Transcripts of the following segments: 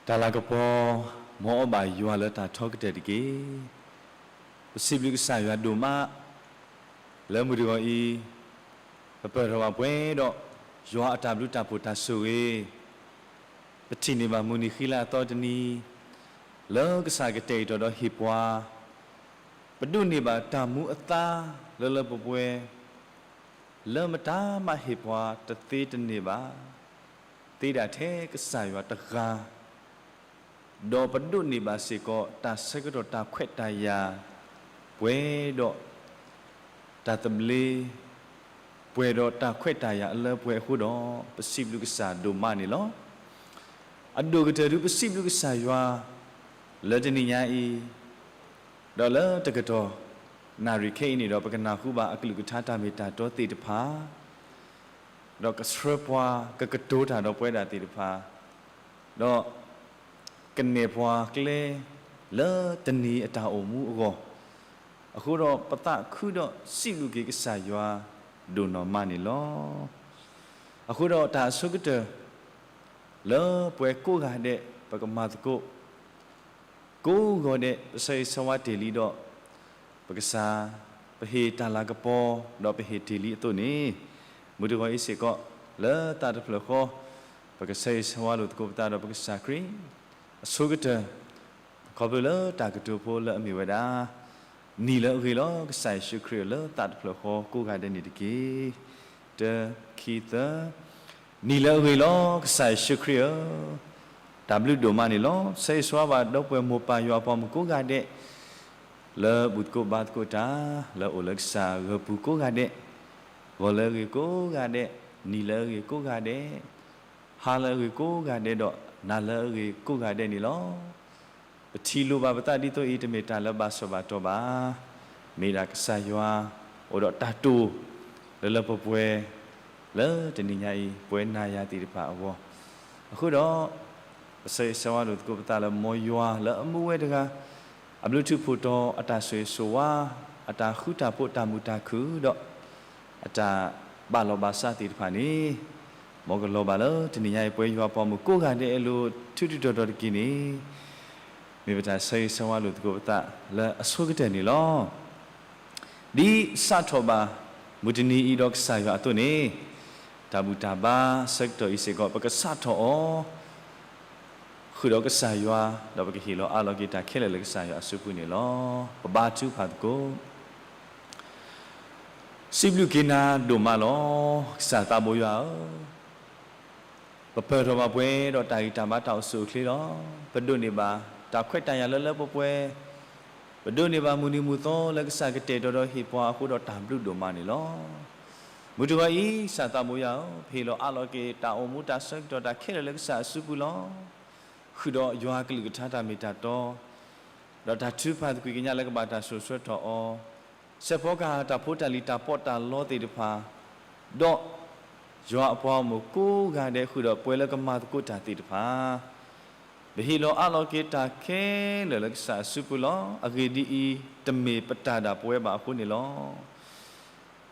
တၢ်လၤကပီၤ မ်အီၣ်ဘၣ်ယွၤလၢတၢ်ထီကတၢၢ်တက့ၢ်. ပစံးဘျုးကစၢ်ယွၤဒိၣ်မး လၢမုၢ်တဂီၤအံၤ ပပၢၢ်ထီၣ်ဘၣ်ပှဲၤဒီး ယွၤအတၢ်ဘျုးတၢ်ဖှိၣ်တၢ်ဆိၣ်ဂ့ၤ, ပထံၣ်န့ၢ်ဘၣ်မုၢ်နံၤဃံလၤအသီတနံၤ လၢကစၢ်ကတဲာ်ကတီၤဒီးဟ့ၣ်ပှၤ, ပဒိးန့ၢ်ဘၣ်တၢ်မူအသါလၢလၢပှဲၤပှဲၤ လၢမတၤမးဟ့ၣ်ပှၤတသ့တန့ၢ်ဘၣ်, သ့ဒၣ်ထဲကစၢ်ယွၤတဂၤ, ဒီးပဒိးန့ၢ်ဘၣ်စ့ၢ်ကီးတၢ်ဆၢကတီၢ်တၢ်ခွဲးတၢ်ယာ်, ပှဲၤဒီးတၢ်သဘျ့, ပှဲၤဒီးတၢ်ခွဲးတၢ်ယာ်အလၢပှဲၤအဃိဒီး ပစံးဘျုးကစၢ်ဒိၣ်မးန့ၣ်လီၤ. အဒိၣ်ကတၢၢ်ဒုးပစံးဘျုးကစၢ်ယွၤ လၢတနံၤညါအံၤ ဒီးလၢတကတီၢ်နၣ်ရံၣ်ခဲအံၤန့ၣ်ဒီး ပကနၢ်ဟူဘၣ်အကလုၢ်ကထါတၢ်မ့ၢ်တၢ်တီသ့ၣ်တဖၣ်, ဒီးကဆှၢပှၤ ကကတိၤတၢ်ဒီးပဝဲဒၣ်သ့ၣ်တဖၣ်, ဒီးကနဲၣ်ပှၤကျဲ လၢတနံၤအတၢ်အိၣ်မူအဂီၢ်, အဃိဒီးပသးခုဒီးစံးဘျုးက့ၤကစၢ်ယွၤဒိၣ်နီၢ်မးန့ၣ်လီၤ. အဃိဒီးတၢ်အဆိကတၢၢ် လၢပှၤကိးဂၤဒဲး ပကမၤသကိး ကိးဂီၤဒဲး ပဆၢဂ့ၤဆၢဝါတ့ၢ်လံဒီး ပကစၢ် ပဟ့ၣ်တၢ်လၤကပီၤ ဒီးပဟ့ၣ်တ့ၢ်လံအသိးန့ၣ်, မုၢ်တဂီၤအံၤစ့ၢ်ကီး လၢသးတဖျၢၣ်ဃီ ပကဆၢဂ့ၤဆၢဝါလိာ်သကိးပသးဒီးပကစၢ်ခရံာ် အဆိကတၢၢ် ခီဖျိလၢတၢ်ကတိၤဖိလၢအမ့ၢ်ဝဲဒၣ် နံၤလၢအဂ့ၤလီၤ ကစၢ်ယ့ၣ်ၡူးခရံာ်ဧၢ လၢသးတဖျၢၣ်ဃီကိးဂၤဒဲးန့ၣ်တက့ၢ်. တၢ ခံ သၢ, နံၤလၢအဂ့ၤလီၤ ကစၢ်ယ့ၣ်ၡူးခရံာ်ဧၢ, တၢ်ဘျုးဒိၣ်မးန့ၣ်လီၤ. ဆၢဂ့ၤဆၢဝါဘၣ်ဒီပုၢ်ဝဲၢ်မိၢ်ပၢ်ယွၤအပှၤမုၣ်ကိးဂၤဒဲး လၢဘူၣ်သကိးဘါသကိးတၢ် လၢအိၣ်လၢကစၢ်ဂၢၢ်ပူၤကိးဂၤဒဲး, ဂီၤလၢအဂ့ၤကိးဂၤဒဲး, နံၤလၢအဂ့ၤကိးဂၤဒဲး, ဟါလၢအဂ့ၤကိးဂၤဒဲးဒီး နၤလၢအဂ့ၤကိးဂၤဒဲးန့ၣ်လီၤ. ပထံၣ်လိာ်ဘၣ်ပသးဒ်သိးအံၤ တမ့ၢ်တၢ်လၢဘၣ်စၢၤဘၣ်တီၢ်ဘၣ်. မ့ၢ်ဒၣ်ကစၢ်ယွၤ အိၣ်ဒီးတၢ်တိာ် လၢလၢပှဲၤပှဲၤ လၢတနံၤညါအံၤ ပဝဲနၤယၤသ့ၣ်တဖၣ်အဂီၢ်, အဃိဒီး ပဆၢဂ့ၤဆၢဝါလိာ်သကိးပသးလၢ မ်ယွၤလၢအမူဝဲတဂၤ အဘျုးထူးဖှိၣ်တီၤအတၢ်ဆိၣ်ဂ့ၤဆိၣ်ဝါ, အတၢ်ဃူတၢ်ဖိးတၢ်မုာ်တၢ်ခုၣ်ဒီး အတၢ်ဘၣ်လီၤဘၣ်စးသ့ၣ်တဖၣ်န့ၣ်, မ်ကလီၤဘၣ်လၢတနံၤညါအံၤ ပဝဲယွၤပှၤမုၣ်ကိးဂၤဒဲးအလိၤထူးထူးတီၤတီၤတက့ၢ်န့ၣ်, မ့ၢ်ပတၢ်ဆၢဂ့ၤဆၢဝါလိာ်သကိးပသးလၢအဆိကတၢၢ်န့ၣ်လီၤ. ဒ်စးထီၣ်ဘၣ် မုၢ်တနံၤအံၤဒီးကစၢ်ယွၤအသိးန့ၣ်, တၢ်ဘူၣ်တၢ်ဘါဆၢကတီၢ်အံၤစ့ၢ်ကီး ပကစးထီၣ်အီၤ ဃုာ်ဒီးကစၢ်ယွၤ, ဒီးပကဟ့ၣ်လီၤအးလီၤက့ၤတၢ်ခဲလၢာ်လၢကစၢ်ယွၤအစုပူၤန့ၣ်လီၤ. ပဘါထုကဖၣ်သကိး. စံးဘျုးက့ၤနၤဒိၣ်မးလီၤ. ကစၢ်သးဘိယွၤဧၢ, ပပၢၢ်ထီၣ်ဘၣ်ပှဲၤဒီးတၢ်ဂံၢ်တၢ်ဘါတၢ်အိၣ်ဆူၣ်အိၣ်ချ့လီၤ. ပဒိးန့ၢ်ဘၣ်တၢ်ခွဲးတၢ်ယာ်လၢလၢပှဲၤပှဲၤ, ပဒိးန့ၢ်ဘၣ်မုၢ်နံၤမုၢ်သီလၢကစၢ်ကတဲာ်ကတီၤဒီးဟ့ၣ်ပှၤအဃိဒီးတၢ်ဘျုးဒိၣ်မးန့ၣ်လီၤ. မုၢ်တဂီၤအံၤ ကစၢ်သးဘိယွၤဧၢ, ပဟ့ၣ်လီၤအးလီၤက့ၤတၢ်အိၣ်မူတၢ်ဆၢကတီၢ်တၢ်ခဲလၢာ်လၢကစၢ်အစုပူၤလီၤ. ဃုာ်ဒီးယွၤအကလုၢ်ကထါတၢ်မ့ၢ်တၢ်တီ ဒီးတၢ်ထုကဖၣ်သကွံာ်ကညးလၢကဘၣ်တၢ်စိာ်ဆှၢထီၣ်အီၤ, စဲးဖီကဟၣ်တၢ်ဖိတၢ်လံၤတၢ်ပီးတၢ်လီသ့ၣ်တဖၣ်, ဒီးယွၤအပှၤဂီၢ်မုၢ်ကိးဂၤဒဲးဃုာ်ဒီးပှၤလၢကမၤသကိးတၢ်သ့ၣ်တဖၣ်, ပဟ့ၣ်လီၤအးလီၤက့ၤတၢ်ခဲလၢာ်လၢကစၢ်အစုပူၤလီၤ. အဂ့ၢ်ဒ်အံၤ, တမ့ၢ်ပတၢ်ဒၣ်ပဝဲဘၣ်အဃိန့ၣ်လီၤ.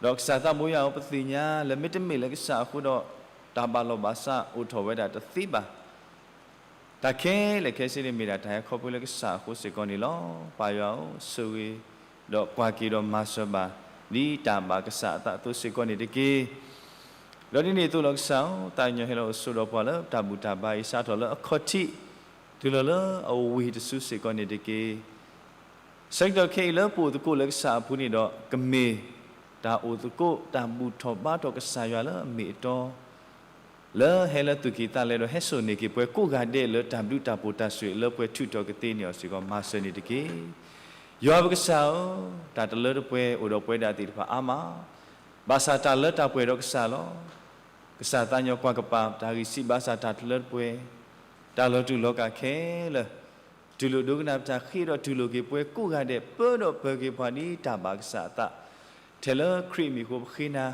ဒီးကစၢ်သးဘိယွၤဧၢ, ပသ့ၣ်ညါလၢမ့တမ့ၢ်လၢကစၢ်အဃိဒီး တၢ်ဘၣ်လီၤဘၣ်စးအိၣ်ထီၣ်ဝဲဒၣ်တသ့ဘၣ်. တၢ်ခဲလၢာ်ခဲဆ့န့ၣ်မ့ၢ်ဒၣ်တၢ်ဟဲခီဖျိလၢကစၢ်အဃိစ့ၢ်ကီးန့ၣ်လီၤ. ပၢ်ယွၤဧၢ, ဆိၣ်ဂ့ၤ ဒီးကွၢ်က့ၤဒီးမၤစၢၤဘၣ် ဒ်တၢ်ဘၣ်ကစၢ်အသးအသိးစ့ၢ်ကီးန့ၣ်တက့ၢ်. ဒီးဒ်န့ၣ်အသိးလီၤကစၢ်ဧၢ, သးကညီၤဟဲလီၤအိၣ်ဆိးဒီးပှၤလၢတၢ်ဘူၣ်တၢ်ဘါအံၤ စးထီၣ်လၢအခီၣ်ထံး တုၤလီၤလၢအဝံၤတစုစ့ၢ်ကီးန့ၣ်တက့ၢ်. ဆၢကတီၢ်ခဲအံၤလၢပအိၣ်သကိးလၢကစၢ်အပူၤန့ၣ်ဒီး ကမ့ၢ်တၢ်အိၣ်သကိးတၢ်ဘူၣ်ထီၣ်ဘါထီၣ်ကစၢ်ယွၤလၢအမ့ၢ်အတီ လၢဟဲလၢသူၣ်ကံၢ်သးလဲဒီးဟဲစိာ်န့ၢ်က့ၤပှၤကိးဂၤဒဲးလၢတၢ်ဘျုးတၢ်ဖှိၣ်တၢ်ဆိၣ်ဂ့ၤလၢပှၤထုးထီၣ်ကသ့န့ၢ်အီၤစ့ၢ်ကီး မၤစၢၤန့ၣ်တက့ၢ်. ယွၤပကစၢ်ဧၢ, တၢ်တလၢတပှဲၤအိၣ်ဒီးပဝဲဒၣ်သ့ၣ်တဖၣ်အါမး, ဘၣ်ဆၣ်တၢ်လၢတၢ်ပှဲၤဒီးကစၢ်လီၤ. ကစၢ်သးကညီၤကွၢ်ကပၤ တၢ်ဂံၢ်စၢ်ဘါစၢ်တၢ်တလၢတပှဲၤ, တၢ်လီၤတူာ်လီၤကာ်ခဲလၢာ် တူၢ်လိာ်ဒိကနၣ်ပတၢ်ဃ့ဒီးတူၢ်လိာ်က့ၤပှၤကိးဂၤဒဲး ပၢဒီးပၢၤက့ၤပှၤဒ်တၢ်ဘၣ်ကစၢ်အသး, ထဲလၢခရံာ်အမံၤအဃိပဃ့နၤ,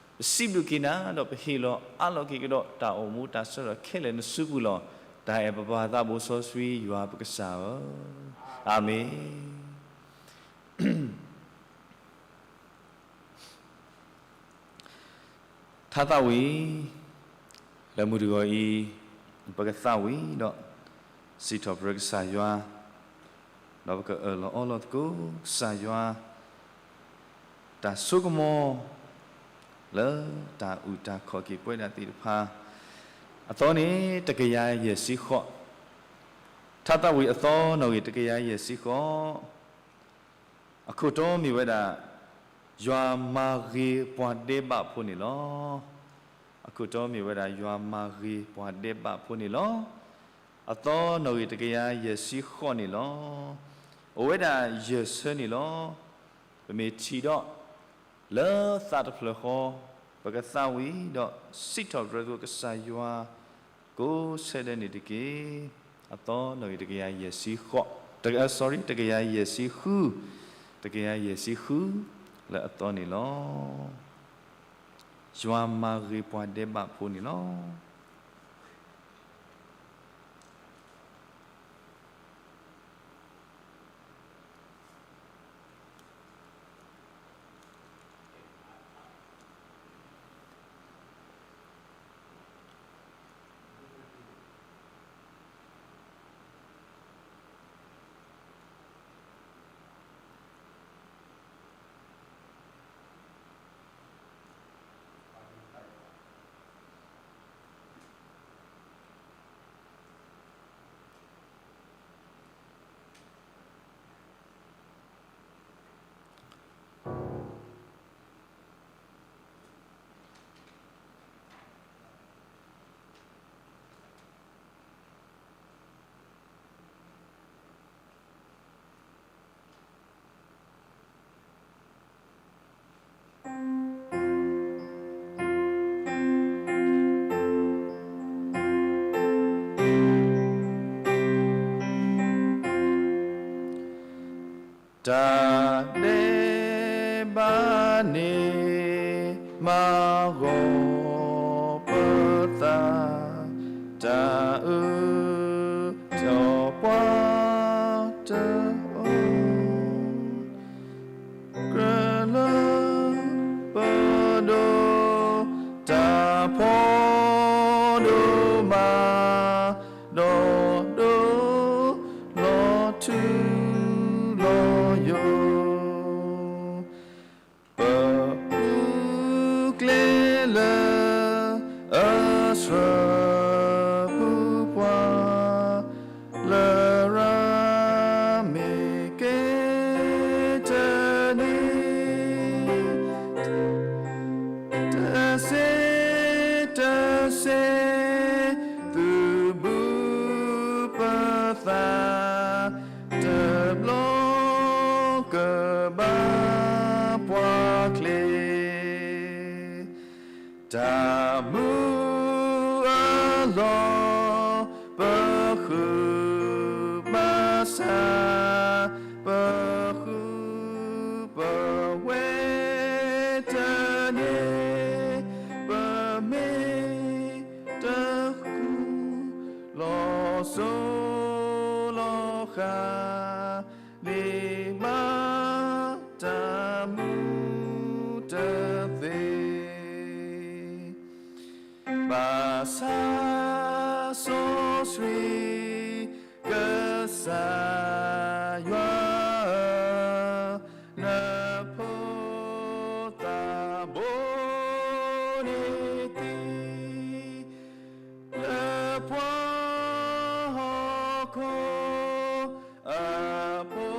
ပစံးဘျုးက့ၤနၤဒီးပဟ့ၣ်လီၤအးလီၤက့ၤကဒီးတၢ်အိၣ်မူတၢ်ဆၢကတီၢ်ခဲလၢာ်နစုပူၤလီၤ. တၢ်အဲၣ်ပပၢ်သးဘိစီဆှံယွၤပကစၢ်ဧၢ, အၤမ့ၣ်. ထါသးဝံၣ် လၢမုၢ်တဂီၤအံၤ ပကသးဝံၣ်ဒီး စံးထီၣ်ပတြၢၤကစၢ်ယွၤ, ဒီးပကအၢၣ်လီၤအီလီၤသကိးကစၢ်ယွၤ တၢ်ဆိကမိၣ် လၢတၢ်အုၣ်တၢ်ခီၣ်က့ၤပဝဲဒၣ်သ့ၣ်တဖၣ်, အသီန့ၣ် တကယၤယဲၢ်ဆံဃိး, ထါသးဝံၣ်အသီနီၣ်ဂံၢ်တကယၤယဲၢ်ဆံဃိး, အခိၣ်တီမ့ၢ်ဝဲဒၣ် ယွၤမၤဂ့ၤပှၤဒဲးဘးဖိန့ၣ်လီၤ. အခိၣ်တီမ့ၢ်ဝဲဒၣ် ယွၤမၤဂ့ၤပှၤဒဲးဘးဖိန့ၣ်လီၤ. အသီနီၣ်ဂံၢ်တကယၤယဲၢ်ဆံဃိးန့ၣ်လီၤ. အိၣ်ဝဲဒၣ်ယဲၢ်ဆၢန့ၣ်လီၤ. ပမ့ၢ်ထံၣ်ဒီး လၢသးတဖျၢၣ်ဃီ ပကသးဝံၣ်ဒီးစံးထီၣ်ပတြၢၤသကိးကစၢ်ယွၤ ကိးဆၢဒဲးန့ၣ်တက့ၢ်. အသီနီၣ်ဂံၢ်တကယၤယဲၢ်ဆံဃိး, တက, sorry, တကယၤယဲၢ်ဆံဃု, တကယၤယဲၢ်ဆံဃု လၢအသီန့ၣ်လီၤ. ယွၤမၤဂ့ၤပှၤဒဲးဘးဖိန့ၣ်လီၤ. တၢ်ဒဲးဘးန့ၣ် မၤဂီၤပသး, တၢ်အုၣ်ထီၣ်ပှၤတအိၣ် ကြၢးလၢပဒိးတၢ်ဖီဒိၣ်မး, ဒီးဒိးလီၤထူလီၤယိာ်, ပဃုကျဲလၢအစှၤပူၤပှၤ လရာ်မ့ၢ်ကဲတၢ်န့ၣ်, တဆ့တဆ့ သုဘူးပသး, တဘျီကဘၣ်ပှၤချ့ တၢ်မူအလီၢ် ပဃုဘၣ်ဆၣ်, ပဃုပဝဲတန့ၢ်, ပမ့ၢ်တဃု လီၤစိၤလီၤဃာ် န့ၢ်ဘၣ်တၢ်မူတသ့, ဘၣ်ဆၣ်စီဆှံကစၢ်ယွၤဧၢ, နဖိသၣ်ဘိန့ၣ်သံ လၢပှၤဟီၣ်ခိၣ်အဖိ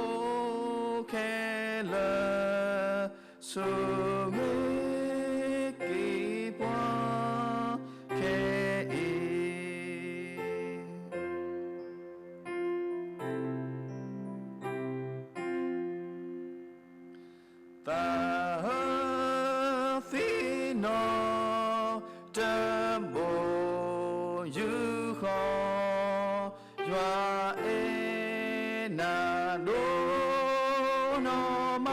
ခဲလၢာ်, ဆိၣ်ဂ့ၤက့ၤပှၤခဲအံၤ. သးဟၢသံနီၣ်တဘိယူၢ်ဃီ, ယွၤအဲၣ်နၤဒိၣ်နီၢ်မ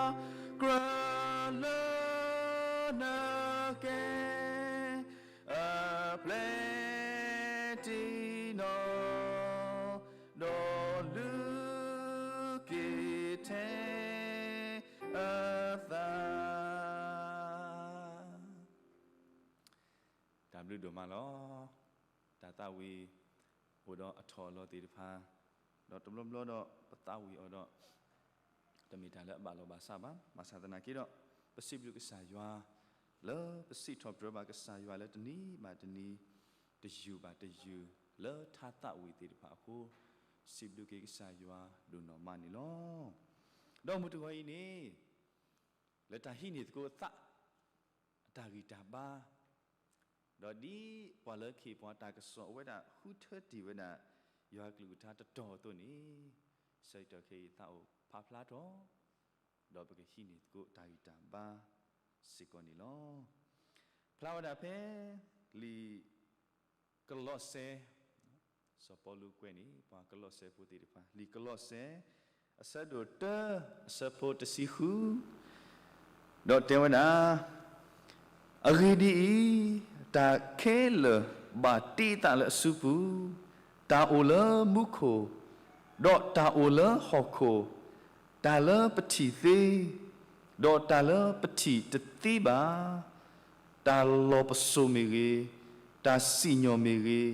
း, ကြၢးလၢနကဲ အပျဲၢ်တံၢ်နီၣ်, ဒီးလုၢ်က့ၤထဲအသး. တၢ်ဘျုးဒိၣ်မးလီၤ. တၢ်သးဝံၣ် အိၣ်ဒီးအထီၣ်အလီၤသ့ၣ်တဖၣ်, ဒီးတဘျီဘျီဒီးပသးဝံၣ်အီၤဒီး တမ့ၢ်တၢ်လၢအဘၣ်လီၤဘၣ်စးဘၣ်. ဘၣ်ဆၣ်သနာ်က့ဒီး ပစံးဘျုးကစၢ်ယွၤ လၢပစံးထီၣ်ပတြၢၤဘၣ်ကစၢ်ယွၤလၢတနံၤဘၣ်တနံၤ, တယုၢ်ဘၣ်တယုၢ် လၢထါသးဝံၣ်သ့ၣ်တဖၣ်အဃိ, စံးဘျုးက့ၤကစၢ်ယွၤဒိၣ်နီၢ်မးန့ၣ်လီၤ. ဒီးမုၢ်တဂီၤအံၤန့ၣ် လၢတၢ်ဟံးန့ၢ်သကိးအသး အတၢ်ဂံၢ်တၢ်ဘါ, ဒီးဒ်ပှၤလၢခ့ပှၤတၢ်ကစီၣ်အဝဲဒၣ် ဃုထၢတ့ၢ်ဝဲဒၣ် ယွၤကလုၢ်ကထါတတီၤအသိးန့ၣ်, ဆၢကတီၢ်ခဲအံၤသးအိၣ်ဖးဖျါထီၣ်, ဒီးပကဟံးန့ၢ်သကိးတၢ်ဂံၢ်တၢ်ဘါစ့ၢ်ကီးန့ၣ်လီၤ. ဖျါဝဲဒၣ်ဖဲ လံာ် ကလီးစဲ, စီၤပီလူးကွဲးန့ၢ် ပှၤကလီးစဲဖိသ့ၣ်တဖၣ် လံာ်ကလီးစဲ အဆၢဒိၣ်တၢ အဆၢဖိတဆံဃု, ဒီးတဲဝဲဒၣ်, အဂ့ၢ်ဒ်အံၤ, တၢ်ခဲလၢာ်ဘၣ်တ့သးလၢအစုပူၤ, တၢ်အိၣ်လၢမူခိၣ်, ဒီးတၢ်အိၣ်လၢဟီၣ်ခိၣ်, တၢ်လၢပထံၣ်သ့, ဒီးတၢ်လၢပထံၣ်တသ့ဘၣ်, တၢ်လီၤပစိာ်မ့ၢ်ဂ့ၤ, တၢ်စံၣ်ညီၣ်မ့ၢ်ဂ့ၤ,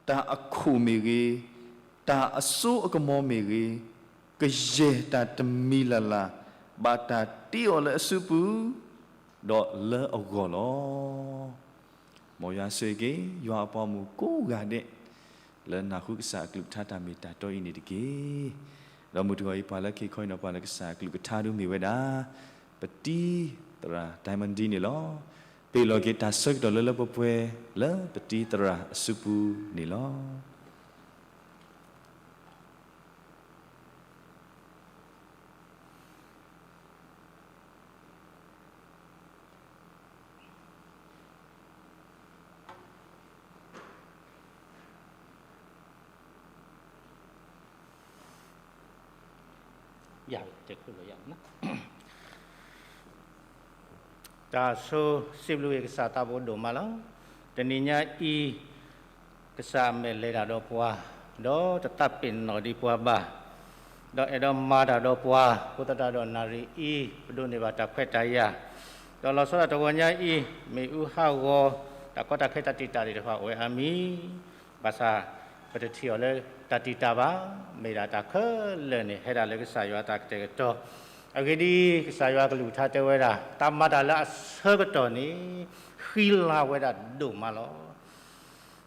တၢ်အခိၣ်မ့ၢ်ဂ့ၤ, တၢ်အစိအကမီၤမ့ၢ်ဂ့ၤ, ကယဲၢ်တၢ်တမံၤလၢ်လၢ် ဘၣ်တၢ်တ့အီၤလၢအစုပူၤ, ဒီးလၢအဂီၢ်လီၤ. မ်ယွၤဆိၣ်ဂ့ၤက့ၤ ယွၤအပှၤမုၣ်ကိးဂၤဒဲး လၢနၢ်ဟူကစၢ်အကလုၢ်ကထါတၢ်မ့ၢ်တၢ်တီအံၤန့ၣ်တက့ၢ်. ဒီးမုၢ်တဂီၤအံၤ ပှၤလၢခ့ခီအံၤဒီး ပှၤလၢကစၢ်အကလုၢ်ကထါဒုးမ့ၢ်ဝဲဒၣ် ပတံၤသရၣ် Diamond D န့ၣ်လီၤ. ပ့ၤလီၤက့ၤတၢ်ဆၢကတီၢ်လၢလၢပှဲၤပှဲၤ လၢပတံၤသရၣ်အစုပူၤန့ၣ်လီၤ. တၢ်ဆိစံးဘျုးက့ၤကစၢ်သးဘိဒိၣ်မးလီၤ. တနံၤညါအံၤ ကစၢ်အမဲာ်လဲၤတၢ်ဒီးပှၤ, ဒီးတသးပ့ၤနီၣ်ဒံးပှၤဘၣ်, ဒီးအဲၣ်ဒိးမၤတၢ်ဒီးပှၤ, အဃိသတးဒီးနၣ်ရံၣ်အံၤ ပဒိးန့ၢ်ဘၣ်တၢ်ခွဲးတၢ်ယာ်, ဒီးလီၤဆီဒၣ်တဂီၤညါအံၤ မ့ၣ်အူဟးဂီၤ, တၢ်ကီတၢ်ခဲတၢ်တံာ်တာ်သ့ၣ်တဖၣ်အိၣ်ဝဲအါမံၤ, ဘၣ်ဆၣ် ပတထံၣ်အီၤလၢတၢ်တံာ်တာ်ဘၣ်, မ့ၢ်ဒၣ်တၢ်ခဲလၢာ်န့ၣ် ဟဲဒၣ်လၢကစၢ်ယွၤအတၢ်ကတဲာ်ကတီၤ, အဂ့ၢ်ဒ်အံၤ ကစၢ်ယွၤကလုၢ်ကထါတဲဝဲဒၣ် တၢ်မၤတၢ်လၢအဆၢကတီၢ်န့ၣ် ဃံလၤဝဲဒၣ်ဒိၣ်မးလီၤ.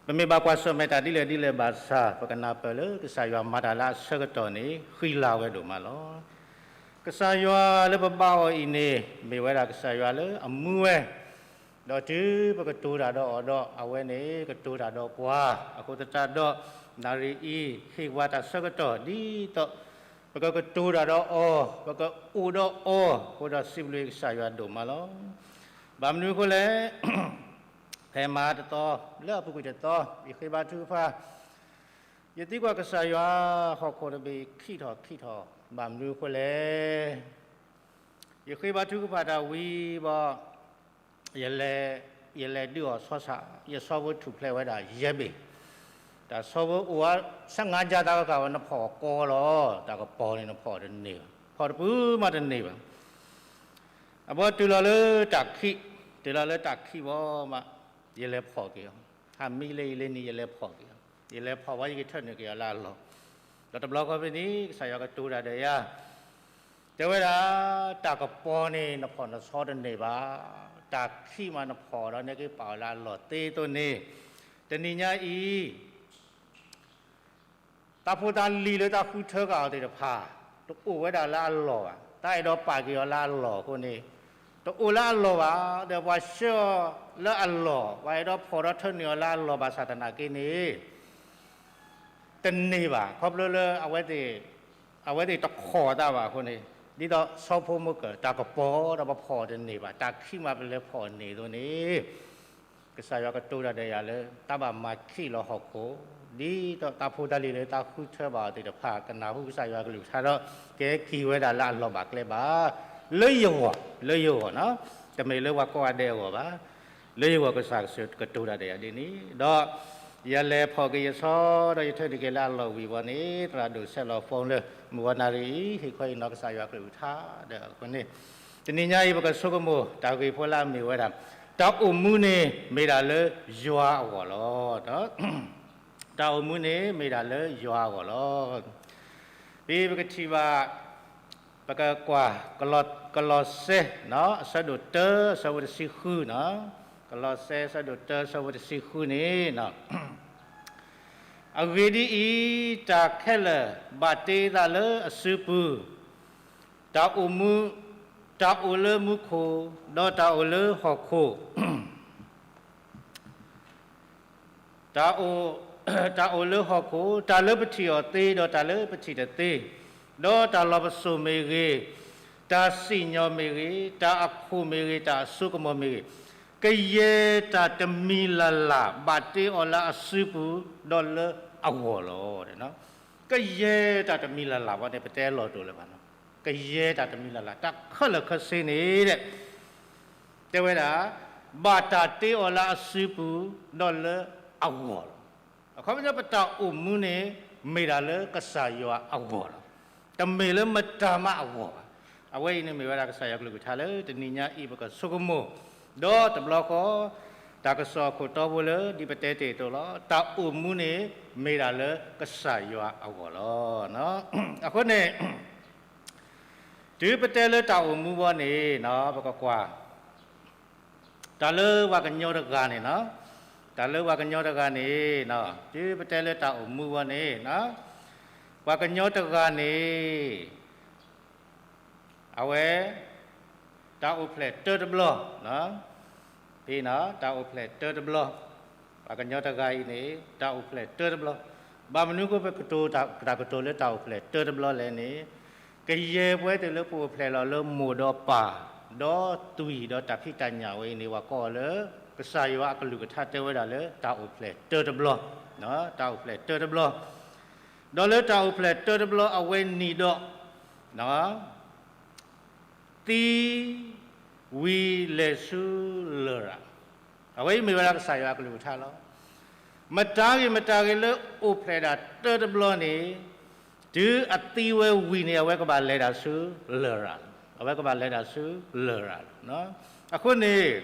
ပမ့ၢ်ဘၣ်ကွၢ်ဆၢၣ်မဲာ်တၢ်ဒ်လဲၣ်ဒ်လဲၣ်ဘၣ်ဆၣ် ပကနၢ်ပၢၢ်လၢကစၢ်ယွၤမၤတၢ်လၢအဆၢကတီၢ်န့ၣ် ဃံလၤဝဲဒိၣ်မးလီၤ. ကစၢ်ယွၤလၢပဘါအီၤအံၤန့ၣ် မ့ၢ်ဝဲဒၣ်ကစၢ်ယွၤလၢအမူဝဲ, ဒီးတုၤပကတိၤတၢ်ဒီးအီၤဒီး အဝဲန့ၣ်ကတိၤတၢ်ဒီးပှၤ, အဃိသတးဒီး နၣ်ရံၣ်အံၤ ဟ့ၣ်ပှၤတၢ်ဆၢကတီၢ် ဒ်သိး ပကကတိၤတၢ်ဒီးအီၤ, ပကအိၣ်ဒီးအီၤ, အဃိဒီးစံးဘျုးကစၢ်ယွၤဒိၣ်မးလီၤ. ဘၣ်မနုၤအဃိလဲၣ်, ဖဲမဟါတသီ, လၢအပူၤကွံာ်တသီ, ယဃ့ဘါထုကဖၣ်, ယသံကွၢ်ကစၢ်ယွၤ, ဟီၣ်ခိၣ်တဘ့ၣ်ခံးထီၣ်ခံးထီၣ်, ဘၣ်မနုၤအဃိလဲၣ်. ယဃ့ဘါထုကဖၣ်တၢ်ဝံၤဘၣ်, ယလဲၤဒုးအီၣ်ဆီဆၣ်, ယဆီဖိထူၣ်ဖျဲးဝဲဒၣ်ယဲၢ်ဘ့ၣ်, တၢ်ဆီဖိအိၣ်ဝဲ ဆယ့်ငါးကျား သးကကၣ်ဝဲ နဖီၣ်ကိးလီၤ, တၢ်ကပီၤန့ၣ်နဖီၣ်တန့ၢ်ဘၣ်, ဖီၣ်တပူၤမးတန့ၢ်ဘၣ်. အဘီတုၤလီၤလၢတၢ်ခံး, တုၤလီၤလၢတၢ်ခံးဘၣ်မး, ယလဲၤဖီၣ်က့ၤအီၤ, ဟးမံလၢယလၢန့ၣ် ယလဲၤဖီၣ်က့ၤအီၤ, ယလဲၤဖီၣ်ဝဲ ယကထၢနုာ်က့ၤအီၤလၢအလီၢ်, ဒီးတဘျီဃီဖဲန့ၣ် ကစၢ်ယွၤကတိၤတၢ်ဒီးယၤ တဲဝဲဒၣ်, တၢ်ကပီၤန့ၣ် နဖီၣ်နဆီတန့ၢ်ဘၣ်, တၢ်ခံးမးနဖီၣ်ဒီး နက့ၤပာ်အီၤလၢအလီၢ်သ့အသိးန့ၣ်, တနံၤညါအံၤ တၢ်ဖိတၢ်လံၤလၢတၢ်ဃုထၢဃာ်အီၤသ့ၣ်တဖၣ်, တအိၣ်ဝဲဒၣ်လၢအလီၢ်ဘၣ်, တၢ်အဲၣ်ဒိးပာ်က့ၤအီၤလၢအလီၢ်အဃိန့ၣ်, တအိၣ်လၢအလီၢ်ဘၣ်, ဒီးပှၤဆှၢအီၤလၢအလီၢ်, ပှၤအဲၣ်ဒိးဖီၣ်ဒီးထၢနုာ်အီၤလၢအလီၢ်ဘၣ်ဆၣ်သနာ်က့န့ၣ် တန့ၢ်ဘၣ်, ခီဖျိလၢ အဝဲသ့ၣ်တခီၣ်အသးဘၣ်အဃိန့ၣ်, ဒ်သိးဆီဖိမိၢ်ကၢၢ် တၢ်ကပီၤဒီးပဖီၣ်တန့ၢ်ဘၣ်, တၢ်ခံးမးပလဲၤဖီၣ်န့ၢ်အသိးန့ၣ်, ကစၢ်ယွၤကတိၤတၢ်ဒီးယၤလၢ တၢ်ဘၣ်မၤခံးလီၤဟီၣ်ခိၣ်, ဒ်သိးတၢ်ဖိတၢ်လံၤလၢတၢ်ဃုထၢဘၣ်အီၤသ့ၣ်တဖၣ် ကနၢ်ဟူကစၢ်ယွၤကလုၢ်ကထါဒီး ကဲက့ၤဝဲဒၣ်လၢအလီၢ်ဘၣ်ကျဲဘၣ်, လၢယဂီၢ်, လၢယဂီၢ်, တမ့ၢ်လၢပှၤကိးဂၤဒဲးအဂီၢ်ဘၣ်, လၢယဂီၢ်ကစၢ်ကတိၤတၢ်ဒီးယၤဒ်န့ၣ်, ဒီးယလဲၤဖီၣ်က့ၤယဆီ ဒီးယထၢနုာ်က့ၤလၢအလီၢ်ဝံၤဘၣ်န့ၣ် သရၣ်ဒိၣ်ဆဲးလီၤ phone လၢ မုၢ်ဂီၤနၣ်ရံၣ်အံၤ ဟ့ၣ်ခီအံၤနီၢ်ကစၢ်ယွၤကလုၢ်ကထါဒီးအဃိန့ၣ်, တနံၤညါအံၤ ပကဆိကမိၣ်တၢ်ဂ့ၢ်ဖိလၢအမ့ၢ်ဝဲဒၣ်, တၢ်အိၣ်မူန့ၣ်မ့ၢ်ဒၣ်လၢယွၤအဂီၢ်လီၤ. တၢ်အိၣ်မူန့ၣ်မ့ၢ်ဒၣ်လၢယွၤအဂီၢ်လီၤ. ဖဲပကထံၣ်ဘၣ်, ပကကွၢ်, ကလီးစဲ, အဆၢဒိၣ်တၢ အဆၢဖိတဆံဃု, ကလီးစဲ အဆၢဒိၣ်တၢ အဆၢဖိတဆံဃုန့ၣ်, အဂ့ၢ်ဒ်အံၤ, တၢ်ခဲလၢာ်ဘၣ်တ့သးလၢအစုပူၤ, တၢ်အိၣ်မူ, တၢ်အိၣ်လၢမူခိၣ်, ဒီးတၢ်အိၣ်လၢဟီၣ်ခိၣ် တၢ်အိၣ်, တၢ်အိၣ်လၢဟီၣ်ခိၣ်, တၢ်လၢပထံၣ်အီၤသ့ ဒီးတၢ်လၢပထံၣ်တသ့, ဒီးတၢ်လီၤပစိာ်မ့ၢ်ဂ့ၤ, တၢ်စံၣ်ညီၣ်မ့ၢ်ဂ့ၤ, တၢ်အခိၣ်မ့ၢ်ဂ့ၤ, တၢ်အစိကမီၤမ့ၢ်ဂ့ၤ, ကယဲၢ်တၢ်တမံၤလၢ်လၢ် ဘၣ်တ့အီၤလၢအစုပူၤ ဒီးလၢအဂီၢ်လီၤ. ကယဲၢ်တၢ်တမံၤလၢ်လၢ်ဘၣ်န့ၣ် ပတဲလီၤတိာ်လၢၤဘၣ်နီၤ, ကယဲၢ်တၢ်တမံၤလၢ်လၢ် တၢ်ခဲလၢာ်ခဲဆ့န့ၣ် တဲဝဲဒၣ်, ဘၣ်တၢ်တ့အီၤလၢအစုပူၤ ဒီးလၢအဂီၢ်လီၤ. အခီပညီပတၢ်အိၣ်မူန့ၣ် မ့ၢ်ဒၣ်လၢကစၢ်ယွၤအဂီၢ်လီၤ. တမ့ၢ်လၢမတၤမးအဂီၢ်ဘၣ်. အဝဲအံၤန့ၣ်မ့ၢ်ဝဲဒၣ်ကစၢ်ယွၤကလုၢ်ကထါလၢတနံၤညါအံၤ ပကဆိကမိၣ်, ဒီးတဘျီဃီ တၢ်ကစီၣ်အခိၣ်တီဖိလၢဒ်ပတဲတ့ၢ်အသိးလီၤ. တၢ်အိၣ်မူန့ၣ် မ့ၢ်ဒၣ်လၢကစၢ်ယွၤအဂီၢ်လီၤ. အဃိန့ၣ် တုၤပတဲလၢတၢ်အိၣ်မူဘီန့ၣ် ပကကွၢ်, တၢ်လၢပှၤကညီတဂၤန့ၣ်, တၢ်လၢပှၤကညီတဂၤန့ၣ်, တုၤပတဲလၢတၢ်အိၣ်မူဘီန့ၣ်, ပှၤကညီတဂၤန့ၣ် အဝဲ တၢ်အိၣ်ဖျဲၣ်တၢတဘျီ, ဖဲ တၢ်အိၣ်ဖျဲၣ်တၢတဘျီ, ပှၤကညီတဂၤအံၤန့ၣ် တၢ်အိၣ်ဖျဲၣ်တၢတဘျီ, ဘၣ်မနုၤဃိပကတိၤတၢ်ကတိၤလၢတၢ်အိၣ်ဖျဲၣ်တၢတဘျီလဲၣ်န့ၣ်, ကယဲၢ်ပဝဲသ့ၣ်လၢပအိၣ်ဖျဲၣ်လီၤလၢမိၢ်ဒီးပၢ်, ဒီးသွံၣ်ဒီးတၢ်ဖံးတၢ်ညၣ်ဝဲအံၤန့ၣ် ပှၤကိးအီၤလၢ ကစၢ်ယွၤအကလုၢ်ကထါတဲဝဲဒၣ်လၢတၢ်အိၣ်ဖျဲၣ်တၢတဘျီ, တၢ်အိၣ်ဖျဲၣ်တၢတဘျီ, ဒီးလၢတၢ်အိၣ်ဖျဲၣ်တၢတဘျီအဝဲန့ၣ်ဒီး သံ, ဝံၤလဲၤဆူလရာ်, အဝဲအံၤမ့ၢ်ဝဲဒၣ်ကစၢ်ယွၤအကလုၢ်ကထါလီၤ. မတၤဂ့ၤမတၤဂ့ၤလၢအိၣ်ဖျဲၣ်ဒၣ်တၢတဘျီန့ၣ်, တုၤအသံဝဲဝံၤန့ၣ် အဝဲကဘၣ်လဲၤဒၣ်ဆူလရာ်, အဝဲကဘၣ်လဲၤဒၣ်ဆူလရာ်လီၤ. အဃိန့ၣ်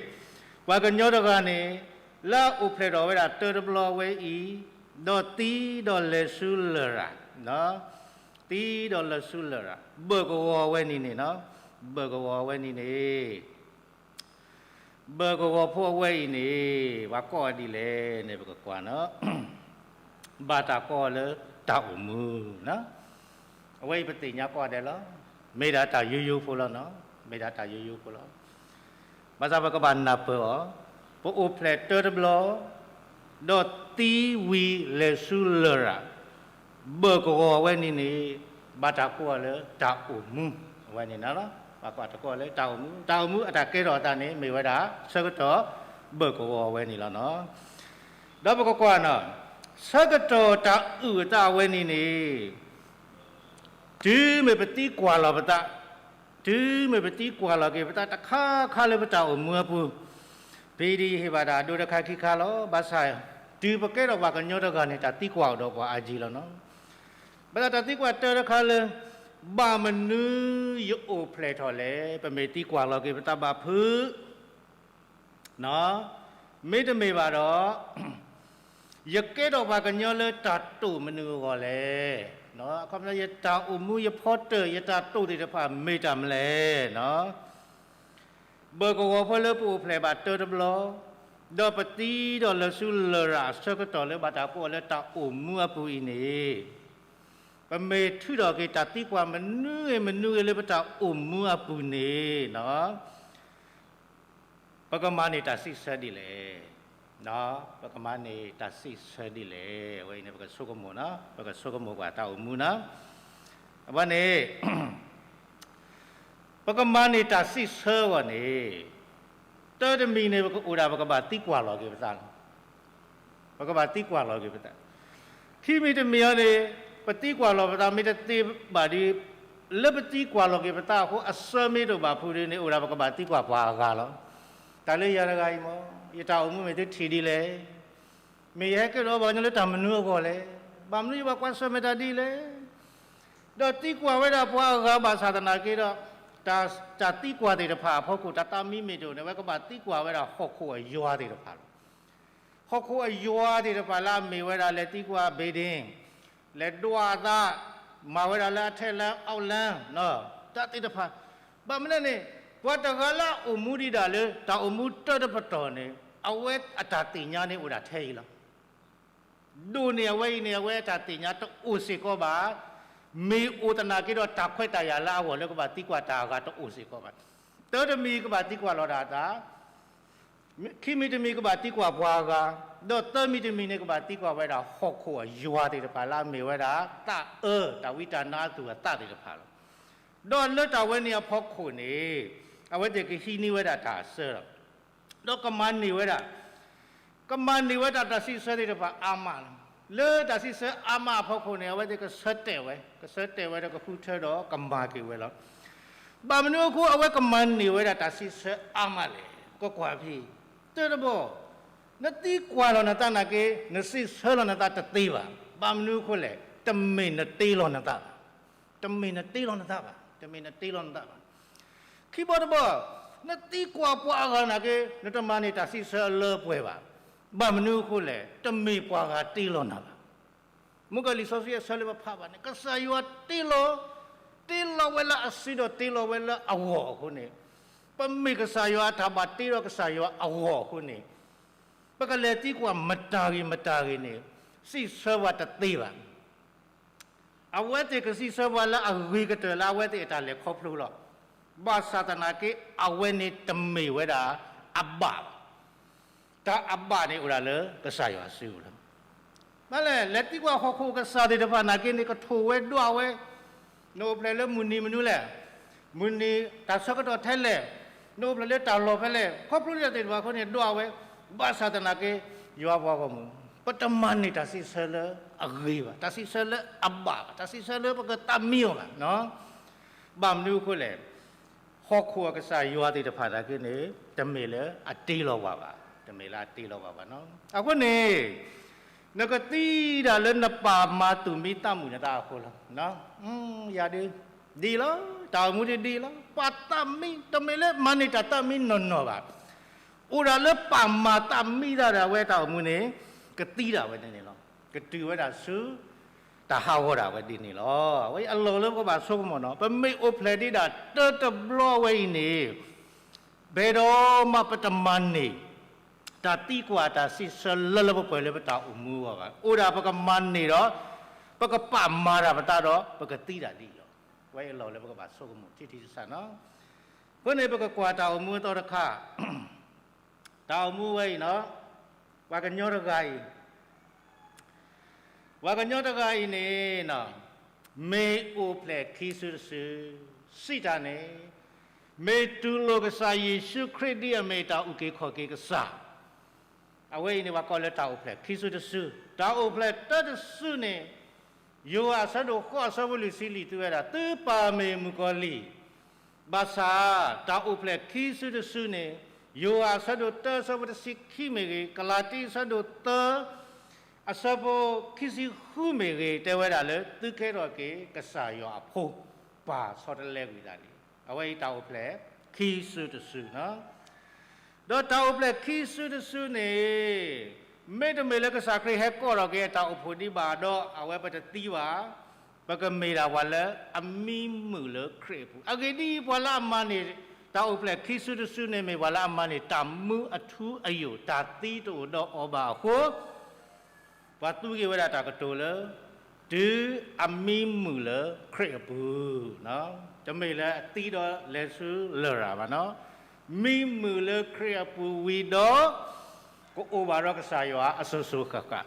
ပှၤကညီတဂၤန့ၣ် လၢအအိၣ်ဖျဲၣ်ထီၣ်ဝဲဒၣ်တၢတဘျီဝဲအံၤ, ဒီးသံဒီးလဲၤဆူလရာ်, သံဒီးလဲၤဆူလရာ်, ဘၢၣ်ကဝီၤဝဲန့ၣ်န့ၣ်, ဘၢၣ်ကဝီၤဝဲန့ၣ်န့ၣ် ဘၢၣ်ကဝီၤဖိအဝဲအံၤန့ၣ် ပှၤကိးအီၤဒ်လဲၣ်န့ၣ် ပကကွၢ်နီၤ, ဘၣ်တၢ်ကိးအီၤလၢတၢ်အိၣ်မူ, အဝဲအံၤပသ့ၣ်ညါကိးဂၤဒဲးလီၤ. မ့ၢ်ဒၣ်တၢ်ယိယိဖိလီၤနီၤ, မ့ၢ်ဒၣ်တၢ်ယိယိဖိလီၤ. ဘၣ်ဆၣ်ပကဘၣ်နၢ်ပၢၢ်အီၤ, ပအိၣ်ဖျဲၣ်တၢတဘျီ, ဒီးသံဝံၤလဲၤဆူလရာ်, ဘၢၣ်ကဝီၤဝဲန့ၣ်န့ၣ် ဘၣ်တၢ်ကိးအီၤလၢတၢ်အိၣ်မူ, အဝဲန့ၣ်နီၤ, ဘၣ်တၢ်ကိးအီၤလၢတၢ်အိၣ်မူ, တၢ်အိၣ်မူအတၢ်ကဲထီၣ်အသးန့ၣ် မ့ၢ်ဝဲဒၣ်ဆၢကတီၢ်ဘၢၣ်ကဝီၤဝဲန့ၣ်လီၤနီၤ. ဒီးပကကွၢ်နီၤ, ဆၢကတီၢ်တၢ်အုၣ်အသးဝဲန့ၣ်န့ၣ် တုၤမ့ၢ်ပသံကွၢ်လီၤပသး, တုၤမ့ၢ်ပသံကွၢ်လီၤက့ၤပသးတခါခါလၢပတၢ်အိၣ်မူအပူၤ, ဖဲဒ်ယဟ့ၣ်ဘၣ်တၢ်အဒိတခါခံခါလီၤ. ဘၣ်ဆၣ် တုၤပကဲထီၣ်ပှၤကညီတဂၤန့ၣ် တၢ်သံကွၢ်အိၣ်ဒီးပှၤအါကံလီၤနီၤ. ဘၣ်ဆၣ်တၢ်သံကွၢ်တၢတခါလၢ ဘၣ်မနုၤယအိၣ်ဖျဲၣ်ထီၣ်လဲၣ်, ပမ့ၢ်သံကွၢ်လီၤက့ၤပသးဘၣ်ဖုး မ့တမ့ၢ်ဘၣ်ဒီး ယကဲထီၣ်ပှၤကညီလၢတၢ်တိာ်မနုၤအဂီၢ်လဲၣ်. အခီပညီ ယတၢ်အိၣ်မူ ယဖီတၢၢ် ယတၢ်တိာ်သ့ၣ်တဖၣ် မ့ၢ်တၢ်မနုၤလဲၣ်. ဘၢၣ်ကဝီၤဖိလၢပအိၣ်ဖျဲၣ်ဘၣ်တၢတဘျီ, ဒီးပသံဒီးလဲၤဆူလရာ်အဆၢကတီၢ်လၢဘၣ်တၢ်ကိးအီၤလၢတၢ်အိၣ်မူအပူၤအံၤန့ၣ်, ပမ့ၢ်ထုးထီၣ်က့ၤတၢ်သံကွၢ်မနုၤဂ့ၤမနုၤဂ့ၤလၢပတၢ်အိၣ်မူအပူၤန့ၣ် ပကမၤန့ၢ်တၢ်စံးဆၢဒ်လဲၣ်. ပကမၤန့ၢ်တၢ်စံးဆၢဒ်လဲၣ်. အဝဲအံၤန့ၣ် ပကဆိကမိၣ်နီၤ, ပကဆိကမိၣ်ကွၢ်တၢ်အိၣ်မူနီၤ. အဝဲန့ၣ် ပကမၤန့ၢ်တၢ်စံးဆၢအဂီၢ်န့ၣ်, တၢတမံၤန့ၣ် ပကအိၣ်ဒၣ်ပကဘၣ်သံကွၢ်လီၤက့ၤပသးလီၤ. ပကဘၣ်သံကွၢ်လီၤက့ၤပသး. ခံမံၤတမံၤအံၤန့ၣ် ပသံကွၢ်လီၤပသးမ့ၢ်တသ့ဘၣ်ဒီး, လၢပသံကွၢ်လီၤက့ၤပသးအဃိ အဆၢမ့ၢ်တအိၣ်ဘၣ်ဖုးဒ်န့ၣ် အိၣ်ဒၣ်ပကဘၣ်သံကွၢ်ပှၤအဂၤလီၤ. တၢ်လၢယၤတဂၤအံၤမ့ၢ် ယတၢ်အိၣ်မူမ့ၢ်သုထံၣ်ဒ်လဲၣ်. မ့ၢ်ယဟဲကဲထီၣ်ပှၤကညီလၢတၢ်မနုၤအဂီၢ်လဲၣ်. ဘၣ်မနုၤယဘၣ်ကွၢ်ဆၢၣ်မဲာ်တၢ်ဒ်လဲၣ်. ဒီးသံကွၢ်ဝဲဒၣ်ပှၤအဂၤဘၣ်ဆၣ်သနာ်က့ဒီး, တၢ်သံကွၢ်သ့ၣ်တဖၣ်အဖီခိၣ် တၢ်သးမံမ့ၢ်တအိၣ်န့ၣ် အဝဲကဘၣ်သံကွၢ်ဝဲဒၣ်ဟီၣ်ခိၣ်အယွၤသ့ၣ်တဖၣ်လီၤ. ဟီၣ်ခိၣ်အယွၤသ့ၣ်တဖၣ်လၢအမ့ၢ်ဝဲဒၣ်လဲၤသံကွၢ် building, လဲၤဒွးအသး, မၤဝဲဒၣ်လၢအထဲလၢအီၣ်လၢ, တၢ်သ့ၣ်တဖၣ်, ဘၣ်မနုၤန့ၣ်, ပှၤတဂၤလၢအအိၣ်မူဒံးဒၣ်လၢ တၢ်အိၣ်မူတၢတပတီၢ်န့ၣ်, အဝဲအတၢ်သ့ၣ်ညါန့ၣ်အိၣ်ဒၣ်ထဲအံၤလီၤ. ဒိၣ်န့ၢ်အဝဲအံၤန့ၣ် အဝဲအတၢ်သ့ၣ်ညါတအိၣ်စ့ၢ်ကီးဘၣ်. မ့ၢ်အိၣ်သနာ်က့ဒီး တၢ်ခွဲးတၢ်ယာ်လၢအဂီၢ်လၢကဘၣ်သံကွၢ်တၢ်အဂၤတအိၣ်စ့ၢ်ကီးဘၣ်. တၢ်တမံၤကဘၣ်သံကွၢ်လီၤဒၣ်အသး, ခံမံၤတမံၤကဘၣ်သံကွၢ်ပှၤဂၤ, ဒီးသၢမံၤတမံၤန့ၣ် ကဘၣ်သံကွၢ်ဝဲဒၣ်ဟီၣ်ခိၣ်အယွၤသ့ၣ်တဖၣ်လၢအမ့ၢ်ဝဲဒၣ် သးအၢ, တၢ်ဝံတၢ်နါအသူၣ်အသးသ့ၣ်တဖၣ်လီၤ. ဒီးလၢတၢ်ဝဲန့ၣ်အဖီခိၣ်န့ၣ်, အဝဲသ့ၣ်ကဟံးန့ၢ်ဝဲဒၣ်တၢ်အဆၢလီၤ. ဒီးကမၤန့ၢ်ဝဲဒၣ်, ကမၤန့ၢ်ဝဲဒၣ်တၢ်စံးဆၢသ့ၣ်တဖၣ်အါမးလီၤ. လၢတၢ်စံးဆၢအါမးအဖီခိၣ်န့ၣ် အဝဲသ့ၣ်ကဆၢတဲာ်ဝဲ, ကဆၢတဲာ်ဝဲဒီးကဃုထၢဒီးကမၤက့ၤဝဲလီၤ. ဘၣ်မနုၤအဃိ အဝဲကမၤန့ၢ်ဝဲဒၣ်တၢ်စံးဆၢအါမးလဲၣ်. ကွၢ်ကွၢ်ဖဲ, တၢတဘီ, နသံကွၢ်လီၤနသးနာ်က့, နစံးဆၢလီၤနသးတသ့ဘၣ်. ဘၣ်မနုၤအဃိလဲၣ်, တမ့ၢ်နတ့လီၤနသးဘၣ်. တမ့ၢ်နတ့လီၤနသးဘၣ်, တမ့ၢ်နတ့လီၤနသးဘၣ်. ခံဘီတဘီ, နသံကွၢ်ပှၤအဂၤနာ်က့, နတမၤန့ၢ်တၢ်စံးဆၢအလၢပှဲၤဘၣ်. ဘၣ်မနုၤအဃိလဲၣ်, တမ့ၢ်ပှၤဂၤတ့လီၤနၤဘၣ်. မုၢ်ကီၤလံၢ်စီဆှံအဆၢလၢပဖးဘၣ်န့ၣ်, ကစၢ်ယွၤတ့လီၤ, တ့လီၤဝဲလၢအစုဒီးတ့လီၤဝဲလၢအဂီၢ်အဃိန့ၣ်, ပမ့ၢ်ကစၢ်ယွၤအတၢ်ဘၣ်တ့ဒီးကစၢ်ယွၤအဂီၢ်အဃိန့ၣ်, ပကလဲၤသံကွၢ်မတၤဂ့ၤမတၤဂ့ၤန့ၣ်, စံးဆၢပှၤတသ့ဘၣ်. အဝဲသ့ၣ်ကစံးဆၢပှၤလၢအဂ့ၤကတၢၢ်လၢအဝဲသ့ၣ်အတၢ်လဲၤခီဖျိလီၤ. ဘၣ်ဆၣ်သနာ်က့ အဝဲန့ၣ်တမ့ၢ်ဝဲဒၣ်အဘၣ်ဘၣ်. တၢ်အဘၣ်န့ၣ်အိၣ်ဒၣ်လၢကစၢ်ယွၤစုပူၤလီၤ. ဘၣ်လဲၣ်, လဲၤသံကွၢ်ဟီၣ်ခိၣ်ကစၢ်သ့ၣ်တဖၣ်နာ်က့န့ၣ် ကထိၣ်ဝဲဒွးဝဲ, နအိၣ်ဖျဲၣ်လၢမုၢ်နံၤမနုၤလဲၣ်, မုၢ်နံၤတၢ်ဆၢကတီၢ်ထဲလဲၣ်, နအိၣ်ဖျဲၣ်လၢတၢ်လီၢ်ဖဲလဲၣ်, ခီဖျိလၢတၢ်သ့ၣ်တဖၣ်အဃိန့ၣ် ဒွးဝဲ, ဘၣ်ဆၣ်သနာ်က့ ယွၤပှၤဂီၢ်မုၢ်, ပတမၤန့ၢ်တၢ်စံးဆၢလၢအဂ့ၤဘၣ်, တၢ်စံးဆၢလၢအဘၣ်ဘၣ်, တၢ်စံးဆၢလၢပကသးမံအီၤဘၣ်. ဘၣ်မနုၤအဃိလဲၣ်, ဟီၣ်ခိၣ်အကစၢ်ယွၤသ့ၣ်တဖၣ်နာ်က့န့ၣ် တမ့ၢ်လၢအတ့လီၤပှၤဘၣ်, တမ့ၢ်လၢအတ့လီၤပှၤဘၣ်နီၤ. အဃိန့ၣ် နကသံဒၣ်လၢနပာ်မၤသူၣ်မံသးမုာ်နသးအဃိလီၤ. ယၤဒ်, ဒ်လီၤ, တၢ်အိၣ်မူဒ်ဒ်လီၤ, ပာ်သးမံ, တမ့ၢ်လၢမၤန့ၢ်တၢ်သးမံနီၢ်နီၢ်ဘၣ်. အိၣ်ဒၣ်လၢပာ်မၤသးမံတၢ်ဒီးအဝဲတၢ်အိၣ်မူန့ၣ် ကသံဒၣ်ဝဲဒ်န့ၣ်လီၤ. ကတုၤဝဲဒၣ်ဆူ တၢ်ဟးဂီၤဒၣ်ဝဲဒ်န့ၣ်လီၤ. အဝဲအလီၢ်လၢပကဘၣ်ဆိကမိၣ်နီၤ, ပမ့ၢ်အိၣ်ဖျဲၣ်ဒံးဒၣ်တၢတဘျီဝဲအံၤန့ၣ် ဘယ်တော့မှ ပတမၤန့ၢ် တၢ်သံကွၢ်တၢ်စံးဆၢလၢလၢပှဲၤပှဲၤလၢပတၢ်အိၣ်မူအဂီၢ်ဘၣ်. အိၣ်ဒၣ်ပကမၤန့ၢ်ဒီး ပကပာ်မၤတၢ်ပသးဒီး ပကသံဒၣ်ဒ်အံၤလီၤ. အဝဲအလီၢ်လၢပကဘၣ်ဆိကမိၣ်ထံထံဆးဆးနီၤ. အဃိန့ၣ် ပကကွၢ်တၢ်အိၣ်မူအသီတခါ, တၢ်အိၣ်မူဝဲအံၤနီၤ, ပှၤကညီတဂၤအံၤ ပှၤကညီတဂၤအံၤန့ၣ် မ့ၢ်အိၣ်ဖျဲၣ်ခံစုတစု, စံးတၢ်န့ၣ် မ့ၢ်တူၢ်လိာ်ကစၢ်ယ့ၣ်ၡူးခရံာ်ဒ်အမ့ၢ်တၢ်အုၣ်က့ၤခီၣ်က့ၤကစၢ်. အဝဲအံၤန့ၣ် ပှၤကိးလၢတၢ်အိၣ်ဖျဲၣ်ခံစုတစု. တၢ်အိၣ်ဖျဲၣ်တၢတစုန့ၣ် ယိၤဟၣ်အဆၢဒိၣ်ဃိးအဆၢဖိလွံၢ်ဆံလွံၢ် သုဝဲဒၣ် သုပၢ်မ့ၢ်မုၣ်ကီၤလံၢ်. ဘၣ်ဆၣ် တၢ်အိၣ်ဖျဲၣ်ခံစုတစုန့ၣ် ယိၤဟၣ်အဆၢဒိၣ်တၢအဆၢဖိတဆံခံမ့ၢ်ဂ့ၤ, ကလၤတံအဆၢဒိၣ်သၢ အဆၢဖိခံဆံဃုမ့ၢ်ဂ့ၤ တဲဝဲဒၣ်လၢ သုကဲထီၣ်က့ၤကစၢ်ယွၤအဖိ, ပၢ်ဆီတလဲကွံာ်သးလံ. အဝဲအံၤတၢ်အိၣ်ဖျဲၣ်ခံစုတစုနီၤ. ဒီးတၢ်အိၣ်ဖျဲၣ်ခံစုတစုန့ၣ် မ့တမ့ၢ်လၢကစၢ်ခရံာ်ဟဲကိးထီၣ်က့ၤအတၢ်အိၣ်ဖှိၣ်ဒံးဘၣ်ဒီး အဝဲပတသံဘၣ်, ပကမ့ၢ်ဒၣ်ပှၤလၢအမံမုာ်လၢခရံာ်အပူၤ. အဂ့ၢ်ဒ်အံၤ, ပှၤလၢအမၤန့ၢ်တၢ်အိၣ်ဖျဲၣ်ခံစုတစုန့ၣ် မ့ၢ်ပှၤလၢအမၤန့ၢ်တၢ်မူအထူအယိာ် တၢ်သံတအိၣ်ဒီးအီၤဘၣ်အဃိ ပှၤသူက့ၤဝဲဒၣ်တၢ်ကတိၤလၢ တုၤအမံမုာ်လၢခရံာ်အပူၤ, တမ့ၢ်လၢအသံဒီးလဲၤဆူလရာ်ဘၣ်နီၤ, မံမုာ်လၢခရံာ်အပူၤဝံၤဒီး ကအိၣ်ဘၣ်ဒီးကစၢ်ယွၤအစိၤစိၤဃၣ်ဃၣ်.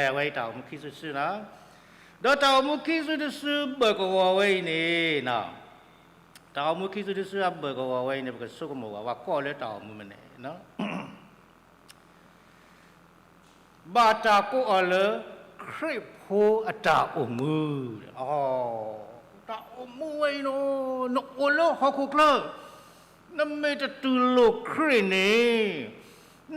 အဝဲအံၤတၢ်အိၣ်မူခံစုတစုနီၤ. ဒီးတၢ်အိၣ်မူခံစုတစုဘၢၣ်ကဝီၤဝဲအံၤန့ၣ်, တၢ်အိၣ်မူခံစုတစုအဘၢၣ်ကဝီၤဝဲအံၤန့ၣ် ပကဆိကမိၣ်ဘၣ် ပှၤကိးလၢတၢ်အိၣ်မူမနုၤလဲၣ် ဘၣ်တၢ်ကိးအီၤလၢ ခရံာ်ဖိအတၢ်အိၣ်မူ. တၢ်အိၣ်မူဝဲအံၤနီၤ, နအိၣ်လၢဟီၣ်ခိၣ်ချၢ, နမ့ၢ်တတူၢ်လိာ်ခရံာ်န့ၣ်,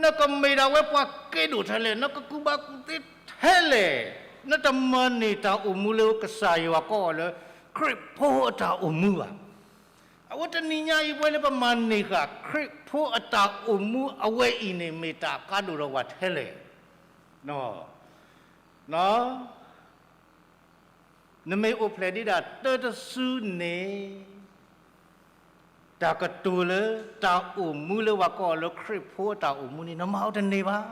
နကမ့ၢ်ဒၣ်ဝဲပှၤကဲဒိၣ်ထဲလဲၣ်, နကကူၣ်ဘၣ်ကူၣ်သ့ထဲလဲၣ်, နတမၤန့ၢ်တၢ်အိၣ်မူလၢကစၢ်ယွၤကိးအီၤလၢ ခရံာ်ဖိအတၢ်အိၣ်မူဘၣ်. အဝဲတနံၤညါအံၤ ပဝဲလၢပမၤန့ၢ်ဃာ် ခရံာ်ဖိအတၢ်အိၣ်မူအဝဲအံၤန့ၣ် မ့ၢ်တၢ်ကါဒိၣ်ဒီးပှၤထဲလဲၣ် နမ့ၢ်အိၣ်ဖျဲၣ်ဒံးဒၣ်တၢတစုန့ၣ် တၢ်ကတိၤလၢတၢ်အိၣ်မူလၢပှၤကိးအီၤလၢခရံာ်ဖိအတၢ်အိၣ်မူန့ၣ် နမၤအီၤတန့ၢ်ဘၣ်,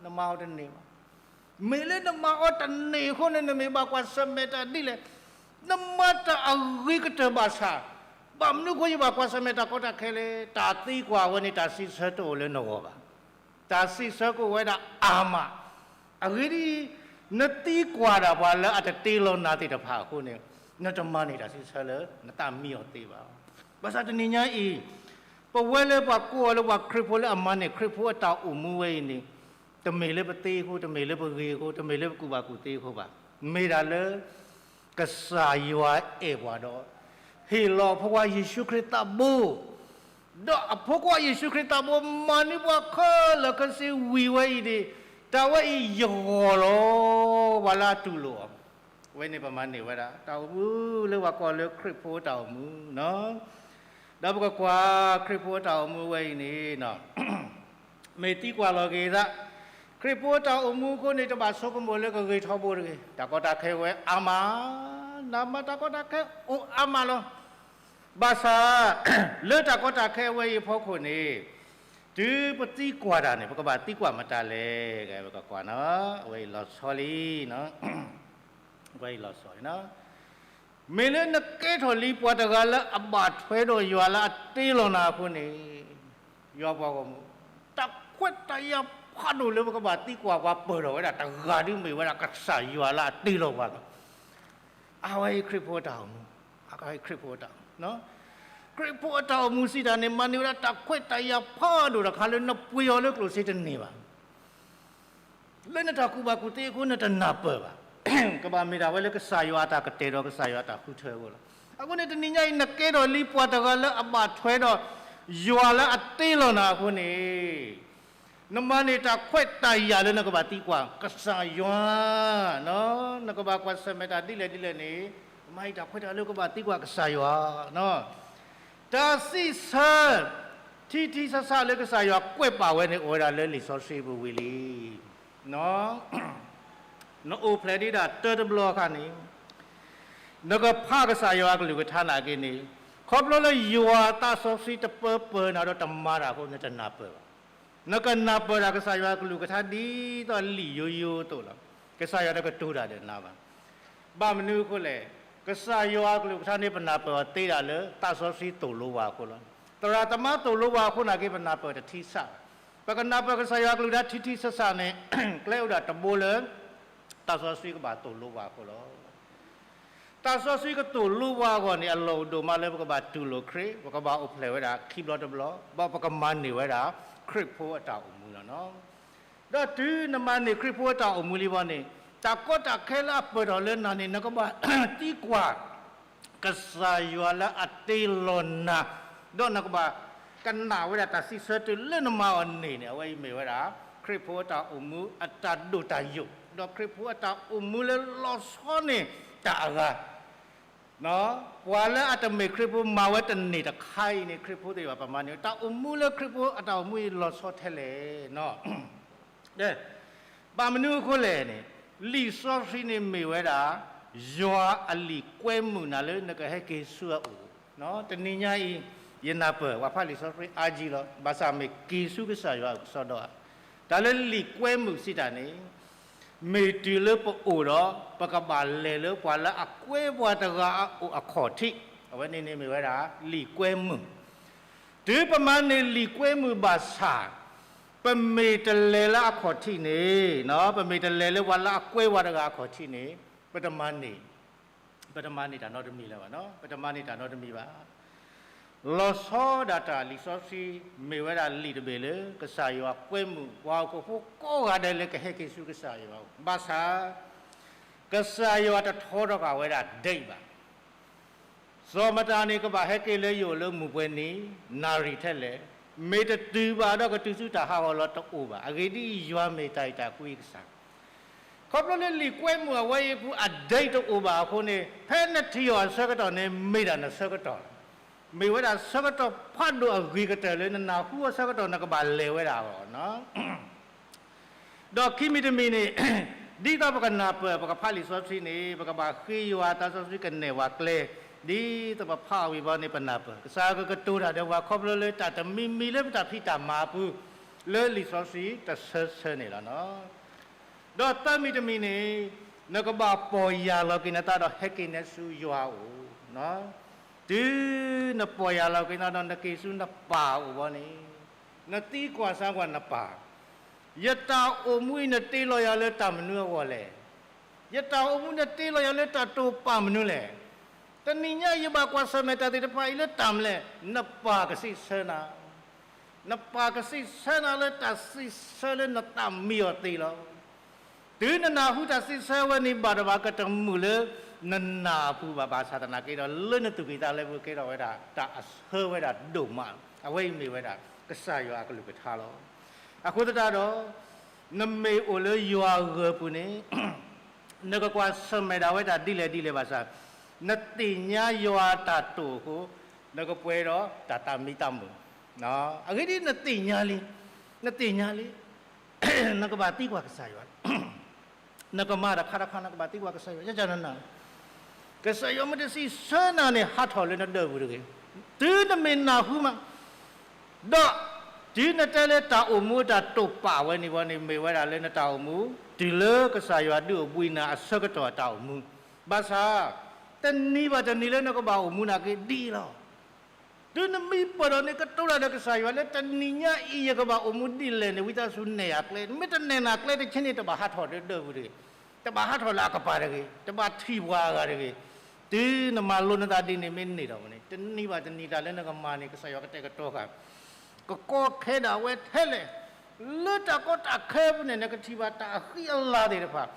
နမၤအီၤတန့ၢ်ဘၣ်. မ့ၢ်လၢနမၤအီၤတန့ၢ်အဃိန့ၣ် နမ့ၢ်ဘၣ်ကွၢ်ဆၢၣ်မဲာ်တၢ်ဒ်လဲၣ်, နမၤတၢ်အဂ့ၤကတၢၢ်ဘၣ်ဆၣ်, ဘၣ်မနုၤအဃိယဘၣ်ကွၢ်ဆၢၣ်မဲာ်တၢ်ကီတၢ်ခဲလဲၣ်, တၢ်သံကွၢ်ဝဲန့ၣ် တၢ်စံးဆၢတအိၣ်လၢနဂီၢ်ဘၣ်. တၢ်စံးဆၢကအိၣ်ဝဲဒၣ်အါမး, အဂ့ၢ်ဒ်အံၤ, နသံကွၢ်ဒၣ်ပှၤလၢအတတ့လီၤနၤသ့ၣ်တဖၣ်အဃိန့ၣ်, နတမၤန့ၢ်တၢ်စံးဆၢလၢနသးမံအီၤသ့ဘၣ်. ဘၣ်ဆၣ်တနံၤညါအံၤ, ပဝဲလၢပှၤကိးအီၤလၢပှၤခရံာ်ဖိလၢအမၤန့ၢ်ခရံာ်ဖိအတၢ်အိၣ်မူဝဲအံၤန့ၣ်, တမ့ၢ်လၢပသ့အဃိ, တမ့ၢ်လၢပဂ့ၤအဃိ, တမ့ၢ်လၢပကူၣ်ဘၣ်ကူၣ်သ့အဃိဘၣ်. မ့ၢ်ဒၣ်လၢ ကစၢ်ယွၤအဲၣ်ပှၤဒီး ဟ့ၣ်လီၤအဖိခွါယ့ၣ်ၡူးခရံာ်သးဘိ, ဒီးအဖိခွါယ့ၣ်ၡူးခရံာ်သးဘိမၤန့ၢ်ပှၤခဲလၢာ်ခဲဆ့ဝံၤဝဲအံၤန့ၣ်, တၢ်ဝဲအံၤယဂီၢ်လီၤ ပှၤလၢအတူၢ်လိာ်အီၤ. အဝဲန့ၣ်ပမၤန့ၢ်ဝဲဒၣ် တၢ်အိၣ်မူလၢပှၤကိးလၢခရံာ်ဖိအတၢ်အိၣ်မူနီၤ. ဒီးပကကွၢ်ခရံာ်ဖိအတၢ်အိၣ်မူဝဲအံၤန့ၣ် မ့ၢ်သံကွၢ်လီၤက့ၤသး, ခရံာ်ဖိအတၢ်အိၣ်မူအဃိန့ၣ် တဘၣ်ဆိကမိၣ်လၢကဂ့ၤထီဘိတဂ့ၤ. တၢ်ကီတၢ်ခဲဝဲအါမး, နမၤတၢ်ကီတၢ်ခဲအိၣ်အါမးလီၤ. ဘၣ်ဆၣ်, လၢတၢ်ကီတၢ်ခဲအဝဲအံၤအဖီခိၣ်န့ၣ်, တုၤပသံကွၢ်တၢ်န့ၣ် ပကဘၣ်သံကွၢ်မတၤလဲၣ်, ပကကွၢ်နီၤ, အဝဲအံၤလီၤဆီလံ, အဝဲအံၤလီၤဆီလံနီၤ. မ့ၢ်လၢနကဲထီၣ်လံပှၤတဂၤလၢအဘၣ်ထွဲဒီးယွၤလၢအတ့လီၤနၤအဃိန့ၣ်, ယွၤပှၤဂီၢ်မုၢ်, တၢ်ခွဲးတၢ်ယာ်ဖးဒိၣ်လၢပကဘၣ်သံကွၢ်ပှၤပၢၢ်ထီၣ်ဝဲဒၣ်တဂၤဒုးမ့ၢ်ဝဲဒၣ်ကစၢ်ယွၤလၢအတ့လီၤပှၤလီၤ. အဝဲအံၤခရံာ်ဖိအတၢ်အိၣ်မူ, အဝဲအံၤခရံာ်ဖိအတၢ်အိၣ်မူ, ခရံာ်ဖိအတၢ်အိၣ်မူစံးတၢ်န့ၣ် မၤန့ၢ်ဝဲဒၣ်တၢ်ခွဲးတၢ်ယာ်ဖးဒိၣ်တခါလၢနပှ့ၤအီၤလၢကျိၣ်စ့တန့ၢ်ဘၣ်. လၢနတၢ်ကူၣ်ဘၣ်ကူၣ်သ့အဃိနတနၢ်ပၢၢ်ဘၣ်. ကဘၣ်မ့ၢ်ဒၣ်ဝဲလၢကစၢ်ယွၤအတၢ်ကတဲာ်ဒီးကစၢ်ယွၤအတၢ်ဃုထၢအဃိလီၤ. အဃိန့ၣ်တနံၤညါအံၤ နကဲထီၣ်လံပှၤတဂၤလၢအဘၣ်ထွဲဒီး ယွၤလၢအတ့လီၤနၤအဃိန့ၣ်, နမၤန့ၢ်တၢ်ခွဲးတၢ်ယာ်လၢနကဘၣ်သံကွၢ်ကစၢ်ယွၤ, နကဘၣ်ကွၢ်ဆၢၣ်မဲာ်တၢ်ဒ်လဲၣ်ဒ်လဲၣ်န့ၣ်, နမၤအံၤတၢ်ခွဲးတၢ်ယာ်လၢကဘၣ်သံကွၢ်ကစၢ်ယွၤ တၢ်စံးဆၢ ထံထံဆးဆးလၢကစၢ်ယွၤကွဲးပာ်ဝဲန့ၣ် အိၣ်ဝဲဒၣ်လၢလံာ်စီဆှံပူၤဝံၤလံ. နအိၣ်ဖျဲၣ်ဒံးဒၣ်တၢတဘျီအခါန့ၣ်, နကဖးကစၢ်ယွၤအကလုၢ်ကထါနာ်က့န့ၣ်, ခီဖျိလၢယွၤသးစီဆှံတပၢပၢၤနၤဒီးတမၤတၢ်အဃိ နတနၢ်ပၢၢ်ဘၣ်. နကနၢ်ပၢၢ်ဒၣ်ကစၢ်ယွၤအကလုၢ်ကထါဒ်သိးလံာ်ယိယိအသိးလီၤ. ကစၢ်ယွၤတကတိၤတၢ်ဒီးနၤဘၣ်. ဘၣ်မနုၤအဃိလဲၣ်, ကစၢ်ယွၤအကလုၢ်ကထါန့ၣ် ပနၢ်ပၢၢ်အီၤသ့ဒၣ်လၢ သးစီဆှံသိၣ်လိပှၤအဃိလီၤ. သရၣ်သမါသိၣ်လိပှၤအဃိနာ်က့ ပနၢ်ပၢၢ်တထံဆးဘၣ်. ပကနၢ်ပၢၢ်ကစၢ်ယွၤအကလုၢ်ကထါထံထံဆးဆးန့ၣ်, ကျဲအိၣ်ဒၣ်တဘိလၢ သးစီဆှံကဘၣ်သိၣ်လိပှၤအဃိလီၤ. သးစီဆှံကသိၣ်လိပှၤအဂီၢ်န့ၣ် အလီၢ်အိၣ်ဒိၣ်မးလၢပကဘၣ်တူၢ်လိာ်ခရံာ်, ပကဘၣ်အိၣ်ဖျဲၣ်ဝဲဒၣ်ခံဘျီတဘျီ, ဘၣ်ပကမၤန့ၢ်ဝဲဒၣ် ခရံာ်ဖိအတၢ်အိၣ်မူလီၤနီၤ. ဒီးတုၤနမၤန့ၢ်ခရံာ်ဖိအတၢ်အိၣ်မူလံဘၣ်န့ၣ်, တၢ်ကီတၢ်ခဲလၢအပၢၢ်ထီၣ်လၢနၤန့ၣ် နကဘၣ်သံကွၢ် ကစၢ်ယွၤလၢအတ့လီၤနၤ, ဒီးနကဘၣ်ကနၣ်ဝဲဒၣ်တၢ်စံးဆၢတုၤလၢနမၤအီၤန့ၢ်န့ၣ်, အဝဲအံၤမ့ၢ်ဝဲဒၣ် ခရံာ်ဖိအတၢ်အိၣ်မူအတၢ်ဒိၣ်တၢ်ယိာ်, ဒီးခရံာ်ဖိအတၢ်အိၣ်မူလၢလီၤဆီန့ၢ်တၢ်အဂၤ ပှၤလၢအတမ့ၢ်ခရံာ်ဖိမၤဝဲတန့ၢ်တခါအံၤန့ၣ် ခရံာ်ဖိသ့ၣ်တဖၣ်ပမၤန့ၢ် တၢ်အိၣ်မူလၢခရံာ်ဖိအတၢ်အိၣ်မူအံၤလီၤဆီထဲလဲၣ်နီၤ. ဘၣ်မနုၤအဃိလဲၣ်န့ၣ်, လံာ်စီဆှံန့ၣ်မ့ၢ်ဝဲဒၣ် ယွၤအလံာ်ကွဲမုာ်နၤလၢနကဟဲက့ၤဆူအအိၣ်, တနံၤညါအံၤ ယနၢ်ပၢၢ် ပှၤဖးလံာ်စီဆှံအါကံလီၤ, ဘၣ်ဆၣ်မ့ၢ်က့ၤဆူကစၢ်ယွၤအကစီဒီဧါ. တၢ်လၢလံာ်ကွဲမုာ်စံးတၢ်န့ၣ်, မ့ၢ်တုၤလၢပအိၣ်ဒီး ပကဘၣ်လဲၤလၢပှၤလၢအကွဲပှၤတဂၤအအိၣ်အခီၣ်ထံး, အဝဲန့ၣ်န့ၣ်မ့ၢ်ဝဲဒၣ် လံာ်ကွဲမုာ် တုၤပမၤန့ၢ်လံာ်ကွဲမုာ်ဘၣ်ဆၣ်, ပမ့ၢ်တလဲၤလၢအခီၣ်ထံးန့ၣ်, ပမ့ၢ်တလဲၤလၢပှၤလၢအကွဲပှၤတဂၤအခီၣ်ထံးန့ၣ်, ပတမၤန့ၢ်, ပတမၤန့ၢ်တၢ်နီတမံၤလၢၤဘၣ်, ပတမၤန့ၢ်တၢ်နီတမံၤဘၣ်. လီၤဆီဒၣ်တၢ်လံာ်စီဆှံ မ့ၢ်ဝဲဒၣ်လံာ်တဘ့ၣ်လၢ ကစၢ်ယွၤကွဲမုာ်ပှၤဟီၣ်ခိၣ်ဖိကိးဂၤဒဲးလၢကဟဲက့ၤဆူကစၢ်ယွၤအအိၣ်, ဘၣ်ဆၣ် ကစၢ်ယွၤတထီထီၣ်ဃာ်ဝဲဒၣ် date ဘၣ်. စီၤမတၤန့ၣ် ကဘၣ်ဟဲက့ၤလၢယအိၣ်လၢမုၢ်ပှဲၤနံၤ နၣ်ရံၣ်ထဲလဲၣ်, မ့ၢ်တတုၤဘၣ်ဒီးကတုၤဆူတၢ်ဟးဂီၤလီၤတအိၣ်ဘၣ်. အဂ့ၢ်ဒ်အံၤ, ယွၤမ့ၢ်တၢ်အဲၣ်တၢ်ကွံကစၢ်. ခီဖျိလၢလံာ်ကွဲမုာ်အဝဲအံၤအပူၤ အ date တအိၣ်ဘၣ်အဃိန့ၣ်, ဖဲနထံၣ်အီၤအဆၢကတီၢ်န့ၣ် မ့ၢ်ဒၣ်နဆၢကတီၢ်လီၤ. မ့ၢ်ဝဲဒၣ်ဆၢကတီၢ်ဖးဒိၣ်အဂ့ၤကတၢၢ်လၢနနၢ်ဟူအဆၢကတီၢ် နကဘၣ်လဲၤဝဲဒၣ်အဂီၢ်နီၤ. ဒီးခံမံၤတမံၤန့ၣ်, ဒ်သိးပကနၢ်ပၢၢ် ပကဖးလံာ်စီဆှံန့ၣ် ပကဘၣ်ဃ့ယွၤ သးစီဆှံကနဲၣ်ပှၤကျဲ, ဒ်သိးပဖးအီၤဝံၤဘီန့ၣ် ပနၢ်ပၢၢ် ကစၢ်ယွၤကကတိၤတၢ်ဒီးပှၤခီဖျိလၢတၢ်တမံၤမံၤလၢပတၢ်ဖံးတၢ်မၤအပူၤ လၢလံာ်စီဆှံတဆၢဆၢန့ၣ်လီၤ. ဒီးသၢမံၤတမံၤန့ၣ်, နကဘၣ်ပီၢ်ယၢ်လီၤက့ၤနသးဒီးဟဲက့ၤနဲဆူယွၤအအိၣ်, တုၤနပီၢ်ယၢ်လီၤက့ၤနသးဒီးနက့ၤဆူနပၢ်အအိၣ်ဘီန့ၣ်, နသံကွၢ်စၢ်ကွၢ်နပၢ်, ယတၢ်အိၣ်မူအံၤနတ့လီၤယၤလၢတၢ်မနုၤအဂီၢ်လဲၣ်. ယတၢ်အိၣ်မူနတ့လီၤယၤလၢတၢ်တိာ်ပာ်မနုၤလဲၣ်. တနံၤညါအံၤယဘၣ်ကွၢ်ဆၢၣ်မဲာ်တၢ်သ့ၣ်တဖၣ်အံၤလၢတၢ်မနုၤလဲၣ်. နပၢ်ကစံးဆၢနၤ, နပၢ်ကစံးဆၢနၤလၢတၢ်စံးဆၢလၢနသးမံအီၤသ့လီၤ. တုၤနနၢ်ဟူတၢ်စံးဆၢဝဲန့ၣ်ဘၣ်ဒီးဘၣ် ကတမုာ်လၢနနၢ်အပူၤဘၣ် ဘၣ်ဆၣ်သနာ်က့ဒီး လၢနသူၣ်ကံၢ်သးလဲပူၤကဲထီၣ်ဝဲဒၣ် တၢ်အဆၢဝဲဒၣ်ဒိၣ်မး, အဝဲအံၤမ့ၢ်ဝဲဒၣ် ကစၢ်ယွၤအကလုၢ်ကထါလီၤ. အဃိသတးဒီး နမ့ၢ်အိၣ်လၢယွၤအဂၢၤပူၤန့ၣ် နကကွၢ်ဆၢၣ်မဲာ်ဒၣ်ဝဲဒၣ်ဒ်လဲၣ်ဒ်လဲၣ်ဘၣ်ဆၣ်, နသ့ၣ်ညါယွၤအတၢ်တိာ်အဃိ, နကပှဲၤဒီးတၢ်သးမံသးမုာ်, အဂ့ၢ်ဒ်အံၤ နသ့ၣ်ညါလံ, နသ့ၣ်ညါလံ, နကဘၣ်သံကွၢ်ကစၢ်ယွၤ, နကမၤတခါတခါ နကဘၣ်သံကွၢ်ကစၢ်ယွၤ, ယကနနၤ, ကစၢ်ယွၤမ့ၢ်တစံးဆၢနၤန့ၣ် ဟးထီၣ်လၢနဒၢးပူၤတဂ့ၤ, တုၤနမ့ၢ်နၢ်ဟူမး ဒီးတုၤနတဲလၢတၢ်အိၣ်မူတၢ်တိာ်ပာ်ဝဲန့ၣ်ဘီန့ၣ် မ့ၢ်ဝဲဒၣ်လၢနတၢ်အိၣ်မူ တုၤလၢကစၢ်ယွၤဒုးအိၣ်ဘှံးနၤအဆၢကတီၢ်အတၢ်အိၣ်မူ, ဘၣ်ဆၣ် တနံၤဘၣ်တနံၤလၢနကဘၣ်အိၣ်မူနာ်က့ဒ်အံၤလီၤ. တုၤနမံပၢၢ်ဒီးန့ၣ် ကတိၤတၢ်ဒီးကစၢ်ယွၤလၢတနံၤညါအံၤ ယကဘၣ်အိၣ်မူဒ်လဲၣ်န့ၣ် ဝံသးစူၤနဲၣ်အကျဲ, မ့ၢ်တနဲၣ်နၤကျဲတဆ့န့ၣ် တဘၣ်ဟးထီၣ်လၢဒၢးပူၤတဂ့ၤ, တဘၣ်ဟးထီၣ်လၢအကပၤတဂ့ၤ, တဘၣ်ထံၣ်ပှၤအဂၤတဂ့ၤ, တုၤနမၤလိနသးဒ်န့ၣ်မ့ၢ်န့ၢ်ဒီးန့ၣ် တနံၤဘၣ်တနံၤတၢ်လၢနကမၤန့ၣ် ကစၢ်ယွၤကတဲာ်ကတီၤဃာ် ကကီခဲဒၣ်ဝဲထဲလဲၣ်, လၢတၢ်ကီတၢ်ခဲအပူၤန့ၣ် နကထံၣ်ဘၣ်တၢ်အဃံအလၤသ့ၣ်တဖၣ်,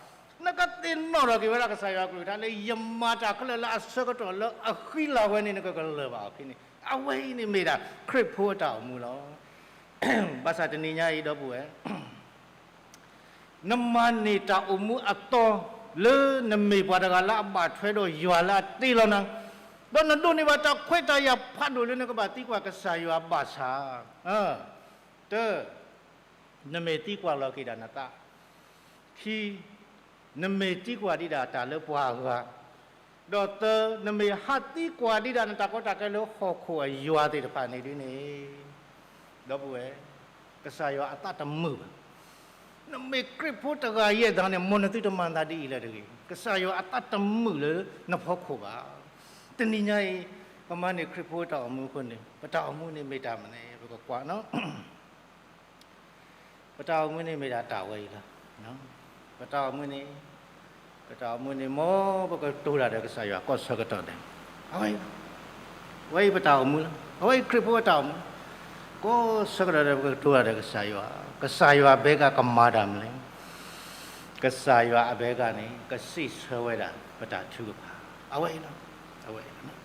နကသ့ၣ်နီၣ်ထီၣ်က့ၤဝဲဒၣ်ကစၢ်ယွၤအကလုၢ်ကထါလၢ ယမၤတၢ်ခဲလၢာ်လၢအဆၢကတီၢ်လၢအဃံလၤဝဲန့ၣ် နကကလၢၤဘၣ်အီၤဖဲန့ၣ်, အဝဲအံၤန့ၣ်မ့ၢ်ဒၣ်ခရံာ်ဖိအတၢ်အိၣ်မူလီၤ. ဘၣ်ဆၣ်တနံၤညါအံၤဒီပုၢ်ဝဲၢ် နမၤန့ၢ်တၢ်အိၣ်မူအသီ လၢနမ့ၢ်ပှၤတဂၤလၢအဘၣ်ထွဲဒီးယွၤလၢအတ့လီၤနၤ, ဒီးနဒိးန့ၢ်ဘၣ်တၢ်ခွဲးတၢ်ယာ်ဖးဒိၣ်လၢနကဘၣ်သံကွၢ်ကစၢ်ယွၤဘၣ်ဆၣ်, တၢ, နမ့ၢ်သံကွၢ်လီၤက့ၤဒၣ်နသး, ခံ, နမ့ၢ်သံကွၢ်ဒံးဒၣ်တၢ်လၢပှၤအဂၤ, ဒီးသၢ, နမ့ၢ်ဟးသံကွၢ်ဒံးဒၣ်နတၢ်ကီတၢ်ခဲလၢဟီၣ်ခိၣ်အယွၤသ့ၣ်တဖၣ်န့ၣ်ဒ်န့ၣ်, ဒီပုၢ်ဝဲၢ်, ကစၢ်ယွၤအသးတမုာ်ဘၣ်. နမ့ၢ်ခရံာ်ဖိတဂၤအံၤအသိးန့ၣ် မ်နသုတမၤသးဒ်အံၤလၢၤတဂ့ၤ. ကစၢ်ယွၤအသးတမုာ်လၢနဖီခိၣ်ဘၣ်. တနံၤညါအံၤ ပမၤန့ၢ်ခရံာ်ဖိအတၢ်အိၣ်မူအဃိန့ၣ် ပတၢ်အိၣ်မူန့ၣ်မ့ၢ်တၢ်မနုၤ ပကကွၢ် ပတၢ်အိၣ်မူန့ၣ်မ့ၢ်ဒၣ်တၢ်ဝဲအံၤလီၤ. ပတၢ်အိၣ်မူန့ၣ်, ပတၢ်အိၣ်မူန့ၣ် မ်ပကတိၤတၢ်ဒီးကစၢ်ယွၤကိးဆၢကတီၢ်န့ၣ်, အဝဲအံၤလီၤ. အဝဲအံၤပတၢ်အိၣ်မူလီၤ. အဝဲအံၤခရံာ်ဖိအတၢ်အိၣ်မူ, ကိးဆၢကတီၢ်ဒီးပကတိၤတၢ်ဒီးကစၢ်ယွၤ, ကစၢ်ယွၤအဘဲကၣ်ကမၤတၢ်မနုၤလဲၣ်. ကစၢ်ယွၤအဘဲကၣ်န့ၣ် ကစံးဆၢဝဲဒၣ်ပတၢ်ထုကဖၣ်, အဝဲအံၤလီၤ. အဝဲအံၤလီၤ.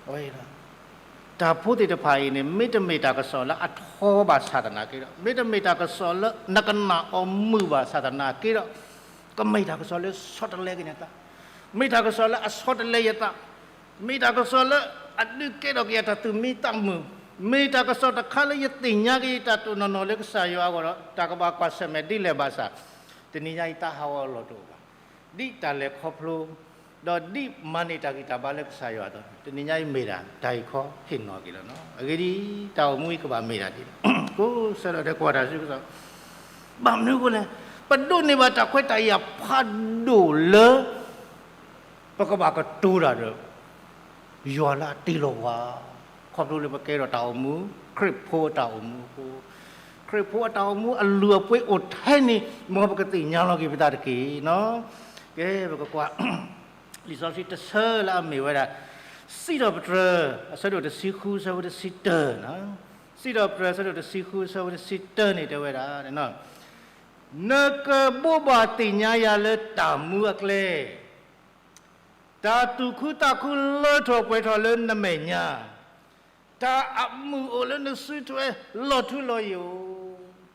အဝဲအံၤလီၤ. တၢ်ဖိသ့ၣ်တဖၣ်အံၤန့ၣ် မ့တမ့ၢ်တၢ်ကစီၣ်လၢအထီဘၣ်ဆၣ်သနာ်က့ဒီး, မ့တမ့ၢ်တၢ်ကစီၣ်လၢနကနၣ်အီၤမုာ်ဘၣ်ဆၣ်သနာ်က့ဒီး, ကမ့ၢ်တၢ်ကစီၣ်လၢဆီတလဲက့ၤနသး, မ့ၢ်တၢ်ကစီၣ်လၢအဆီတလဲယသး, မ့ၢ်တၢ်ကစီၣ်လၢအဒုးကဲထီၣ်က့ၤယတၢ်သူၣ်မံသးမုာ်, မ့ၢ်တၢ်ကစီၣ်တခါလၢယသ့ၣ်ညါက့ၤယတၢ်တိာ်နီၢ်နီၢ်လၢကစၢ်ယွၤအဂီၢ်ဒီး တၢ်ကဘၣ်ကွၢ်ဆၢၣ်မဲာ်ဒ်လဲၣ်ဘၣ်ဆၣ်, တနံၤညါအံၤတၢ်ဟးဂီၤအလီၢ်တအိၣ်ဘၣ်. ဒ်တၢ်လဲၤခီဖျိ ဒီးဒ်မၤန့ၢ်တၢ်ဂံၢ်တၢ်ဘါလၢကစၢ်ယွၤအသိး, တနံၤညါအံၤမ့ၢ်ဒၣ် တၢ်ဂ့ၢ်ခီဟ့ၣ်နီၤက့ၤလီၤနီၤ. အဂ့ၢ်ဒ်အံၤ, တၢ်အိၣ်မူအံၤကဘၣ်မ့ၢ်ဒၣ်ဒ်လဲၣ်. ကိးဆၢဒီးတဲကွၢ်တၢ်စုကစီၣ်, ဘၣ်မနုၤအဃိလဲၣ်, ပဒိးန့ၢ်ဘၣ်တၢ်ခွဲးတၢ်ယာ်ဖးဒိၣ်လၢ ပကဘၣ်ကတိၤတၢ်ဒီး ယွၤလၢအတ့လီၤပှၤ, ခီဖျိလၢပကဲထီၣ်တၢ်အိၣ်မူ, ခရံာ်ဖိအတၢ်အိၣ်မူအဃိ, ခရံာ်ဖိအတၢ်အိၣ်မူအလုၢ်အပှ့ၤအိၣ်ထဲန့ၣ် မ်ပကသ့ၣ်ညါလီၤက့ၤပသးတက့ၢ်နီၤ. ကဲ ပကကွၢ် လံာ်စီဆှံတဆၢလၢအမ့ၢ်ဝဲဒၣ် စံးထီၣ်ပတြၢၤ အဆၢဒိၣ်တဆံဃု အဆၢဖိတဆံတၢ, စံးထီၣ်ပတြၢၤ အဆၢဒိၣ်တဆံဃု အဆၢဖိတဆံတၢန့ၣ်တဲဝဲဒၣ်, နကဘိးဘၣ်သ့ၣ်ညါယၤလၢတၢ်မူအကျဲ, တၢ်သူၣ်ခုသးခုလၢထီၣ်ပှဲၤထီၣ်လၢနမဲာ်ညါ, တၢ်အမုာ်အိၣ်လၢနစုထွဲလီၤထူလီၤယိာ်,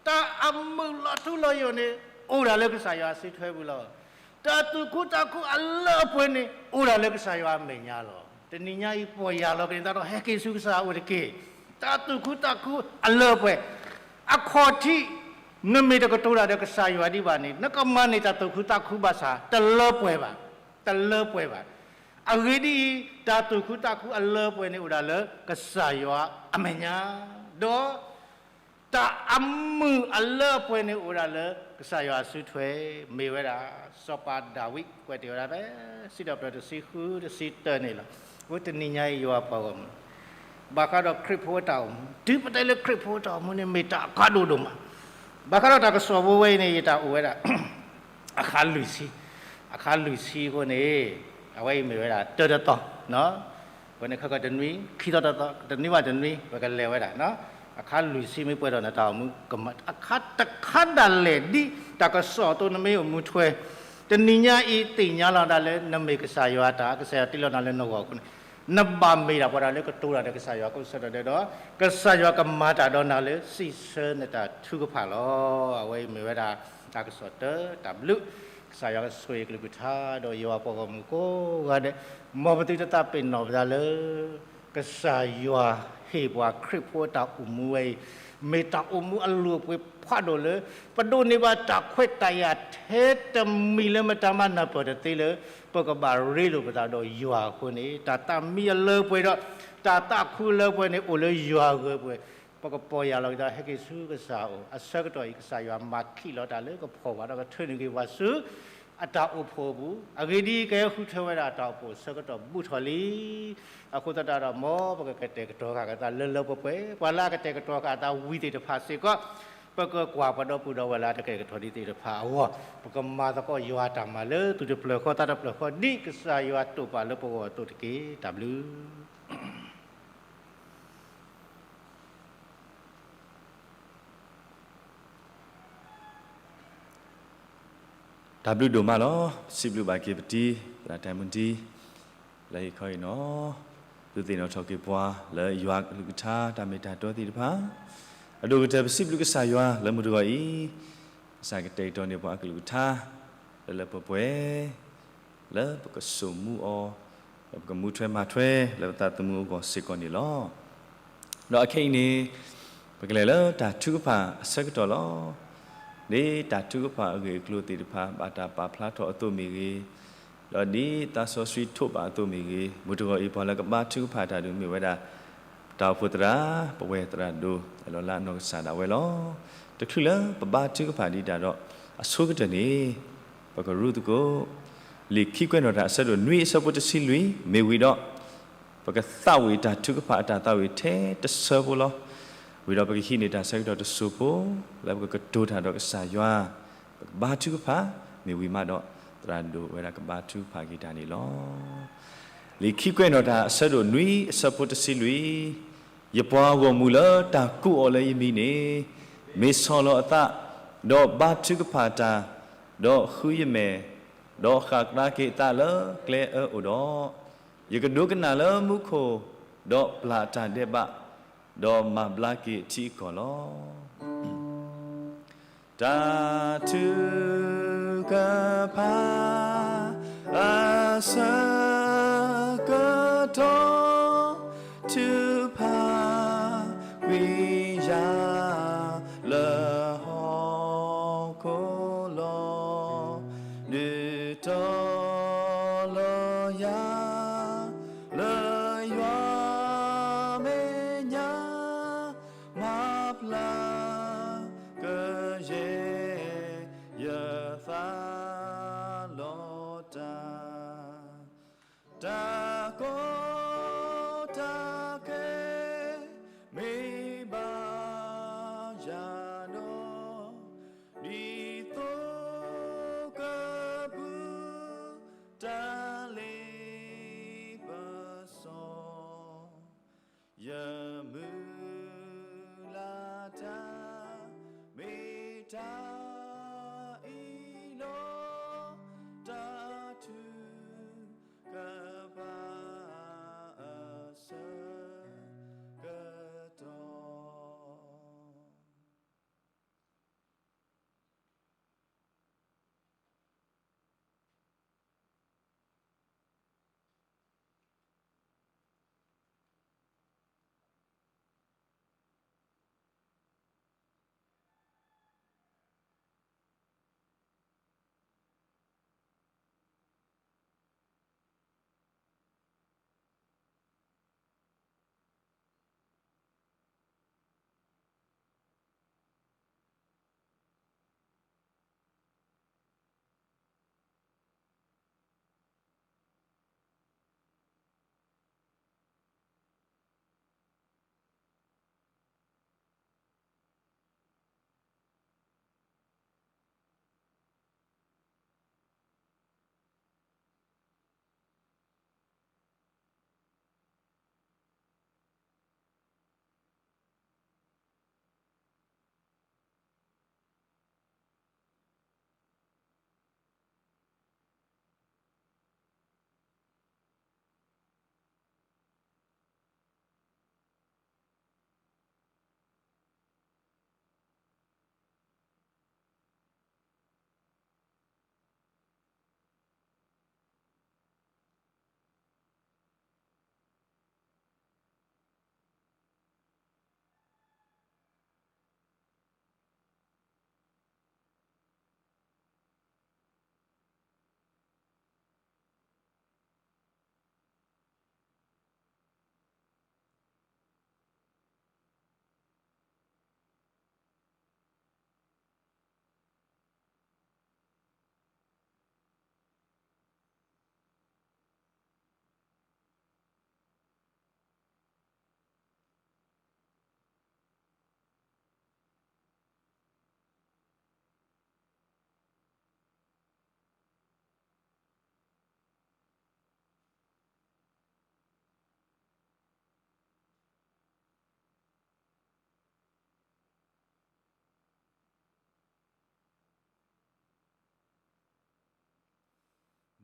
တၢ်အမုာ်လီၤထူလီၤယိာ်န့ၣ် အိၣ်ဒၣ်လၢကစၢ်ယွၤအစုထွဲပူၤလီၤ. တၢ်သူၣ်ခုသးခုအလၢအပှဲၤန့ၣ် အိၣ်ဒၣ်လၢကစၢ်ယွၤအမဲာ်ညါလီၤ. တနံၤညါအံၤပီၢ်ယၢ်လီၤက့ၤနသးဒီးဟဲက့ၤဆူကစၢ်အအိၣ်တက့ၢ်. တၢ်သူၣ်ခုသးခုအလၢအပှဲၤ, အခီၣ်ထံး နမ့ၢ်တကတိၤတၢ်ဒီးကစၢ်ယွၤဒံးဘၣ်န့ၣ် နကမၤန့ၢ်တၢ်သူၣ်ခုသးခုဘၣ်ဆၣ် တလၢပှဲၤဘၣ်, တလၢပှဲၤဘၣ်. အဂ့ၢ်ဒ်အံၤ, တၢ်သူၣ်ခုသးခုအလၢပှဲၤန့ၣ်အိၣ်ဒၣ်လၢကစၢ်ယွၤအမဲာ်ညါ, ဒီး တၢ်အမုာ်အလၢအပှဲၤန့ၣ်အိၣ်ဝဲဒၣ်လၢကစၢ်ယွၤအစုထွဲ, မ့ၢ်ဝဲဒၣ် စီၤပၤဒၤဝံး ကွဲးတ့ၢ်ဝဲဒၣ်ဖဲ စံးထီၣ်ပတြၢၤတဆံဃု တဆံတၢန့ၣ်လီၤ. အဃိတနံၤညါအံၤယွၤပှၤဂီၢ်မုၢ် ဘၣ်ဃးဒီးခရံာ်ဖိအတၢ်အိၣ်မူ, တုၤပတဲလၢခရံာ်ဖိအတၢ်အိၣ်မူန့ၣ် မ့ၢ်တၢ်အကါဒိၣ်ဒိၣ်မး, ဘၣ်ဃးဒီးတၢ်ကစီၣ်ဖိဝဲအံၤန့ၣ် ယတၢ်အိၣ်ဝဲဒၣ် အခါလွံၢ်ဆံ, အခါလွံၢ်ဆံအဃိန့ၣ် အဝဲအံၤမ့ၢ်ဝဲဒၣ်တၢတသီ, အဃိန့ၣ်ခဲကီၢ်တနွံ, ခံသီတသီ, တနွံဘၣ်တနွံ ပကလဲၤဝဲဒၣ်, အခါလွံၢ်ဆံမ့ၢ်ပှဲၤထီၣ်န့ၣ် တၢ်အိၣ်မူကမၣ်, အခါတခါဒၣ်လဲာ်ဒ်တၢ်ကစီၣ်အသိးနမ့ၢ်အိၣ်မူထွဲ, တနံၤညါအံၤသ့ၣ်ညါလီၤဒၣ်လၢနမ့ၢ်ကစၢ်ယွၤတၢ်, ကစၢ်ယွၤတ့လီၤနၤလၢနဂီၢ်အဃိန့ၣ် နဘၣ်မ့ၢ်ဒၣ်ပှၤတၢ်လၢကတိၤတၢ်ဒီးကစၢ်ယွၤအကစၢ်ဒီး, ကစၢ်ယွၤကမၤတၢ်ဒီးနၤလၢစံးဆၢနတၢ်ထုကဖၣ်လီၤ. အဝဲအံၤမ့ၢ်ဝဲဒၣ်တၢ်ကစီၣ်တၢတၢ်ဘျုး, ကစၢ်ယွၤကဆိၣ်ဂ့ၤကလုၢ်ကထါဒီးယွၤပှၤဂီၢ်မုၢ်ကိးဂၤဒဲး, မ်ပသုတသးပ့ၤနီၣ်ပသးလၢ ကစၢ်ယွၤဟ့ၣ်ပှၤခရံာ်ဖိအတၢ်အိၣ်မူဝဲအံၤ, မ့ၢ်တၢ်အိၣ်မူအလိၣ်အပှ့ၤဖးဒိၣ်လၢ ပဒိးန့ၢ်ဘၣ်တၢ်ခွဲးတၢ်ယာ်ထဲတမံၤလၢမတၤမးနၢ်ပၢၢ်တသ့လၢ ပကဘၣ်ရ့လိာ်ပသးဒီးယွၤအဃိန့ၣ်, တၢ်သးမံအလၢပှဲၤဒီး တၢ်သးခုအလၢပှဲၤန့ၣ်အိၣ်လၢယွၤဂၢၤပှဲၤ, ပကပီၢ်ယၢ်လီၤက့ၤသးဟဲက့ၤဆူကစၢ်အအိၣ်, အဆၢကတီၢ်အံၤ ကစၢ်ယွၤမၤခံးလီၤတၢ်လၢကဖီၣ်ဘၣ်ဒီးကထၢနုာ်က့ၤပှၤဆူ အတၢ်အိၣ်ဖှိၣ်အပူၤ, အဂ့ၢ်ဒ်အံၤ ကဟဲဃုထၢဝဲဒၣ်တၢ်အိၣ်ဖှိၣ်အဆၢကတီၢ်ဘူးထီၣ်လံ. အဃိသတးဒီး မ်ပကကတဲာ်ကတီၤဃာ်က့ၤသးလၢလၢပှဲၤပှဲၤ, ပှၤလၢအကတဲာ်ကတီၤဃာ်အသးဝံၤသ့ၣ်တဖၣ်စ့ၢ်ကီး, ပကကွၢ်ပှၤဒီပုၢ်ဒီဝဲၢ်လၢအတကတဲာ်ကတီၤဒံးသ့ၣ်တဖၣ်အဂီၢ်, ပကမၤသကိးယွၤအတၢ်မၤလၢသူၣ်တဖျၢၣ်ဃီသးတဖျၢၣ်ဃီ ဒ်ကစၢ်ယွၤတိာ်ပာ်လၢပဂီၢ်အသိးတက့ၢ်. တၢ်ဘျုး တၢ်ဘျုးဒိၣ်မးလီၤ. စံးဘျုးဘၣ်က့ၤပတံၤ သရၣ်တဲမူတံၤ လၢဟံၣ်ခီအံၤနီၤ, ဒုးသ့ၣ်နီၣ်ထီၣ်က့ၤပှၤလၢယွၤအကလုၢ်ကထါတၢ်မ့ၢ်တၢ်တီသ့ၣ်တဖၣ်, အဒိၣ်ကတၢၢ်ပစံးဘျုးကစၢ်ယွၤလၢမုၢ်တဂီၤအံၤ, ကစၢ်ကတဲာ်ကတီၤန့ၢ်ပှၤအကလုၢ်ကထါ လၢလၢပှဲၤပှဲၤ လၢပကစိာ်မူအီၤ, လၢပကမူထွဲမၤထွဲ လၢပသးသမူအဂီၢ်စ့ၢ်ကီးန့ၣ်လီၤ. ဒီးအခဲအံၤန့ၣ် ပကလဲၤလၢတၢ်ထုကဖၣ်အဆၢကတီၢ်လီၤ. ဒ်တၢ်ထုကဖၣ်အဂ့ၢ်အကျိၤသ့ၣ်တဖၣ် ဘၣ်တၢ်ပာ်ဖျါထီၣ်အသိးမ့ၢ်ဂ့ၤ, ဒီးဒ်သးစီဆှံထိးဘၣ်အသိးမ့ၢ်ဂ့ၤ, မုၢ်တဂီၤအံၤ ပှၤလၢကဘါထုကဖၣ်တၢ်ဒုးမ့ၢ်ဝဲဒၣ် တၢ်အိၣ်ဖှိၣ်သရၣ်, ပဝဲၢ်သရၣ်ဒိၣ် လီၤလးအနီၢ်ကစၢ်ဒၣ်ဝဲလီၤ. တချုးလၢပဘါထုကဖၣ်ဒံးတၢ်ဒီး အဆိကတၢၢ်န့ၣ် ပကရူၢ်သကိး လံာ်ခံကွဲးနီၣ်တၢ်အဆၢဒိၣ်နွံအဆၢဖိတဆံလွံၢ် မ့ၢ်ဝံၤဒီး ပကသးဝံၣ်တၢ်ထုကဖၣ်အတၢ်သးဝံၣ်ထဲတဆၢဖိလီၤ. ဝံၤဒီးပကဟံးန့ၢ်တၢ်ဆၢကတီၢ်တစိၢ်ဖိ လၢပကကတိၤတၢ်ဒီးကစၢ်ယွၤ, ပကဘါထုကဖၣ်, မ့ၢ်ဝံၤမးဒီး သရၣ်ဒိၣ်ဝဲဒၣ်ကဘါထုကဖၣ်က့ၤတၢ်န့ၣ်လီၤ. လံာ်ခံကွဲးနီၣ်တၢ်အဆၢဒိၣ်နွံအဆၢဖိတဆံလွံၢ်, ယပှၤဂီၢ်မုၢ်လၢတၢ်ကူၣ်အီၤလၢယမံၤန့ၣ်, မ့ၢ်ဆီၣ်လီၤအသး, ဒီးဘါထုကဖၣ်တၢ်, ဒီးဃုယမဲာ်, ဒီးဃၣ်ကျါက့ၤအသးလၢကျဲအၢအိၣ်ဒီး, ယကဒိကနၣ်လၢမူခိၣ်, ဒီးပျၢ်တၢ်ဒဲးဘး, ဒီးမၤဘျါက့ၤအထံအကီၢ်လီၤ. တၢ်ထုကဖၣ်အဆၢကတီၢ် ထုကဖၣ်ကွံာ်ယၤလၢဟီၣ်ခိၣ်လီၤ. ဒုးတီလီၤယၤလၢယွၤမဲာ်ညါ မၤပျၢ်ကယဲၢ်ယသးလီၤတၢ်, တၢ်ကီတၢ်ခဲ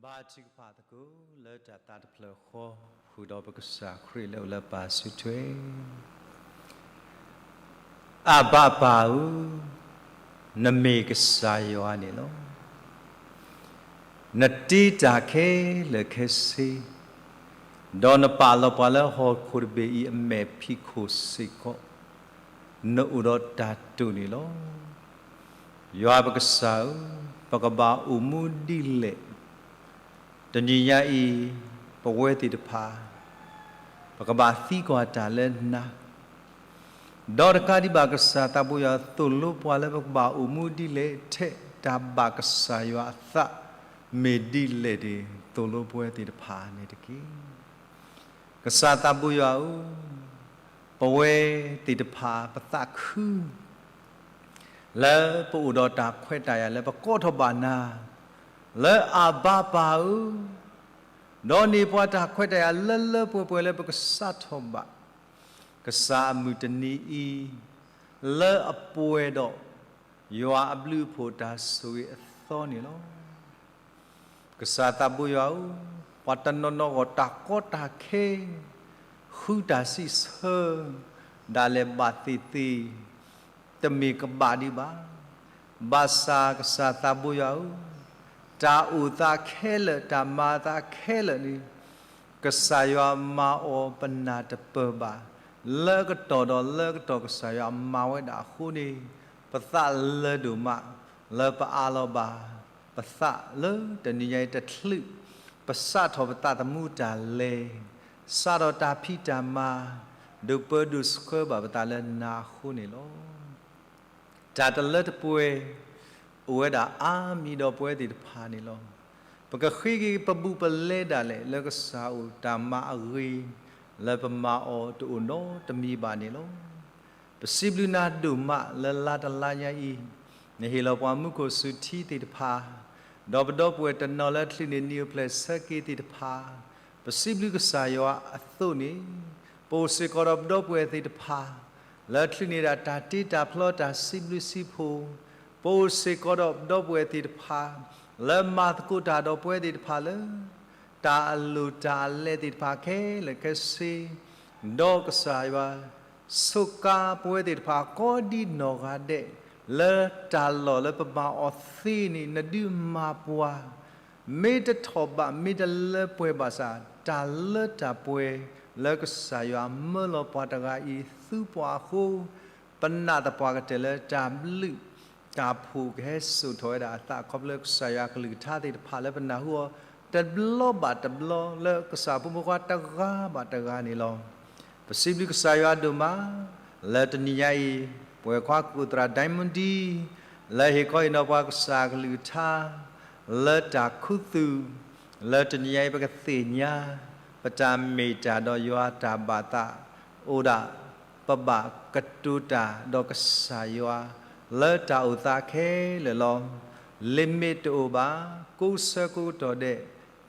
ဘါထုကဖၣ်သကိးလၢတၢ်သးတဖျၢၣ်ဃီ ဃုာ်ဒီးပကစၢ်ခရံာ်လၢအိၣ်လၢပၢ်စုထွဲ. အဘၣ်ပၢ်ဧၢ, နမ့ၢ်ကစၢ်ယွၤန့ၣ်လီၤ. နတ့တၢ်ခဲလၢာ်ခဲဆ့, ဒီးနပာ်လီၤပှၤလၢဟီၣ်ခိၣ်တဘ့ၣ်အံၤအမဲာ်ဖံးခိၣ်စ့ၢ်ကီး, နအိၣ်ဒီးတၢ်တိာ်န့ၣ်လီၤ. ယွၤပကစၢ်ဧၢ, ပကဘၣ်အိၣ်မူဒ်လဲၣ်. တနံၤညါအံၤ ပဝဲသ့ၣ်တဖၣ် ပကဘၣ်သံကွၢ်တၢ်လၢနၤ, ဒီးတကးဒံးဘၣ် ကစၢ်သးဘိယွၤသိၣ်လိပှၤလၢပကဘၣ်အိၣ်မူဒ်လဲၣ် ထဲတၢ်ဘၣ်ကစၢ်ယွၤအသး မ့ၢ်ဒ်လဲၣ်န့ၣ် သိၣ်လိပဝဲသ့ၣ်တဖၣ်န့ၣ်တက့ၢ်. ကစၢ်သးဘိယွၤဧၢ, ပဝဲသ့ၣ်တဖၣ်ပသးခု လၢပအိၣ်ဒီးတၢ်ခွဲးတၢ်ယာ်လၢပကိးထီၣ်ဘၣ်နၤ လၢအဘၣ်ပၢ်ဧၢ, ဒီးန့ၢ်ပှၤတၢ်ခွဲးတၢ်ယာ်လၢလၢပှဲၤပှဲၤလၢပကစးထီၣ်ဘၣ် ကစၢ်အမုၢ်တနံၤအံၤ လၢအပှဲၤဒီး ယွၤအဘျုးအဖှိၣ်တၢ်ဆိၣ်ဂ့ၤအသီန့ၣ်လီၤ. ကစၢ်သးဘိယွၤဧၢ, ပှၤတနီၤနီၤအဂီၢ်တၢ်ကီတၢ်ခဲ ဃုတၢ်စံးဆၢ ဒၣ်လဲာ်ဘၣ်သ့ၣ်သ့ၣ် တမ့ၢ်ကဘၣ်ဒံးဘၣ်. ဘၣ်ဆၣ်ကစၢ်သးဘိယွၤဧၢ, တၢ်အိၣ်သးခဲလၢာ် တၢ်မၤအသးခဲလၢာ်န့ၣ် ကစၢ်ယွၤမၤအီၤပနၢ်တပၢၢ်ဘၣ်. လၢကတီၢ်ဒီးလၢကတီၢ်ကစၢ်ယွၤမၤဝဲဒၣ်အဃိန့ၣ် ပသးလၢဒိၣ်မး လၢပအးလီၤဘၣ် ပသးလၢတနံၤညါအံၤတချုး ပစးထီၣ်ပသးသမူတၢ်လဲၤ စးထီၣ်တၢ်ဖံးတၢ်မၤ ဒိၣ်ပၢဒိၣ်ဆှၢဘၣ်ပသးလၢနၤအဃိန့ၣ်လီၤ. တၢ်တလၢတပှဲၤ အိၣ်ဝဲဒၣ်အါမံၤဒီးပဝဲသ့ၣ်တဖၣ်န့ၣ်လီၤ. ပကဃ့က့ၤပဘူးပလဲဒၣ်လဲာ် လၢကစၢ်အိၣ်တၢ်မၤအဂ့ၤ လၢပမၤအီၤတအိၣ်နီတမံၤဘၣ်န့ၣ်လီၤ. ပစံးဘျုးနၤဒိၣ်မးလၢလါတလါညါအံၤ နဟ့ၣ်လီၤပှၤမူခိၣ်စူၤထံသ့ၣ်တဖၣ် ဒီးပဒီပုၢ်ဝဲၢ်တနီၤလၢချုးန့ၢ်နံၣ်အိၣ်ဖျဲၣ်ဆၢက့ၤသ့ၣ်တဖၣ် ပစံးဘျုးကစၢ်ယွၤအသိးန့ၣ် ပအိၣ်စ့ၢ်ကီးဒီးပဒီပုၢ်ဝဲၢ်သ့ၣ်တဖၣ် လၢချုးန့ၢ်ဒၣ်တၢ်တ့တၢ်ဖျီတၢ်စံးဘျုးစံးဖှိၣ်, ပအိၣ်စ့ၢ်ကီးဒီးပဒီပုၢ်ဝဲၢ်သ့ၣ်တဖၣ် လၢမၤသကိးတၢ်ဒီးပဝဲသ့ၣ်တဖၣ်လၢ တၢ်အလိၣ်တၢ်အလဲသ့ၣ်တဖၣ်ခဲလၢာ်ခဲဆ့, ဒီးကစၢ်ယွၤ ဆိးကါပဝဲသ့ၣ်တဖၣ်ကိးဒံနီၢ်ဂၤဒဲး လၢတၢ်လီၢ်လၢပမၤအီၤသ့န့ၣ် နဒုးမၤပှၤ မ့ၢ်တထီၣ်ဘး မ့ၢ်တလၢပှဲၤဘၣ်ဆၣ် တၢ်လၢတၢ်ပှဲၤ လၢကစၢ်ယွၤမၢလီၤပှၤတဂၤအံၤ သူပှၤအဃိ, ပနာ်သပှၢ်ကတၢၢ်လၢတၢ်ဘျုးတၢ်ဖှိၣ်ကဟဲစိာ်ထီၣ်ဝဲဒၣ်အသး ခီဖျိကစၢ်ယွၤကလုၢ်ကထါသ့ၣ်တဖၣ်လၢပနၢ်ဟူအီၤ တဘျီဘၣ်တဘျီ လၢကစၢ်ဖိမုၣ်ဖိခွါတဂၤဘၣ်တဂၤန့ၣ်လီၤ. ပစံးဘျုးကစၢ်ယွၤဒိၣ်မး လၢတနံၤညါအံၤ ပဝဲခွါကအိၣ်သရၣ် ဒိမူဒံ လၢဟ့ၣ်ခီဟ့ၣ်နီၤပှၤကစၢ်ကလုၢ်ကထါ လၢတၢ်ခူသူၣ် လၢတနံၤညါအံၤ ပကသ့ၣ်ညါ ပတၢ်မ့ၢ်တၢ်ဒီးယွၤတၢ်ဘၣ်သး အိၣ်ဒၣ် ပဘၣ်ကတိၤတၢ်ဒီးကစၢ်ယွၤ လၢတၢ်အိၣ်သးခဲလၢာ်လီၤ. လ့မ့ၢ်တအိၣ်ဘၣ်, ကိးဆၢကိးကတီၢ်ဒဲး,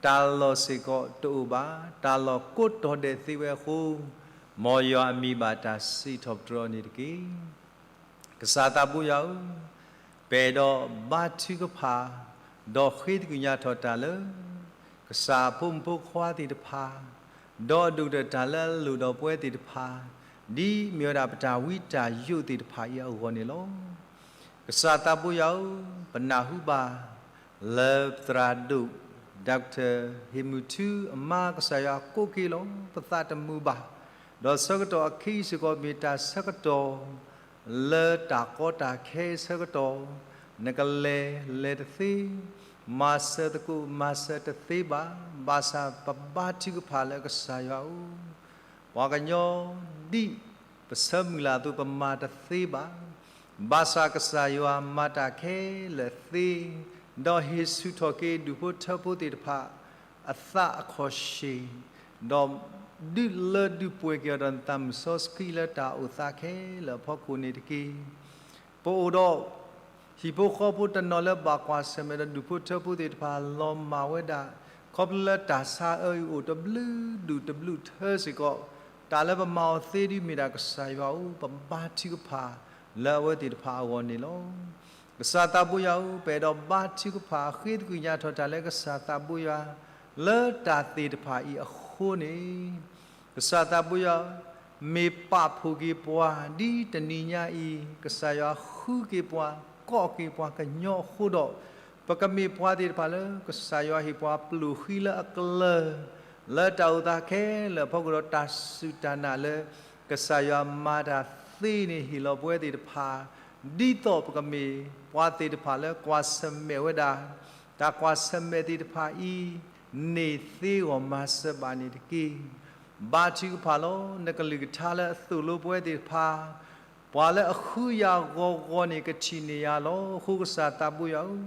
တၢ်လီၢ်စ့ၢ်ကီးတအိၣ်ဘၣ်, တၢ်လီၢ်ကိးတီၤဒဲးသ့ဝဲအဃိ, မ်ယွၤအမံၤဘၣ်တၢ်စံးထီၣ်ပတြၢၤန့ၣ်တက့ၢ်. ကစၢ်သးဘိယွၤဧၢ, ပအဲၣ်ဒိးဘါထုကဖၣ်, ဒီးဃ့သကုၤညါထီၣ်တၢ်လၢ ကစၢ်အဖိမုၣ်ဖိခွါသ့ၣ်တဖၣ်, ဒီးအဒိၣ်ကတၢၢ်တၢ်လၢအလိၣ်ဒီးပဝဲသ့ၣ်တဖၣ်, ဒ်မ့ၢ်ဝဲဒၣ်ပတၢ်ဝံတၢ်ယိးသ့ၣ်တဖၣ်အံၤအဂီၢ်န့ၣ်လီၤ. ကစၢ်သးဘိယွၤဧၢ, ပနၢ်ဟူဘၣ် လၢပသရၣ်ဒိၣ် Doctor ဟ့ၣ်မုၢ်ထူ အမါ ကစၢ်ယွၤကိးက့ၤလီၤ ပသးတမုာ်ဘၣ်, ဒီးဆၢကတီၢ်အခံစ့ၢ်ကီး မ့ၢ်တၢ်ဆၢကတီၢ် လၢတၢ်ကီတၢ်ခဲဆၢကတီၢ်, နကလဲၤလဲၤတသ့, မၤစၢၤသကိးမၤစၢၤတသ့ဘၣ်, ဘၣ်ဆၣ်ပဘါထုကဖၣ်လၢကစၢ်ယွၤဧၢ, ပှၤကညီဒ် ပဆၢမုၢ်လၢ်အသိး ပမၤတသ့ဘၣ်. ဘၣ်ဆၣ်ကစၢ်ယွၤမၤတၢ်ခဲလၢာ်သ့, ဒီးဟ့ၣ်ဆူၣ်ထီၣ်က့ၤဒူၣ်ဖိထၢဖိသ့ၣ်တဖၣ် အသးအခီၣ်ဆ့ၣ်, ဒီးဒုးလၢဒုးပှဲၤက့ၤအီၤဒီးနသးမုၢ်စီဆှံလၢတၢ်အိၣ်သးခဲလၢာ်အဖီခိၣ်န့ၣ်တက့ၢ်. ပအိၣ်ဒီး ဟံၣ်ဖိဃီဖိတနီၤလၢဘၣ်ကွၢ်ဆၢၣ်မဲာ်ဒီးဒူၣ်ဖိထၢဖိသ့ၣ်တဖၣ်လီၤမၢ်ဝဲဒၣ်, ခီဖျိလၢတၢ်ဆါအၢအံၤအိၣ်တဘျုးဒူၣ်တဘျုးထၢစ့ၢ်ကီး, တၢ်လၢပမၤအီၤသ့ဒ်မ့ၢ်ဒၣ်ကစၢ်ယွၤဧၢ, ပဘါထုကဖၣ်လၢအဝဲသ့ၣ်တဖၣ်အဂီၢ်န့ၣ်လီၤ. ကစၢ်သးဘိယွၤဧၢ, ပအဲၣ်ဒိးဘါထုကဖၣ်ဃ့သကွံာ်ညါထီၣ်တၢ်လၢကစၢ်သးဘိယွၤ လၢတၢ်သ့ၣ်တဖၣ်အံၤအဃိန့ၣ်, ကစၢ်သးဘိယွၤ မ့ၢ်ပာ်ဖှိၣ်က့ၤပှၤ ဒ်တနံၤညါအံၤ ကစၢ်ယွၤဃုက့ၤပှၤ ကိးက့ၤပှၤကညီအဃိဒီး, ပကမ့ၢ်ပှၤသ့ၣ်တဖၣ်လၢကစၢ်ယွၤဟ့ၣ်ပှၤပျိၢ်ဃံလၢအကျၢၤ လၢတၢ်အိၣ်သးခဲလၢာ်အဖီခိၣ်ဒီး တၢ်စူၢ်တၢ်နာ်လၢ ကစၢ်ယွၤမၤတၢ်သ့န့ၣ်ဟ့ၣ်လီၤပဝဲသ့ၣ်တဖၣ်, ဒ်သိးပကမ့ၢ်ပှၤသ့ၣ်တဖၣ်လၢကွၢ်ဆၢၣ်မဲာ်ဝဲဒၣ်, တၢ်ကွၢ်ဆၢၣ်မဲာ်သ့ၣ်တဖၣ်အံၤ န့ၢ်သ့ဂီၢ်မၤစၢၤဘၣ်န့ၣ်တက့ၢ်. ဘါထုကဖၣ်လီၤ. နကလုၢ်ကထါလၢအသိၣ်လိပဝဲသ့ၣ်တဖၣ်, ပှၤလၢအဃုယၤဂီၤဂီၤန့ၣ် ကထံၣ်န့ၢ်ယၤလီၤ. အဃိကစၢ်သးဘိယွၤဧၢ,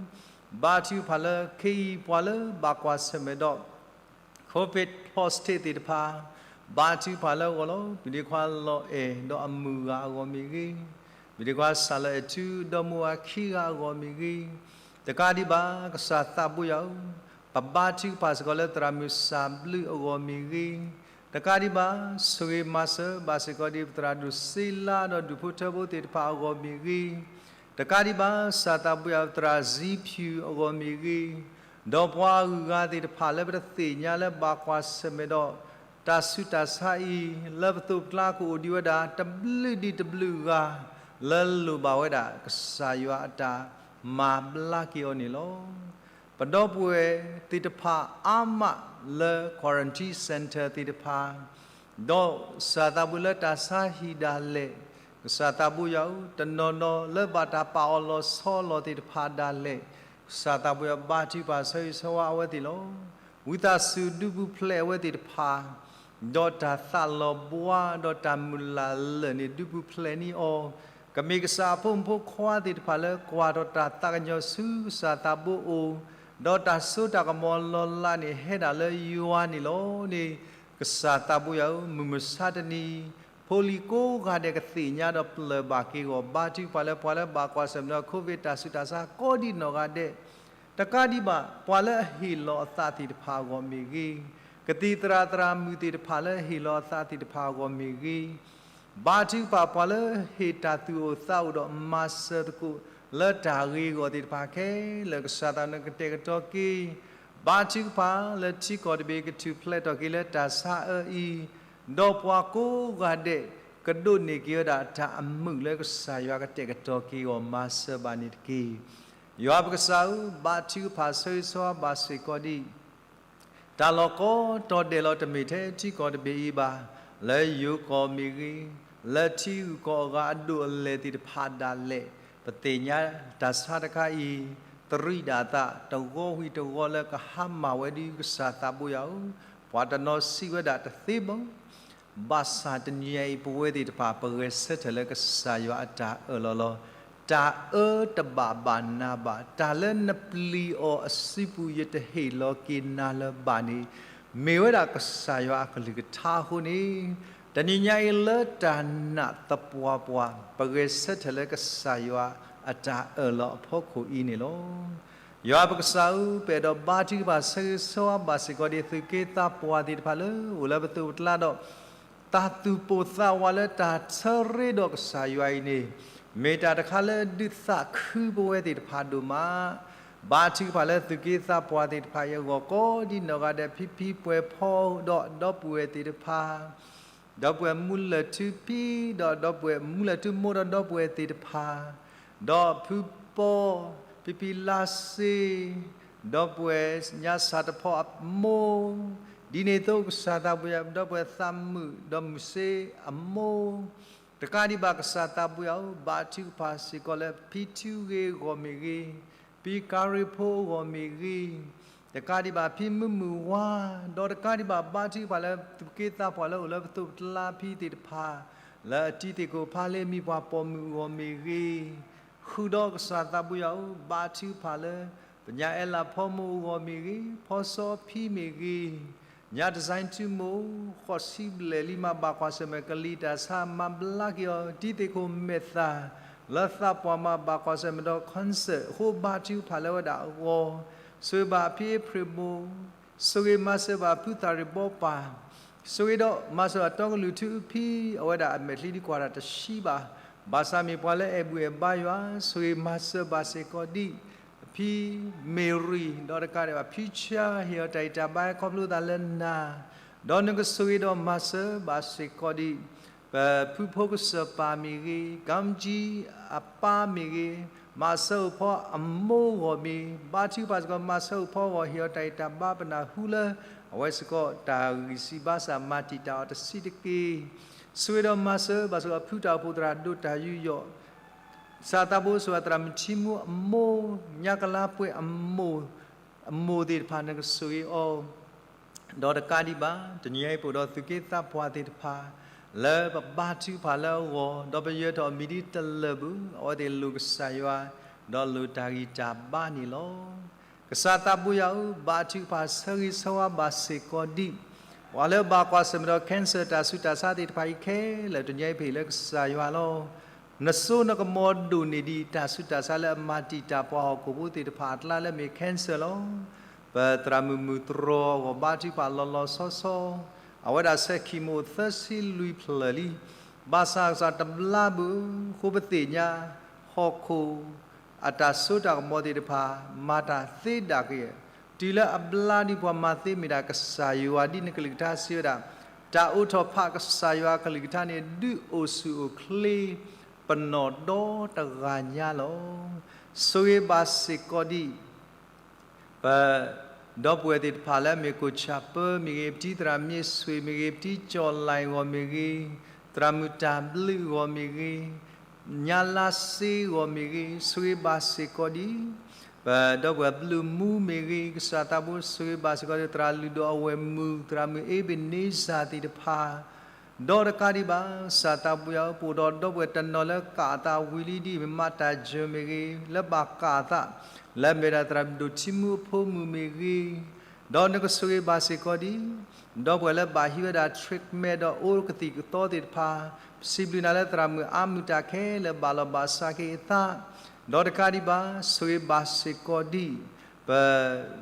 ဘါထုကဖၣ်လၢခဲအံၤ ပှၤလၢဘၣ်ကွၢ်ဆၢၣ်မဲာ်ဒီး Covid positive သ့ၣ်တဖၣ်, ဘါထုကဖၣ်လၢအဂီၢ်လီၤ. ပဒ့ခွါလီၤအဲၣ်ဒီးအမုၢ်ဂၤအဂီၢ်မ့ၢ်ဂ့ၤ, ပဒ့ခွါစးလၢအဲၣ်ထူ ဒီမါဝၤခံဂၤအဂီၢ်မ့ၢ်ဂ့ၤ, တကးဒံးဘၣ် ကစၢ်သးဘိယွၤဧၢ, ပဘါထုကဖၣ်စ့ၢ်ကီးလၢသရၣ်မုၣ်စၢ်ဘျုးအဂီၢ်မ့ၢ်ဂ့ၤ, တကးဒံးဘၣ် ဆိၣ်ဂ့ၤမၤစၢၤဘၣ်စ့ၢ်ကီးဒံး ပသရၣ်ဒိၣ်စ့လါဒီးဒူၣ်ဖိထၢဖိသ့ၣ်တဖၣ်အဂီၢ်မ့ၢ်ဂ့ၤ, တကးဒံးဘၣ် ကစၢ်သးဘိယွၤ သရၣ်စံဖၠူၣ်အဂီၢ်မ့ၢ်ဂ့ၤ, ဒီးပှၤအဂုၤအဂၤသ့ၣ်တဖၣ်လၢပတသ့ၣ်ညါလၢဘၣ်ကွၢ်ဆၢၣ်မဲာ်ဒီး တၢ်ဆူးတၢ်ဆါအံၤ လၢပသိးပကျါကအိၣ်ဒံးဝဲဒၣ် တဘျုးဒံးတဘျုးဂၤ လၢလိၣ်ဘၣ်ဝဲဒၣ် ကစၢ်ယွၤအတၢ်မၤဘျါက့ၤအီၤန့ၣ်လီၤ. ပဒီပုၢ်ဝဲၢ်သ့ၣ်တဖၣ်အါမးလၢ quarantine center သ့ၣ်တဖၣ်, ဒီးကစၢ်သးဘိယွၤလၢတၢ်ဆါဟံၣ်ဒၣ်လဲာ်, ကစၢ်သးဘိယွၤဧၢ, တနီၤနီၤလၢဘၣ်တၢ်ပာ်အီၤလီၤဆီလီၤသ့ၣ်တဖၣ်ဒၣ်လဲာ်, ကစၢ်သးဘိယွၤဘါထုကဖၣ်ဆၢဂ့ၤဆၢဝါအဝဲသ့ၣ်လီၤ. ဝံသးစူၤဒုးပူၤဖျဲးအဝဲသ့ၣ်တဖၣ်, ဒီးတၢ်သးလီၤဘှါ ဒီးတၢ်မုၢ်လၢ်လၢာ်န့ၣ် ဒုးပူၤဖျဲးန့ၢ်အီၤ, ကမ့ၢ်ကစၢ်အဖိမုၣ်ဖိခွါသ့ၣ်တဖၣ်လၢ ကွၢ်ထီၣ်တၢ်သးကညီၤဆူကစၢ်သးဘိအအိၣ်, ဒီးတၢ်စိတၢ်ကမီၤလီၤလးန့ၣ် ဟဲဒၣ်လၢယွၤန့ၣ်လီၤန့ၣ်, ကစၢ်သးဘိယွၤဧၢ, မုၢ်မဆါတနံၤ ဖိလံၤကိးဂၤဒဲးကသ့ၣ်ညါဒီးပျၢၢ်ဘၣ်က့ၤအဂီၢ် ဘါထုကဖၣ်လၢပှၤလၢဘၣ်ကွၢ်ဆၢၣ်မဲာ်ဒီး Covid တၢ်ဆူးတၢ်ဆါကိးဒံးနီၢ်ဂၤဒဲး, တကးဒံးဘၣ် ပှၤလၢအဟ့ၣ်လီၤအသးသ့ၣ်တဖၣ်အဂီၢ်မ့ၢ်ဂ့ၤ, ကသံၣ်သရၣ်သရၣ်မုၣ်သ့ၣ်တဖၣ်လၢဟ့ၣ်လီၤအသးသ့ၣ်တဖၣ်အဂီၢ်မ့ၢ်ဂ့ၤ, ဘါထုကဖၣ်ပှၤလၢဟ့ၣ်တၢ်သူၣ်အိၣ်သးအိၣ်ဒီးမၤစၢၤသကိးလၢတၢ်ဂ့ၤအဂီၢ်သ့ၣ်တဖၣ်ခဲလၢာ် ကစၢ်သးနကတဲာ်ကတီၤက့ၤ, ဘါထုကဖၣ်လၢထံကီၢ်တဘ့ၣ်ကထူၣ်ဖျဲးထီၣ်က့ၤလၢတၢ်ဆါအၢအံၤ, ဒီးပှၤကိးဂၤဒဲး ကဒိးန့ၢ်က့ၤဝဲဒၣ်တၢ်အမုာ်လၢကစၢ်ယွၤကတဲာ်ကတီၤက့ၤအဂီၢ် မၤစၢၤဘၣ်န့ၣ်တက့ၢ်. ယွၤပကစၢ်ဧၢ, ဘါထုကဖၣ်ဆၢဂ့ၤဆၢဝါဘၣ်စ့ၢ်ကီးဒံး တၢ်လီၢ်ကိးတီၤဒဲးလီၤ တမ့ၢ်ထဲထံကီၢ်တဘ့ၣ်အံၤဘၣ်, လၢယိၤကီၢ်မ့ၢ်ဂ့ၤ, လၢထံဂုၤကီၢ်အဂၤအဒိၣ်အလဲၢ်သ့ၣ်တဖၣ်ဒၣ်လဲာ်, ပသ့ၣ်ညါတၢ်ဆါတခါအံၤ, တရံးဒၣ်သး တဂီၤဝံၤတဂီၤလၢကဟါမၢ်ဝဲဒၣ် ကစၢ်သးဘိယွၤဧၢ, ပှၤတနီၤစံးဝဲဒၣ်တသ့ဘၣ် ဘၣ်ဆၣ်တနံၤအံၤ ပဝဲသ့ၣ်တဖၣ် ပဂဲၤဆၢထၢၣ်လၢကစၢ်ယွၤအတၢ်အၢၣ်လီၤလီၤ. တၢ်အၢတဘၣ်ဘၣ်နၤဘၣ်, တၢ်လၢနပျံၤအီၤအစုပူၤ ယတဟ့ၣ်လီၤက့ၤနၤလၢၤဘၣ်န့ၣ်, မ့ၢ်ဝဲဒၣ်ကစၢ်ယွၤအကလုၢ်ကထါအဃိန့ၣ်, တနံၤညါအံၤလၢတၢ်နာ်သပှၢ်ပှၢ် ပဂဲၤဆၢထၢၣ်လၢကစၢ်ယွၤအတၢ်အၢၣ်လီၤအဖီခိၣ်အံၤန့ၣ်လီၤ. ယွၤပကစၢ်ဧၢ, ပအဲၣ်ဒိးဘါထုကဖၣ်ဆၢဂ့ၤဆၢဝါဘၣ်စ့ၢ်ကီးဒံး သူၣ်က့သးပှၢ်သ့ၣ်တဖၣ်လၢအိၣ်လၢပသိးပကျါဒီး တၢ်သူၣ်ပိၢ်သးဝးလၢတၢ်ဆၢရ့ဒီးကစၢ်ယွၤအံၤန့ၣ်, မ့ၢ်တၢ်တခါလၢဒုးသးခုပဝဲသ့ၣ်တဖၣ်ဒိၣ်မး, ဘါထုကဖၣ်လၢသူၣ်က့သးပှၢ်သ့ၣ်တဖၣ်အံၤအဂီၢ်ကိးဒံးနီၢ်ဂၤဒဲး ဖံဖံပှဲၤဖီဒီးဒီပုၢ်ဝဲၢ်သ့ၣ်တဖၣ် ဒီပုၢ်ဝဲၢ်မူလၢၢ်ထူဖံဒီးဒီပုၢ်ဝဲၢ်မူလၢၢ်ထူမိၢ်ဒီးဒီပုၢ်ဝဲၢ်သ့ၣ်တဖၣ်, ဒီးဖုပီ, ဖံဖံလါစ့, ဒီပုၢ်ဝဲၢ်ညါစၢ်တဖီအမိၢ်, ဒ်န့ၣ်အသိးကစၢ်သးဘိယွၤ ဒီပုၢ်ဝဲၢ်သးမုာ်ဒီးမုၢ်စ့အမိၢ်, တကးဒံးဘၣ်ကစၢ်သးဘိယွၤဧၢ, ဘါထုကဖၣ်စ့ၢ်ကီးလၢဖံထူဂ့ၤအဂီၢ်မ့ၢ်ဂ့ၤ, ဖံကၤရ့ဖိအဂီၢ်မ့ၢ်ဂ့ၤ, တကးဒံးဘၣ်ဖံမုၢ်မုၢ်ဝါ, ဒီးတကးဒံးဘၣ်ဘါထုကဖၣ်လၢသူၣ်က့သးပှၢ်လၢအိၣ်လၢပသိးပကျါဖံသ့ၣ်တဖၣ်, လၢအတံၤသ့ၣ်ခိၣ်ဖးလ့မံၤပှၢ်ပိာ်မုၣ်အဂီၢ်မ့ၢ်ဂ့ၤ, ဃုာ်ဒီးကစၢ်သးဘိယွၤဧၢ, ဘါထုကဖၣ်လၢ ပညါအဲလးဖီမိၢ်အဂီၢ်မ့ၢ်ဂ့ၤ, ဖီစီဖံမ့ၢ်ဂ့ၤ, ညါတစဲးထူမိၢ်, ဃိးဆံဘျဲၣ်လံမး ဘၣ်ကွၢ်ဆၢၣ်မဲာ် ကလံၤတၢ်ဆါမၤဘျါက့ၤအီၤ, တံၤသ့ၣ်ခိၣ်မဲာ်သၣ် လၢသးပှၢ်မး ဘၣ်ကွၢ်ဆၢၣ်မဲာ်ဒီး concert အဃိ ဘါထုကဖၣ်လၢဝဲဒၣ်အဂီၢ်, ဆိၣ်ဂ့ၤဘၣ်ဖံအ့ဖြ့ၣ်မိၢ်, ဆိၣ်ဂ့ၤမၤစၢၤဘၣ်ဖုသၣ်ရံၣ်ဘီပၢ်, ဆိၣ်ဂ့ၤဒီးမၤစၢၤဘၣ်တီကလုာ်ထူဖံ, အဝဲဒၣ်အမဲာ်ချံဒုးကွၢ်တၢ်တဆံးဘၣ်, ဘၣ်ဆၣ်မ့ၢ်ပှၤလၢအဲၣ်ဘူၣ်အဲၣ်ဘါယွၤ, ဆိၣ်ဂ့ၤမၤစၢၤဘၣ်စ့ၢ်ကီးဒံး ဖံမ့ၤရံ, ဒီးတကးဒံးဘၣ် ဖံဆၢဟ့ၣ်အီၤတၢ်ဂံၢ်တၢ်ဘါခီဖျိသးလၢနၤ, ဒီးနကဆိၣ်ဂ့ၤဒီးမၤစၢၤဘၣ်စ့ၢ်ကီးဒံး ပဖုဖိကစၢၢ်ပၢ်မ့ၢ်ဂ့ၤ, ကၣ်ကၠံအပၢ်မ့ၢ်ဂ့ၤ, မၤစၢၤအိၣ်ဖီအမိၢ်အဂီၢ်မ့ၢ်, ဘါထုကဖၣ်စ့ၢ်ကီး မၤစၢၤအိၣ်ဖီအဂီၢ် ဟ့ၣ်အီၤတၢ်ဂံၢ်တၢ်ဘါပနၢ်ဟူလၢ အဝဲစ့ၢ်ကီးတၢ်ဂံၢ်စၢ်ဘါစၢ်မၤတံာ်တာ်အီၤတဆံးတက့ၢ်. ဆိၣ်ဂ့ၤဒီးမၤစၢၤဘၣ်စ့ၢ်ကီး ဖုတၢ်အိၣ်ဖှိၣ်သရၣ်ဒိၣ်တၢ်ယူးယီၣ်, ကစၢ်သးဘိ ဆိၣ်ဂ့ၤသရၣ်မုၣ်ထံမူအမိၢ်, ညါကလါပှဲၤအမိၢ်, အမိၢ်သ့ၣ်တဖၣ် နကဆိၣ်ဂ့ၤအီၤ ဒီးတကးဒံးဘၣ် တနံၤအံၤပအိၣ်ဒီးသူၣ်က့သးပှၢ်သ့ၣ်တဖၣ် လၢပဘါထုကဖၣ်လၢအဂီၢ် ဒီးပယၢၤထီၣ်အမံၤဒ်တလၢာ်ဘၣ်, အဝဲသ့ၣ်လိၣ်ကစၢ်ယွၤ ဒီးလိၣ်တၢ်ဂံၢ်တၢ်ဘါန့ၣ်လီၤ. ကစၢ်သးဘိယွၤဧၢ, ဘါထုကဖၣ်ဆၢဂ့ၤဆၢဝါဘၣ်စ့ၢ်ကီးဒံး ပှၤလၢဘၣ်ကွၢ်ဆၢၣ်မဲာ်ဒီး cancer တၢ်ဆူးတၢ်ဆါသ့ၣ်တဖၣ်အံၤခဲလၢာ် တနံၤအံၤပဟ့ၣ်လၢကစၢ်ယွၤလီၤ. နစိနကမီၤဒိၣ်န့ၢ်ဒံးတၢ်ဆူးတၢ်ဆါလၢအမၤတံာ်တာ်ပှၤဟီၣ်ခိၣ်ဖိသ့ၣ်တဖၣ်အကျါလၢအမ့ၢ် cancer လီၤ. ပသရၣ်မုၣ်မုၢ်တြီၤအဂီၢ် ဘါထုကဖၣ်လီၤလီၤဆီဆီ, အဝဲဒၣ်ဆဲးခံမိၣ်အိၣ်သၢဆံလွံၢ်ဖျၢၣ်လံ. ဘၣ်ဆၣ်ကစၢ်တဘျါဘၣ်အဃိ ပသ့ၣ်ညါ ဟီၣ်ခိၣ်အတၢ်စိတၢ်ကမီၤသ့ၣ်တဖၣ် မၤတၢ်သ့ဒၣ်က့ၤ, တုၤလၢအဘျါဒံးပှၤမၤသ့မ့ၢ်ဒၣ်ကစၢ်ယွၤ ဒ်နကလုၢ်ကထါစံးဝဲဒၣ်, တၢ်အိးထီၣ်ဖးကစၢ်ယွၤကလုၢ်ကထါန့ၣ် ဒုးအိၣ်ဆူၣ်အိၣ်ချ့ ပနီၢ်ဒီတဂၤညါလီၤ. ဆိၣ်ဂ့ၤဘၣ်စ့ၢ်ကီးဒံး ပဒီပုၢ်ဝဲၢ်သ့ၣ်တဖၣ်လၢအမ့ၢ်ကိၣ်ဆၣ်ပၢမ့ၢ်ဂ့ၤ, ပတံၤသရၣ်မ့ၢ်ဆွ့ၣ်မ့ၢ်ဂ့ၤ, ပတံၤကၠီၣ်လဲၣ်အဂီၢ်မ့ၢ်ဂ့ၤ, သရၣ်မုၣ်တၢ်ဘျုးအဂီၢ်မ့ၢ်ဂ့ၤ, ညါလါစ့အဂီၢ်မ့ၢ်ဂ့ၤ, ဆိၣ်ဂ့ၤဘၣ်စ့ၢ်ကီးဒံး ပဒီပုၢ်ဝဲၢ်ဘျုးမူမ့ၢ်ဂ့ၤ, ကစၢ်သးဘိဆိၣ်ဂ့ၤဘၣ်စ့ၢ်ကီးဒံး သရၣ်လုၢ်ဒိၣ်အဝဲၢ်မုၢ်, သရၣ်မုၣ်အ့ဘ့းနံစၢ်သ့ၣ်တဖၣ် ဒီးတကးဒံးဘၣ် ကစၢ်သးဘိယွၤဧၢ, ပအိၣ်ဒီးဒီပုၢ်ဝဲၢ်တနီၤလၢကးအသးဝံၤလံဒ်အမ့ၢ် မၤတၢ်ယၢၤမ့ၢ်ဂ့ၤ, လၢဘၣ်ကးအသး လၢအမ့ၢ်ဒၣ်သရၣ်ဒိၣ်ထံမူအဖိမုၣ်မ့ၢ်ဂ့ၤ, ဒီးနကဆိၣ်ဂ့ၤဘၣ်စ့ၢ်ကီးဒံး ဒီပုၢ်ဝဲၢ်လၢဘၣ်ဟံးဝဲဒၣ် treatment ဒီးအိၣ်ကသံၣ်ကသီသ့ၣ်တဖၣ်, ပစံးဘျုးနၤလၢသရၣ်မုၣ်အါမုၢ်တၢ်ခဲလၢာ်ဘၣ်လီၤဘၣ်စးက့ၤအသး, ဒီးတကးဒံးဘၣ် ဆိၣ်ဂ့ၤဘၣ်စ့ၢ်ကီးဒံး ပ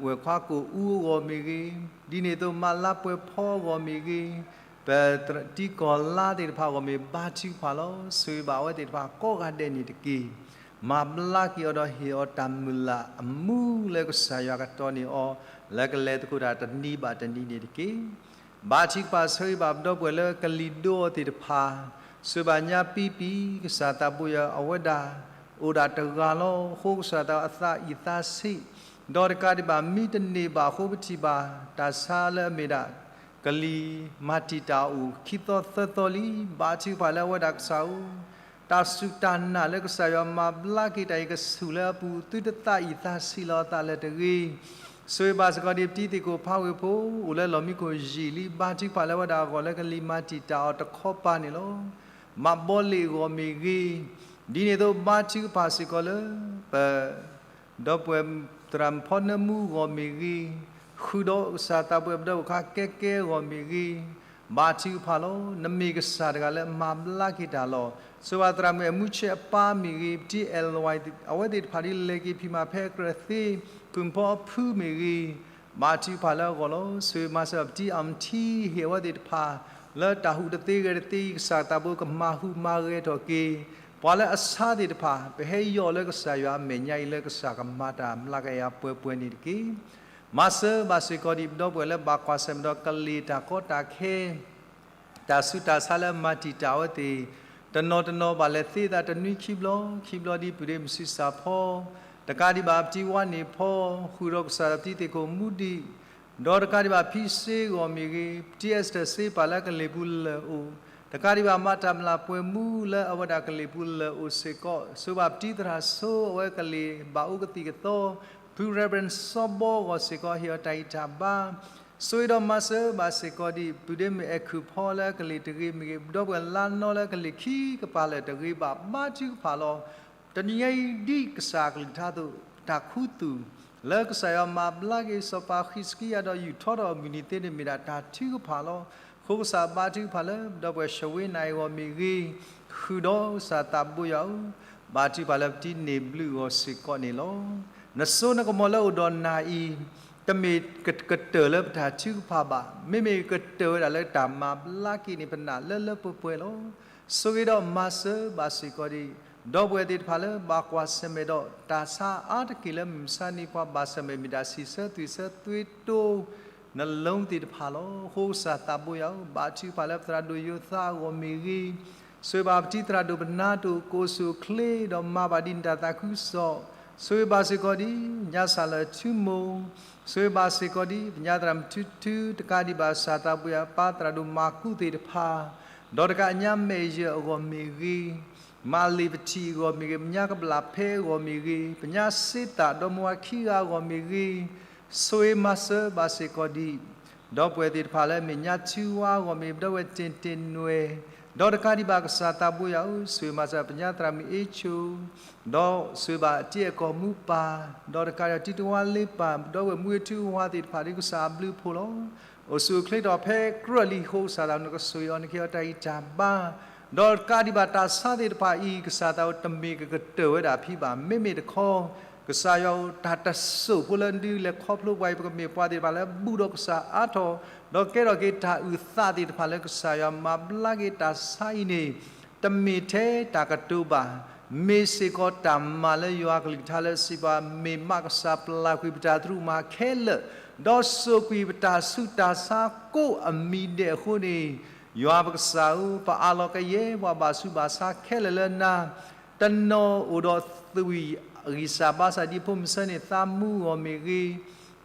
ဝဲၢ်ခွါကိၣ်အူအဂီၢ်မ့ၢ်ဂ့ၤ, ဒ်န့ၣ်အသိးမါလါပှဲၤဖီအဂီၢ်မ့ၢ်ဂ့ၤ, ပတံၤကီၢ်လါသ့ၣ်တဖၣ်အဂီၢ်မ့ၢ် ဘါထုကဖၣ်လီၤ. ဆိၣ်ဂ့ၤဘၣ်အဝဲသ့ၣ်တဖၣ်ကိးဂၤဒဲးန့ၣ်တက့ၢ်. မၤဘျါက့ၤအီၤဒီးဟ့ၣ်အီၤတၢ်မုၢ်လၢ်အမူလၢကစၢ်ယွၤကတီၤန့ၢ်အီၤ လၢကလဲၤသကိးတၢ်တနံၤဘၣ်တနံၤန့ၣ်တက့ၢ်. ဘါထုကဖၣ်ဆိၣ်ဂ့ၤဘၣ်ပဒီပုၢ်ဝဲၢ်လၢကလံၤဒိအီၤသ့ၣ်တဖၣ်, စၢၤဘၣ်ညါပံပံၤ ကစၢ်သးဘိယွၤ အဝဲဒၣ်အိၣ်ဒၣ်တဂၤလီၤ. အဃိကစၢ်သးအသးအံၣ်သးဆံး, ဒီးတကးဒံးဘၣ် မံတန့ၢ်ဘၣ်အဃိ ပထံၣ်ဘၣ်တၢ်ဆါလၢအမ့ၢ်ဒၣ် ကလံၤမၤတံာ်တာ်အိၣ်ခံသီသၢသီလံ. ဘါထုကဖၣ်လၢအဝဲဒၣ်ကစၢ်ဧၢ တၢ်စူၢ်တၢ်နာ်လၢကစၢ်ယွၤမၤဘျါက့ၤတၢ်အံၤကဆူၣ်လၢအပူၤ သုတသးအံၣ်သးဆံးလီၤအသးလၢၤတဂ့ၤ. ဆိၣ်ဂ့ၤဘၣ်စ့ၢ်ကီးဒံးပတံၤသ့ၣ်ခိၣ်ဖးဝ့ၢ်ဖိ အိၣ်လၢလီၢ်မံခိၣ်ယံာ်လံ. ဘါထုကဖၣ်လၢအဝဲဒၣ်အဂီၢ်လၢကလံၤမၤတံာ်တာ်အီၤတခီပၤန့ၣ်လီၤ. မၤဘီလ့ၣ်အဂီၢ်မ့ၢ်ဂ့ၤ, ဒ်န့ၣ်အသိးဘါထုကဖၣ်စ့ၢ်ကီးလၢ ပ ဒီပုၢ်ဝဲၢ်သရၣ်ဖီနၢမူအဂီၢ်မ့ၢ်ဂ့ၤ, ဃုာ်ဒီးကစၢ်သးပှဲၤပဒီပုၢ်ဝဲၢ်ခါကဲကဲအဂီၢ်မ့ၢ်ဂ့ၤ, ဘါထုကဖၣ်လီၤ. နမ့ၢ်ကစၢ်တဂၤလၢမၤဘျါက့ၤတၢ်လီၤ. စၢၤဘၣ်သရၣ်မုၣ်အဲၣ်မူဆဲးအပၢ်မ့ၢ်ဂ့ၤ, ပတံၤအဲၣ်လဝဲ, အဝဲသ့ၣ်တဖၣ်ဒ်လဲၤက့ၤဖံးမၤဖဲအကြၢးသ့, ကုၢ်ဖီအဖုမ့ၢ်ဂ့ၤ, ဘါထုကဖၣ်လၢအဂီၢ်လီၤ. စၢၤမၤစၢၤပတံၤအၣ်ထံ ဟ့ၣ်အဝဲသ့ၣ်တဖၣ် လၢတၢ်ဟူးတသ့ဂဲၤတသ့အံၤ ကစၢ်သးဘိကမၤဟူးမၤဂဲၤထီၣ်က့ၤ ပှၤလၢအဆါသ့ၣ်တဖၣ် ပဟဲယီၣ်လၢကစၢ်ယွၤအမဲာ်ညါအံၤလၢကစၢ်ကမၤတၢ်မျးကယၤပှဲၤပှဲၤန့ၣ်တက့ၢ်. မၤစၢၤဘၣ်စ့ၢ်ကီးဒံးပဒီပုၢ်ဝဲၢ်လၢဘၣ်ကွၢ်ဆၢၣ်မဲာ်ဒီးကလံၤတၢ်ကီတၢ်ခဲ တၢ်ဆူးတၢ်ဆါလၢမၤတံာ်တာ်အဝဲသ့ၣ် တနီၤတနီၤဘၣ်လဲၤသ့သးတနွံခံဘျီ ခံဘျီဒ်ပုၢ်ဒ့မုၣ်ဆံးစၢ်ဖီ, တကးဒံးဘၣ်ပတံၤဝါန့ၣ်ဖီ, ဃုာ်ဒီးကစၢ်ပတံၤသ့ၣ်ခိၣ်မူဒံး, ဒီးတကးဒံးဘၣ်ဖံစ့အဂီၢ်မ့ၢ်ဂ့ၤ, ပတံၤအဲစတၢၢ်စ့ပာ်လၢကလံၤပူၤလၢာ်အိၣ်, တကးဒံးဘၣ်မၤတၢ်မျးပှဲၤမူလၢအဝဲဒၣ်ကလံၤပူၤလၢာ်အိၣ်စ့ၢ်ကီး, စၢၤဘၣ်ပတံၤသရၣ်စိအဝဲကလံၤဘၣ်အိၣ်ကသံၣ်ကသီ, ဖု Reverend စီၤဘီအဂီၢ်စ့ၢ်ကီး ဟ့ၣ်အီၤတၢ်ဂံၢ်တၢ်ဘါ ဆိၣ်ဂ့ၤဒီးမၤစၢၤဘၣ်စ့ၢ်ကီးဒံး ပုၢ်ဒ့မုၣ်အဲၣ်ခုၣ်ဖီလၢကလံၤတဂ့ၤမ့ၢ်ဂ့ၤ, ဒီပုၢ်ဝဲၢ်လါနီလၢကလံၤခံကပၤလၢာ်တဂ့ၤဘၣ် ဘါထုကဖၣ်လီၤ. တနံၤညါအံၤဒ်ကစၢ်အကလုၢ်ကထါအသိး တၢ်ခူသူၣ် လၢကစၢ်ယွၤမၤဘျါက့ၤစီၤပၤဃံးစကံယၤဒီးယူာ်ထီၣ်ဒီးအမုၢ်နံၤသ့န့ၣ် မ့ၢ်ဒၣ်တၢ်ထုကဖၣ်လီၤ. အဃိကစၢ်ဘါထုကဖၣ်လၢ ဒီပုၢ်ဝဲၢ် ရှဝ့နၣ်အံၤ အဂီၢ်မ့ၢ်ဂ့ၤ, ဃုာ်ဒီးကစၢ်သးဘိယွၤဧၢ, ဘါထုကဖၣ်လၢပတံၤန့ၢ်ဘျုးအဂီၢ်စ့ၢ်ကီးန့ၣ်လီၤ. နစိနကမီၤလၢအိၣ်ဒီးနၤအံၤ တမ့ၢ်ကကတၢၢ်လၢပတၢ်ထုကဖၣ်ဘၣ်, မ့မ့ၢ်ကတၢၢ်ဝဲဒၣ်လၢတၢ်မၤဘျါက့ၤန့ၣ် ပနာ်လၢလၢပှဲၤပှဲၤလီၤ. ဆိၣ်ဂ့ၤဒီးမၤစၢၤဘၣ်စ့ၢ်ကီးဒံး ဒီပုၢ်ဝဲၢ်သ့ၣ်တဖၣ်လၢဘၣ်ကွၢ်ဆၢၣ်မဲာ်ဒီး တၢ်ဆါအါတက့ၢ်လၢမုၢ်မဆါန့ၣ် ပှၤဘၣ်ဆၢၣ်မဲာ်မ့ၢ်ဒၣ် စံးဆၢသွံၣ်ဆၢသွံၣ်တိ နလိသ့ၣ်တဖၣ်လီၤ. အဃိကစၢ်သးဘိယွၤဧၢ, ဘါထုကဖၣ်လၢပသရၣ်ဒိၣ်ယိၤသးအဂီၢ်မ့ၢ်ဂ့ၤ, ဆိၣ်ဂ့ၤဘၣ်ပတံၤသရၣ်ဒိၣ်ပနါတအိၣ် ကအိၣ်ဆူၣ်အိၣ်ချ့ ဒီးမၤဘၣ်ဒ်နတၢ်သးခုကစီၣ်, ဆိၣ်ဂ့ၤဘၣ်စ့ၢ်ကီးဒ် ညါစၢ်လၢာ်ထူမိၢ်, ဆိၣ်ဂ့ၤဘၣ်စ့ၢ်ကီးဒ် ပညါသရၣ်မုၣ်ထူထူ တကးဒံးဘၣ် ကစၢ်သးဘိယွၤ ပၢ်သရၣ်ဒိၣ်မၤကူးသ့ၣ်တဖၣ်, ဒီးတကးညါမဲာ်ယၢၢ်အဂီၢ်မ့ၢ်ဂ့ၤ, မၤလ့ၣ်ပထံၣ်အဂီၢ်မ့ၢ်ဂ့ၤ, ပညါကဘျၣ်ဖဲအဂီၢ်မ့ၢ်ဂ့ၤ, ပညါစ့သၣ်ဒီမါဝၤခံဂၤအဂီၢ်မ့ၢ်ဂ့ၤ, ဆိၣ်ဂ့ၤမၤစၢၤဘၣ်စ့ၢ်ကီးဒံး ဒီပုၢ်ဝဲၢ်သ့ၣ်တဖၣ်လၢမ့ၢ်ညါထူဝါအဂီၢ်မ့ၢ်ဂ့ၤ, ဒီပုၢ်ဝဲၢ်တ့ၢ်တ့ၢ်နွဲၣ်, ဒီးတကးဒံးဘၣ်ကစၢ်သးဘိယွၤဧၢ, ဆိၣ်ဂ့ၤမၤစၢၤပညါသရၣ်မုၣ်အ့ၣ်ဆိ, ဒီးဆိၣ်ဂ့ၤဘၣ်တံၤအကိာ်မူပၢ်, ဒီးတကးဒံးတံၤတဝါလ့ပၢ်, ဒီပုၢ်ဝဲၢ်မူဝဲထူဝါသ့ၣ်တဖၣ်ဒ်ကစၢ်အဘျုးအဖှိၣ်လီၤ. အိၣ်ဆူၣ်အိၣ်ချ့ထီၣ်ဖဲကြၢးလံအဃိ ကစၢ်သးဘိ နကဆိၣ်ဂ့ၤအီၤ နကဟ့ၣ်အီၤတၢ်ဂံၢ်တၢ်ဘါ, ဒီးတကးဒံးဘၣ်တၢ်ဆါသ့ၣ်တဖၣ်အံၤ ကစၢ်သးဘိတမ့ၢ်ကကတၢၢ်ဝဲဒၣ်ဖံးဘၣ်, မ့မ့ၢ်တခီ ကစၢ်ယွၤဧၢ, တၢ်တစိၢ်ဖိလၢဒုးလဲၤခီဖျိပှၤအံၤ ပကမ့ၢ်ပှၤသ့ၣ်တဖၣ်လၢဘူၣ်ဒီးကစၢ်အါထီၣ်, ဒီးကဲထီၣ်က့ၤတၢ်အုၣ်သးသ့ၣ်တဖၣ်လၢကစၢ်ယွၤမၤဘျါက့ၤတၢ်ဆါအံၤန့ၣ်, တမ့ၢ်ထဲတၢ်ကတိၤဘၣ်, မ့ၢ်စ့ၢ်ကီးတၢ်မၤလၢယွၤအကလုၢ်ကထါလၢစံးဘၣ်, မ့ၢ်မးကစၢ်ပျၢ်ကွံာ်ပတၢ်သရူးမၤခဲလၢာ်, ဒီးစိာ်ကွံာ်ပတၢ်ဆူးတၢ်ဆါကိးအမံၤဒဲးအဃိန့ၣ်, ယွၤပကစၢ်ဧၢ, ပအးလီၤကယဲၢ်ပှၤဘၣ်ဆူးဘၣ်ဆါခဲလၢာ်လၢနၤ, တနီၤအိၣ်ဒီးသွံၣ်အဂံၢ်စၢ်ဘါစၢ်ဒ်ဖိမုၣ်ဆၢန့ၣ် သးမူအဂီၢ်မ့ၢ်ဂ့ၤ,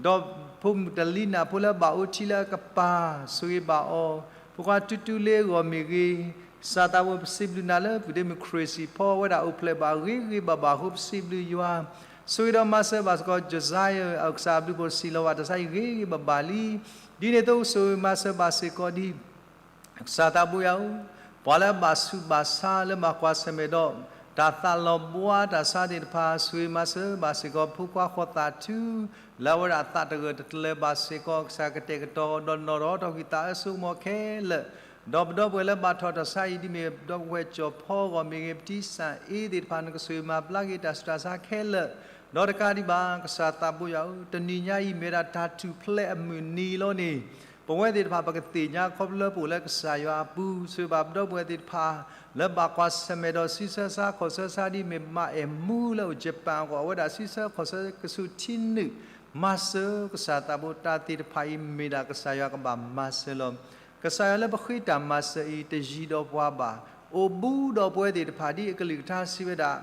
ဒီးဖိမုၣ်တလံနၢ်ဖိလၢဘၣ်အိၣ်ထံလၢအကပၤ, ဆိၣ်ဂ့ၤဘၣ်အီၤ, ဖိခွါတူတူလ့အဂီၢ်မ့ၢ်ဂ့ၤ, ကစၢ်သးဘိပစံးဘျုးနၤလၢ ပုၢ်ဒ့မုၣ်ခရ့ၣ်စံၣ်ဖီဝဲဒၣ်အိၣ်ဖျဲၣ်ဘၣ်ဂ့ၤဂ့ၤဘၣ်ဘၣ်အဃိ ပစံးဘျုးယွၤ, ဆိၣ်ဂ့ၤဒီးမၤစၢၤဘၣ်စ့ၢ်ကီး Josiah ကစၢ်အဘျုးအဖှိၣ်စံးလီၤဘၣ်တၢ်ဆါအံၤဂ့ၤဂ့ၤဘၣ်ဘၣ်လံ, ဒ်န့ၣ်အသိးဆိၣ်ဂ့ၤမၤစၢၤဘၣ်စ့ၢ်ကီးဒ် ကစၢ်သးဘိယွၤဧၢ, ပှၤလၢအဘၣ်ဆူးဘၣ်ဆါလၢဘၣ်ကွၢ်ဆၢၣ်မဲာ်ဒီး တၢ်သးလီၤဘှါတၢ်ဆါသ့ၣ်တဖၣ် ဆိၣ်ဂ့ၤမၤစၢၤဘၣ်စ့ၢ်ကီး ဖိခွါဃီၤသးထူ လၢအဝဲဒၣ်အသးတဂၢၢ်တကျၢၤဘၣ်စ့ၢ်ကီး ကစၢ်ကတဲာ်ကတီၤ ဒီးနီၣ်ထီၣ်အီထီၣ်ကွံာ်သးအၢစိကမီၤခဲလၢာ်, ဒီးပဒီပုၢ်ဝဲၢ်လၢဘၣ်ထီၣ်တၢ်ဆါအံၤ ဒ်မ့ၢ်ဒီပုၢ်ဝဲၢ်ကၠီၣ်ဖီအဂီၢ်မ့ၢ်ဂ့ၤ ပတံၢ်စၢ်အ့သ့ၣ်တဖၣ် နကဆိၣ်ဂ့ၤမၤဘျါက့ၤတၢ်ဆူးတၢ်ဆါခဲလၢာ်, ဒီးတကးဒံးဘၣ် ကစၢ်သးဘိယွၤဧၢ, တနံၤညါအံၤမ့ၢ်ဝဲဒၣ်တၢ်ထူၣ်ဖျဲးအမုၢ်နံၤလီၤန့ၣ် ပဝဲသ့ၣ်တဖၣ် ပကသ့ၣ်ညါခီဖျိလၢပအိၣ်လၢကစၢ်ယွၤအပူၤ ဆိၣ်ဂ့ၤဘၣ်ပဒီပုၢ်ဝဲၢ်သ့ၣ်တဖၣ် လၢဘၣ်ကွၢ်ဆၢၣ်မဲာ်ဒီး ဆံဆၢဆါခီၣ်ဆၢဆါ ဒ်မ့ၢ်မၤအဲၣ်မူလၢအိၣ် Japan အဂီၢ် အဝဲဒၣ်ဆံဆၢခီၣ်ဆၢကဆူးထံနုာ် မၤစၢၤကစၢ်သးဘိ တၢ်သ့ၣ်တဖၣ်အံၤ မ့ၢ်ဒၣ်ကစၢ်ယွၤကဘၣ်မၤစၢၤလီၤ. ကစၢ်ယွၤလၢပဃ့တၢ်မၤစၢၤအံၤ တယံၤဒီးပှၤဘၣ်, အိၣ်ဘူးဒီးပဝဲသ့ၣ်တဖၣ် ဒ်အကလုၢ်ကထါစံးဝဲဒၣ်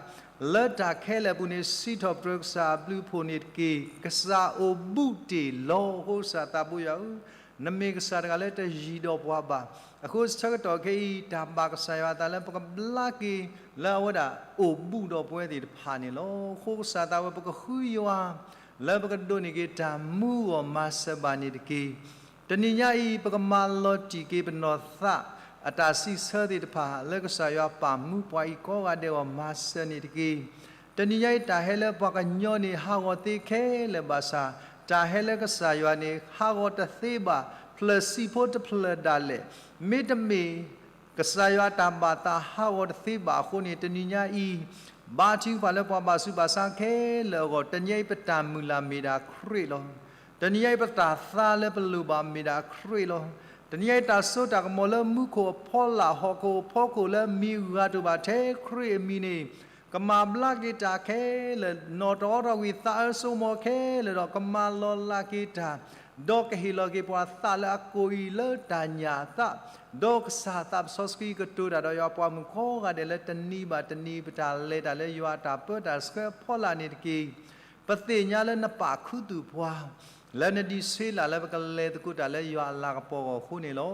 လၢတၢ်ခဲလၢာ်အပူၤန့ၣ် စံးထီၣ်ပတြၢၤကစၢ်အဘျုးအဖှိၣ်န့ၣ်တက့ၢ်. ကစၢ်အိၣ်ဘူးတ့ၢ်လီၤ. အဃိကစၢ်သးဘိယွၤဧၢ, နမ့ၢ်ကစၢ်တဂၤလၢတယံၤဒီးပှၤဘၣ်. အဃိဆၢကတီၢ်ခဲအံၤ တၢ်ဘၣ်ကစၢ်ယွၤအသးလၢပကဘျါက့ၤ လၢအဝဲဒၣ်အိၣ်ဘူးဒီးပဝဲသ့ၣ်တဖၣ်န့ၣ်လီၤ. အဃိကစၢ်သးဝဲ ပကဃုယွၤ လၢပကဒိးန့ၢ်က့ၤတၢ်မူအဂီၢ် မၤစၢၤဘၣ်န့ၣ်တက့ၢ်. တနံၤညါအံၤ ပကမၤလီၤတံၢ်က့ၤပနီၢ်သး အတၢ်စံးဆၢသ့ၣ်တဖၣ် လၢကစၢ်ယွၤပာ်မူပှၤအံၤကိးဂၤဒဲးအဂီၢ် မၤစၢၤန့ၣ်တက့ၢ်. တနံၤညါအံၤ တၢ်ဟဲလၢပှၤကညီန့ၣ် ဟးဂီၤသ့ခဲလၢာ်ဘၣ်ဆၣ် တၢ်ဟဲလၢကစၢ်ယွၤန့ၣ် ဟးဂီၤတသ့ဘၣ် ဖျၢၣ်ဆံဖိတဖျၢၣ်ဒၣ်လဲာ်, မ့တမ့ၢ် ကစၢ်ယွၤအတၢ်ဘၣ်သးဟးဂီၤတသ့ဘၣ်အဃိန့ၣ် တနံၤညါအံၤ ဘါထုကဖၣ်လၢပှၤဘၣ်ဆူးဘၣ်ဆါခဲလၢာ်အဂီၢ်, တနံၤညါအံၤ ပတၢ်မုၢ်လၢ်မ့ၢ်ဒၣ်ခရံာ်လီၤ. တနံၤညါအံၤ ပတၢ်သါလၢပလိၣ်ဘၣ်မ့ၢ်ဒၣ်ခရံာ်လီၤ. တနံၤညါအံၤ တၢ်စိတၢ်ကမီၤလၢမူခိၣ်အဖီလာ် ဟီၣ်ခိၣ်အဖီခိၣ်လၢမံၤဂၤတအိၣ်ဘၣ်ထဲခရံာ်အမံၤန့ၣ် ကမၤဘျါက့ၤတၢ်ခဲလၢာ်, နီၣ်တၢ်အီထီၣ်ကွံာ်သးအၢစိကမီၤခဲလၢာ်ဒီး ကမၤလီၤလးက့ၤတၢ်, ဒီးကဟ့ၣ်လီၤက့ၤပှၤသးလၢအကိၢ်အံၤလၢတၢ်ညၣ်အသး, ဒီးကစၢ်သးစီဆှံကတိၤတၢ်ဒီးယွၤပှၤမုၣ်ကိးဂၤဒဲးလၢတနံၤဘၣ်တနံၤ ပတၢ်လဲၤတၢ်လၢယွၤအတၢ်ပၢတၢ်ဆှၢအဖီလာ်န့ၣ်တက့ၢ်. ပသ့ၣ်ညါလၢနပာ်ခူသူၣ်ပှၤ လၢနဒံးဆှံလၢ်လၢပကလဲၤသကိးတၢ်လၢယွၤအလၤကပီၤအဂီၢ်အဃိန့ၣ်လီၤ.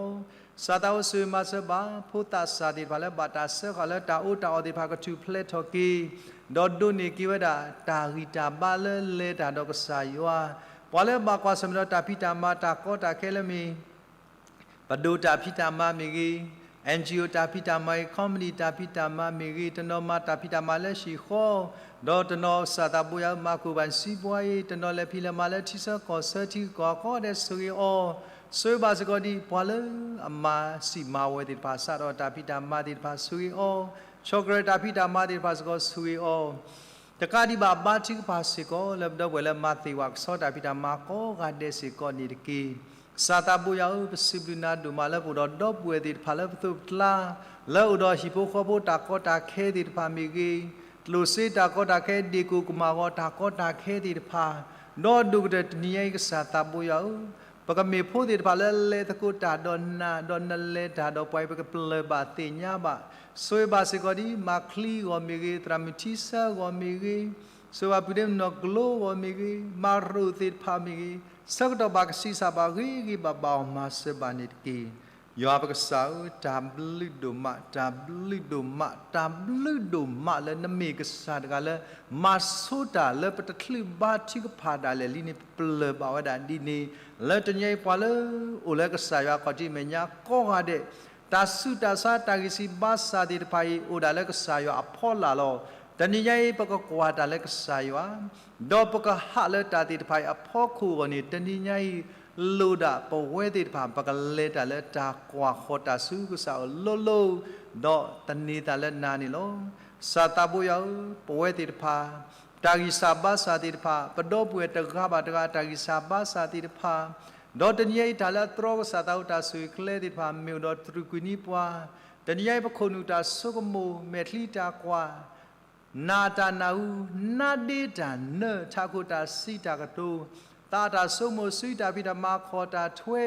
ကစၢ်သးအိၣ်ဆိၣ်ဂ့ၤမၤစၢၤဘၣ် ဖိသၣ်စၢ်သ့ၣ်တဖၣ်လၢဘၣ်တၢ်စၢဃာ်လၢတၢ်အီၣ်တၢ်အီသ့ၣ်တဖၣ် ကထူၣ်ဖျဲးထီၣ်က့ၤ, ဒီးဒိးန့ၢ်က့ၤဝဲဒၣ်တၢ်ဂံၢ်တၢ်ဘါလၢလဲၤတၢ်ဒီးကစၢ်ယွၤ, ပှၤလၢဘၣ်ကွၢ်ဆၢၣ်မဲာ်ဒီးတၢ်ဖံးတၢ်မၤတၢ်ကီတၢ်ခဲလၢမ့ၢ် ပဒိၣ်တၢ်ဖံးတၢ်မၤမ့ၢ်ဂ့ၤ, အၣ်အၣ်ကၠီအိၣ်တၢ်ဖံးတၢ်မၤဂ့ၤ, ခီမနံၣ်တၢ်ဖံးတၢ်မၤမ့ၢ်ဂ့ၤ, တနီၤမၤတၢ်ဖံးတၢ်မၤလၢဟံၣ်ဃီ, ဒီးတနီၤကစၢ်သးဘိယွၤမၤကိၢ်ဘၣ်စံးပှၤအံၤ, တနီၤလဲၤဖံးလဲၤမၤလၢထံဆၢကီၢ်ဆၢထံကီၢ်အကီၢ်ဒဲး ဆိၣ်ဂ့ၤအီၤ, ဆိၣ်ဂ့ၤဘၣ်စ့ၢ်ကီးဒ်ပှၤလၢအမၤစံးမၤဝဲသ့ၣ်တဖၣ် စးထီၣ်တၢ်ဖံးတၢ်မၤသ့ၣ်တဖၣ် ဆိၣ်ဂ့ၤအီၤ, ဆီၣ်ကရၢၢ်တၢ်ဖံးတၢ်မၤသ့ၣ်တဖၣ်စ့ၢ်ကီး ဆိၣ်ဂ့ၤအီၤ တကးဒံးဘၣ် ဘါထုကဖၣ်စ့ၢ်ကီး လၢပဒီပုၢ်ဝဲၢ်လၢမၤသ့ၣ်ဝဲကဆီတၢ်ဖံးတၢ်မၤကိးဂၤဒဲးစ့ၢ်ကီးန့ၣ်တက့ၢ်. ကစၢ်သးဘိယွၤဧၢ, ပစံးဘျုးနၤဒိၣ်မးလၢပအိၣ်ဒီးဒီပုၢ်ဝဲၢ်သ့ၣ်တဖၣ်လၢ ပသိးပကျါ လၢအိၣ်ဒီးဟံၣ်ဖိဃီဖိတၢ်ကီတၢ်ခဲသ့ၣ်တဖၣ်မ့ၢ်ဂ့ၤ, ကျိၣ်စ့တၢ်ကီတၢ်ခဲ, ဒ့ၣ်ကိၣ်ကမၣ်ဂီၤတၢ်ကီတၢ်ခဲသ့ၣ်တဖၣ်, ဒီးဒိၣ်ကတၢၢ်တနံၤညါအံၤ ကစၢ်သးဘိယွၤဧၢ, ပကမ့ၢ်ဖိသ့ၣ်တဖၣ်လၢလဲၤသကိးတၢ်ဒီးနၤ, ဒီးနလဲၤတၢ်ဒီးပှၤအံၤ ပကပလၢၢ်ဘၣ်သ့ၣ်ညါဘၣ်. ဆိၣ်ဂ့ၤဘၣ်စ့ၢ်ကီးဒ် မၤချံဂီၢ်မ့ၢ်ဂ့ၤ, သရၣ်မုၣ်ထံဆၢဂီၢ်မ့ၢ်ဂ့ၤ, ဆိၣ်ဂ့ၤဘၣ်ပုၢ်ဒ့မုၣ်နီၢ်ကျိဂီၢ်မ့ၢ်ဂ့ၤ, မၤရိၣ်သ့ၣ်တဖၣ်မ့ၢ်ဂ့ၤ, ဆၢကတီၢ်ဘၣ်ကဆံးစၢ်ဘၣ်ဂ့ၤဂ့ၤဘၣ်ဘၣ်အီၤ မၤစၢၤဘၣ်န့ၣ်တက့ၢ်. ယွၤပကစၢ်ဧၢ, တၢ်ဘျုးဒိၣ်မး, တၢ်ဘျုးဒိၣ်မး, တၢ်ဘျုးဒိၣ်မးလၢနမ့ၢ်ကစၢ်တဂၤလၢ မၤဆိတၢ်လၢပတချုးဘါထုကဖၣ်ဒၣ်လဲာ်လံန့ၣ် ပလၢၢ်ဘၣ်ဝဲဒၣ်ဒ်န့ၣ်, လၢတနံၤအံၤပှၤလၢအိၣ်လၢကစၢ်ယွၤခီၣ်ထံးမဲာ်ညါကိးဂၤဒဲး တၢ်ဆူးတၢ်ဆါတၢ်ဂံၢ်စၢ်ဘါစၢ်သ့ၣ်တဖၣ်အံၤ အိၣ်ဒၣ်လၢကစၢ်ယွၤအဖီလာ်လီၤ. တနံၤညါအံၤ ပကကွၢ်တၢ်လၢကစၢ်ယွၤ, ဒီးပကဟးလၢတၢ်သ့ၣ်တဖၣ်အံၤအဖီခိၣ်အဂီၢ်န့ၣ် တနံၤညါအံၤ လိၣ်ဒၣ်ပဝဲသ့ၣ်တဖၣ် ပကလဲၤတၢ်လၢတၢ်ကွၢ်ဃီၤတၢ်ဆူကစၢ်အလိၤလိၤ, ဒီးသန့ၤသးလၢနၤန့ၣ်လီၤ. ကစၢ်သးဘိယွၤဧၢ, ပဝဲသ့ၣ်တဖၣ် တၢ်ဂံၢ်စၢ်ဘါစၢ်သ့ၣ်တဖၣ်, ပဒီပုၢ်ဝဲၢ်တဂၤဘၣ်တဂၤ တၢ်ဂံၢ်စၢ်ဘါစၢ်သ့ၣ်တဖၣ်, ဒီးတနံၤညါအံၤ တၢ်လၢအတြီကစၢ်သးအိၣ် တၢ်ဆိၣ်ဂ့ၤကျဲသ့ၣ်တဖၣ် မ့ၢ်အိၣ်ဒီးတြူာ်ကွံာ်န့ၢ်ပှၤ, တနံၤညါအံၤ ပခိၣ်နူာ်တၢ်ဆိကမိၣ် မဲာ်ချံတၢ်ကွၢ် နၢ်တၢ်နၢ်ဟူ, နါဒ့တၢ်နၢ, ထးခိၣ်တၢ်စံးတၢ်ကတိၤ, သးတၢ်ဆိကမိၣ် စုတၢ်ဖံးတၢ်မၤ ခီၣ်တၢ်ထွဲ,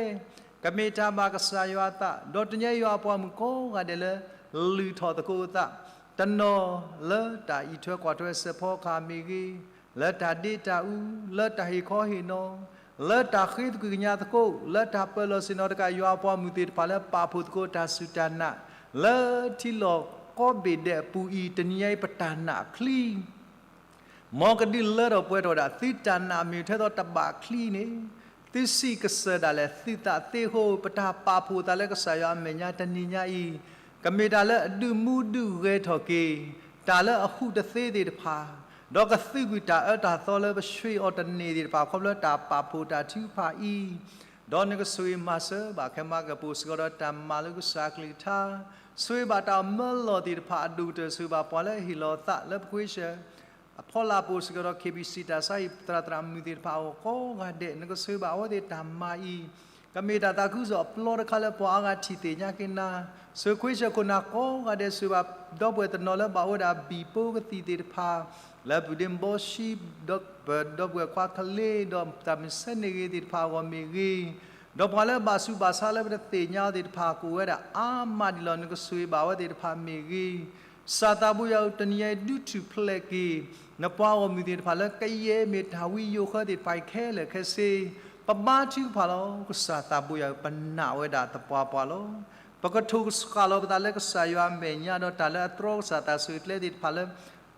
ကမ့ၢ်တၢ်ဘၣ်ကစၢ်ယွၤအသး, ဒီးတနံၤညါအံၤယွၤအပှၤမုၣ်ကိးဂၤဒဲးလၢ လုၢ်ထီၣ်သကိးအသး, တနီၤလၢတၢ်အံးထွဲကွၢ်ထွဲစဲးဖီကဟၣ်မ့ၢ်ဂ့ၤ, လၢတၢ်ဒ့တၢ်အူ, လၢတၢ်ဟ့ၣ်ခီဟ့ၣ်နီၤ, လၢတၢ်ဃ့သကွံၢ်ကညးသကိး, လၢတၢ်ပၢၢ်လီၢ်ဆ့ၣ်နီၤတကး ယွၤအပှၤမုၣ်သ့ၣ်တဖၣ်လၢပာ်ဖှိၣ်သကိးတၢ်စူၢ်တၢ်နာ်, လၢထံလီၢ်ကီဘ့ၣ်ဒဲးအပူၤအံၤ တနံၤညါအံၤ ပတၢ်နာ်ချံ မ်ကဒုးလၢထီၣ်ပှဲၤထီၣ်ဝဲဒၣ် သုတၢ်နာ်မ့ၢ်ထဲသိးတဘၣ်ချံန့ၣ်, သုစံးကစၢၢ်ဒၣ်လဲာ်သုသးသ့အဃိ, ပတၢ်ပာ်ဖှိၣ်သးလၢကစၢ်ယွၤအမဲာ်ညါတနံၤညါအံၤ, ကမ့ၢ်တၢ်လၢအဒုးမူဒုးဂဲၤထီၣ်က့ၤ တၢ်လၢအဟူးတသ့သ့ၣ်တဖၣ်, ဒီးကသုးကွံာ်တၢ်အၢတၢ်သီလၢပဆှ့အီၤတန့ၢ်သ့ၣ်တဖၣ် ခီဖျိတၢ်ပာ်ဖှိၣ်တၢ်ထုကဖၣ်အံၤ, ဒီးနကဆိၣ်ဂ့ၤမၤစၢၤဘၣ် ခဲမၤကပၤစ့ၢ်ကီးဒီးတၢ်မၤလိကစၢ်အကလုၢ်ကထါ, ဆိၣ်ဂ့ၤဘၣ်တၢ်မၢလီၤသ့ၣ်တဖၣ်အဒိၣ်ကတၢၢ် ဆိၣ်ဂ့ၤဘၣ်ပှၤလၢအဟ့ၣ်လီၤအသးလၢပဃ့ဆၢ အဖီလာ်ပူၤစ့ၢ်ကီးဒီး KBC တၢ်ဆါဟံၣ်သရၣ်သရၣ်မုၣ်သ့ၣ်တဖၣ်အဂီၢ်ကိးဂၤဒဲး, နကဆိၣ်ဂ့ၤဘၣ်အဝဲသ့ၣ်တၢ်မၤအံၤ, ကမ့ၢ်တၢ်သးခုကစီၣ်အပျီတခါလၢပှၤအါဂၤထံၣ်သ့ၣ်ညါက့ၤနၤ, ဆိၣ်ဂ့ၤဆိၣ်ဝါခိၣ်နၢ်ကိးဂၤဒဲး, ဆိၣ်ဂ့ၤဘၣ်ဒီပုၢ်ဝဲၢ်တနီၤလၢဘၣ်အိၣ်ဝဲဒၣ်ဘံၣ်ပိကသံၣ်သ့ၣ်တဖၣ်, လၢပုၢ်ဒ့ဘီဆံ, ဒီပုၢ်ဝဲၢ်ခွါကလ့, ဒီးတၢ်မုၢ်ဆ့ၣ်န့ၢ်ဂ့ၤသ့ၣ်တဖၣ်အဂီၢ်မ့ၢ်ဂ့ၤ, ဒီးပှၤလၢဘၣ်ဆူးဘၣ်ဆါလၢပတသ့ၣ်ညါအီၤသ့ၣ်တဖၣ် ကအိၣ်ဝဲဒၣ်အါမးဒံးလီၤ, နကဆိၣ်ဂ့ၤဘၣ်အဝဲသ့ၣ်တဖၣ်မ့ၢ်ဂ့ၤ, ကစၢ်သးဘိယွၤဧၢ, တနံၤညါအံၤဒုးထူၣ်ဖျဲးက့ၤ နပှၤဂီၢ်မုၢ်သ့ၣ်တဖၣ်လၢကယဲၢ်မ့ၢ်တၢ်ဝံယိၤဃၢသ့ၣ်တဖၣ်အံၤခဲလၢာ်ခဲဆ့, ပဘါထုကဖၣ်လီၤ. ကစၢ်သးဘိယွၤဧၢ, ပနာ်ဝဲဒၣ်သပှၢ်ပှၢ်လီၤ. ပကထိၣ်ဃာ်လီၤပသးလၢကစၢ်ယွၤအမဲာ်ညါဒီး တၢ်လၢအတြီကစၢ်တၢ်ဆိၣ်ဂ့ၤကျဲသ့ၣ်တဖၣ်လၢ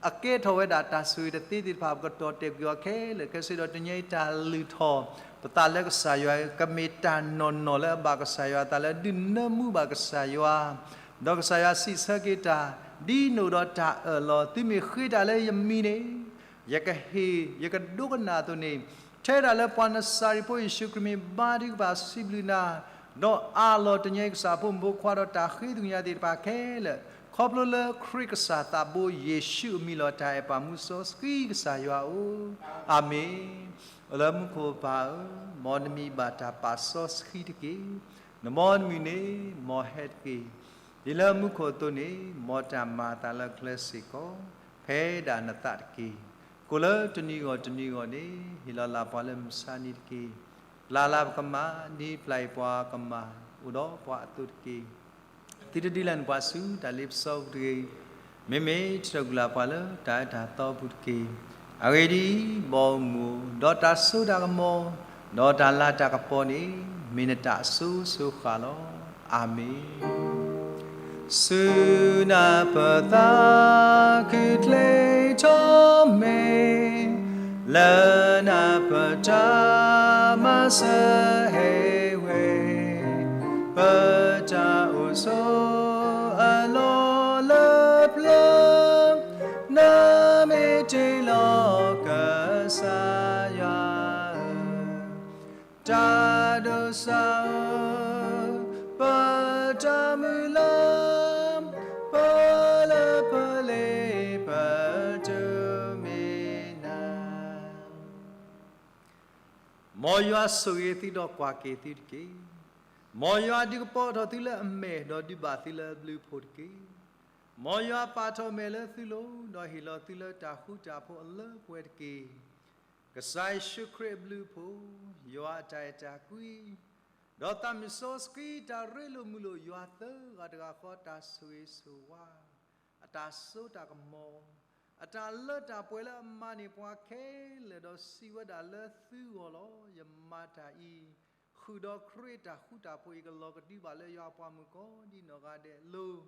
အကဲထီၣ်ဝဲဒၣ်တၢ်ဆိၣ်ဂ့ၤတသ့သ့ၣ်တဖၣ် ပကတီၢ်တဲာ်ကွံာ်အီၤခဲလၢာ်ခဲဆ့ဒီး တနံၤညါအံၤတၢ်လုၢ်ထီၣ် ပသးလၢကစၢ်ယွၤ ကမ့ၢ်တၢ်နီၢ်နီၢ်လၢအဘၣ်ကစၢ်ယွၤအသးလၢဒုးနၢမူဘၣ်ကစၢ်ယွၤ, ဒီးကစၢ်ယွၤစံးဆၢက့ၤတၢ်, ဒ်နအိၣ်ဒီးတၢ်အၢၣ်လီၤ သုမ့ၢ်ဃ့တၢ်လၢယမံၤန့ၣ် ယကဟ့ၣ် ယကဒိကနၣ်အသိးန့ၣ်, ထဲဒၣ်လၢပှၤနစၤရ့းဖိယ့ၣ်ၡူးခရံာ်မ့ၢ်ဘါထုကဖၣ်စံးဘျုးနၤ, ဒီးအးလီၤတနံၤညါအံၤ ကစၢ်ဖိမုၣ်ဖိခွါဒီးတၢ်ဃ့သကွံာ်ညါသ့ၣ်တဖၣ်ခဲလၢာ်, ခီဖျိလၢခရံာ်ကစၢ်သးဘိယ့ၣ်ၡူးအမံၤလီၤ တၢ်အဲၣ်ပာ်မူစီဆှံကစၢ်ယွၤဧၢ, အၤမ့ၣ်. အိၣ်လၢမူခိၣ်ပၢ်ဧၢ, မ်နမံၤဘၣ်တၢ်ပာ်စီဆှံတက့ၢ်. နမ်နမုၢ်န့ၣ် မ်ဟဲတက့ၢ်. ဒ်လၢမူခိၣ်အသိးန့ၣ် မ်တၢ်မၤအသးလၢကျဲစ့ၢ်ကီး ဖဲဒၣ်နသးတက့ၢ်. ကိၣ်လၢတနံၤဂီၢ်တနံၤဂီၢ်န့ၣ် ဟ့ၣ်လီၤလၢ်ပှၤလၢမုၢ်ဆါနံၤတက့ၢ်. ပျၢ်လၢ်ပကမၤ ဒ်ပျၢ်အံၤပှၤကမၤ အိၣ်ဒီးပှၤအသိးတက့ၢ်. သုတဒုးလၢ်န့ၢ်ပှၤဆူတၢ်လ့ပစီပူၤတဂ့ၤ. မ့မ့ၢ်တၢ်ဂုၤလၢ်ပှၤလၢတၢ်အၢတၢ်သီပူၤတက့ၢ်. အဂ့ၢ်ဒ်အံၤ, ဘီမုၢ်ဒီးတၢ်စိတၢ်ကမီၤ, ဒီးတၢ်လၤတၢ်ကပီၤန့ၣ် မ့ၢ်နတၢ်အစိၤစိၤဃၣ်လီၤ. အၤမ့ၣ်. ဆူနၢ်ပၢၢ်သးခုချ့ထီၣ်မ့ၢ်, လၢနၢ်ပၢၢ်တၢ်မၤစၢၤဟဲဝဲ, ပတၢ်အိၣ်ဆိးအလီၢ်လၢပျၢၤ, နမ့ၢ်တ့ၢ်လီၤကစၢ်ယွၤဧၢ, တၢ်ဒိးစၢ်ဧၢ, ပတၢ်မုၢ်လၢ်, ပလၢပလ့ပတုၤမ့ၢ် မ်ယွၤဆိၣ်ဂ့ၤသုဒီးကွၢ်က့ၤသုတက့ၢ်. မ်ယွၤဒုးကပီၤထီၣ်သုလၢအမဲာ် ဒီးဒုးဘၣ်သုလၢအဘျုးအဖှိၣ်တက့ၢ်. မ်ယွၤပာ်ထီၣ်အမဲာ်လၢသုလိၤ ဒီးဟ့ၣ်လီၤသုလၢတၢ်ဃူတၢ်ဖိးအလၢပှဲၤတက့ၢ်. ကစၢ်ယ့ၣ်ၡူးခရံာ်အဘျုးအဖှိၣ်, ယွၤအတၢ်အဲၣ်တၢ်ကွံ, ဒီးသးမုၣ်စီဆှံတၢ်ရ့လိာ်မုာ်လိာ် ယွၤသၢဂၤတဂၤဃီ တၢ်ဆိၣ်ဂ့ၤဆိၣ်ဝါ, အတၢ်စိတၢ်ကမီၤ, အတၢ်လၢတၢ်ပှဲၤလၢအမၤန့ၢ်ပှၤခဲလၢာ် ဒီးစံးဝဲဒၣ်လၢသုဂီၢ်လီၤ. ယမၤတၢ်အံၤ ဃုာ်ဒီးခရံာ်အတၢ်ဃူတၢ်ဖိးအံၤ ကလီၤကဒုဘၣ်လၢယွၤအပှၤမုၣ်ကိးဒ်နီၢ်ဂၤဒဲးအလိၤ,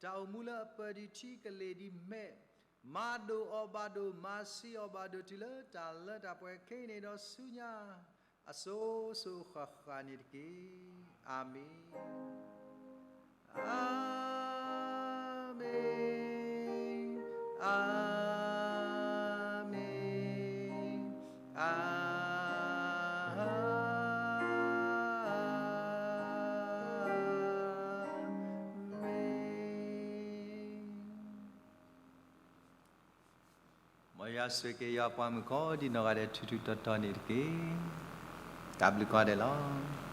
တၢ်အိၣ်မူလၢအပၢၢ်ဒံးထံကလ့ၢ်ဒံးမဲာ်, မၤဒိၣ်အီၤဘၣ်ဒိၣ် မၤဆံးအီၤဘၣ်ဒိၣ် တုၤလၢတၢ်လၢတၢ်ပှဲၤခဲအံၤန့ၣ်ဒီးဆူညါ အစိၤစိၤဃၣ်ဃၣ်န့ၣ်တက့ၢ်. အၤမ့ၣ်, အၤမ့ၣ်, အၤမ့ၣ်, အၤမ့ၣ်. မ်ယွၤဆိၣ်ဂ့ၤက့ၤယွၤအပှၤမုၣ်ကိးဒ်နီၢ်ဂၤဒဲး ထူးထူးတီၤတီၤန့ၣ်တက့ၢ်. တၢ်ဘျုးကိးဂၤဒဲးလီၤ.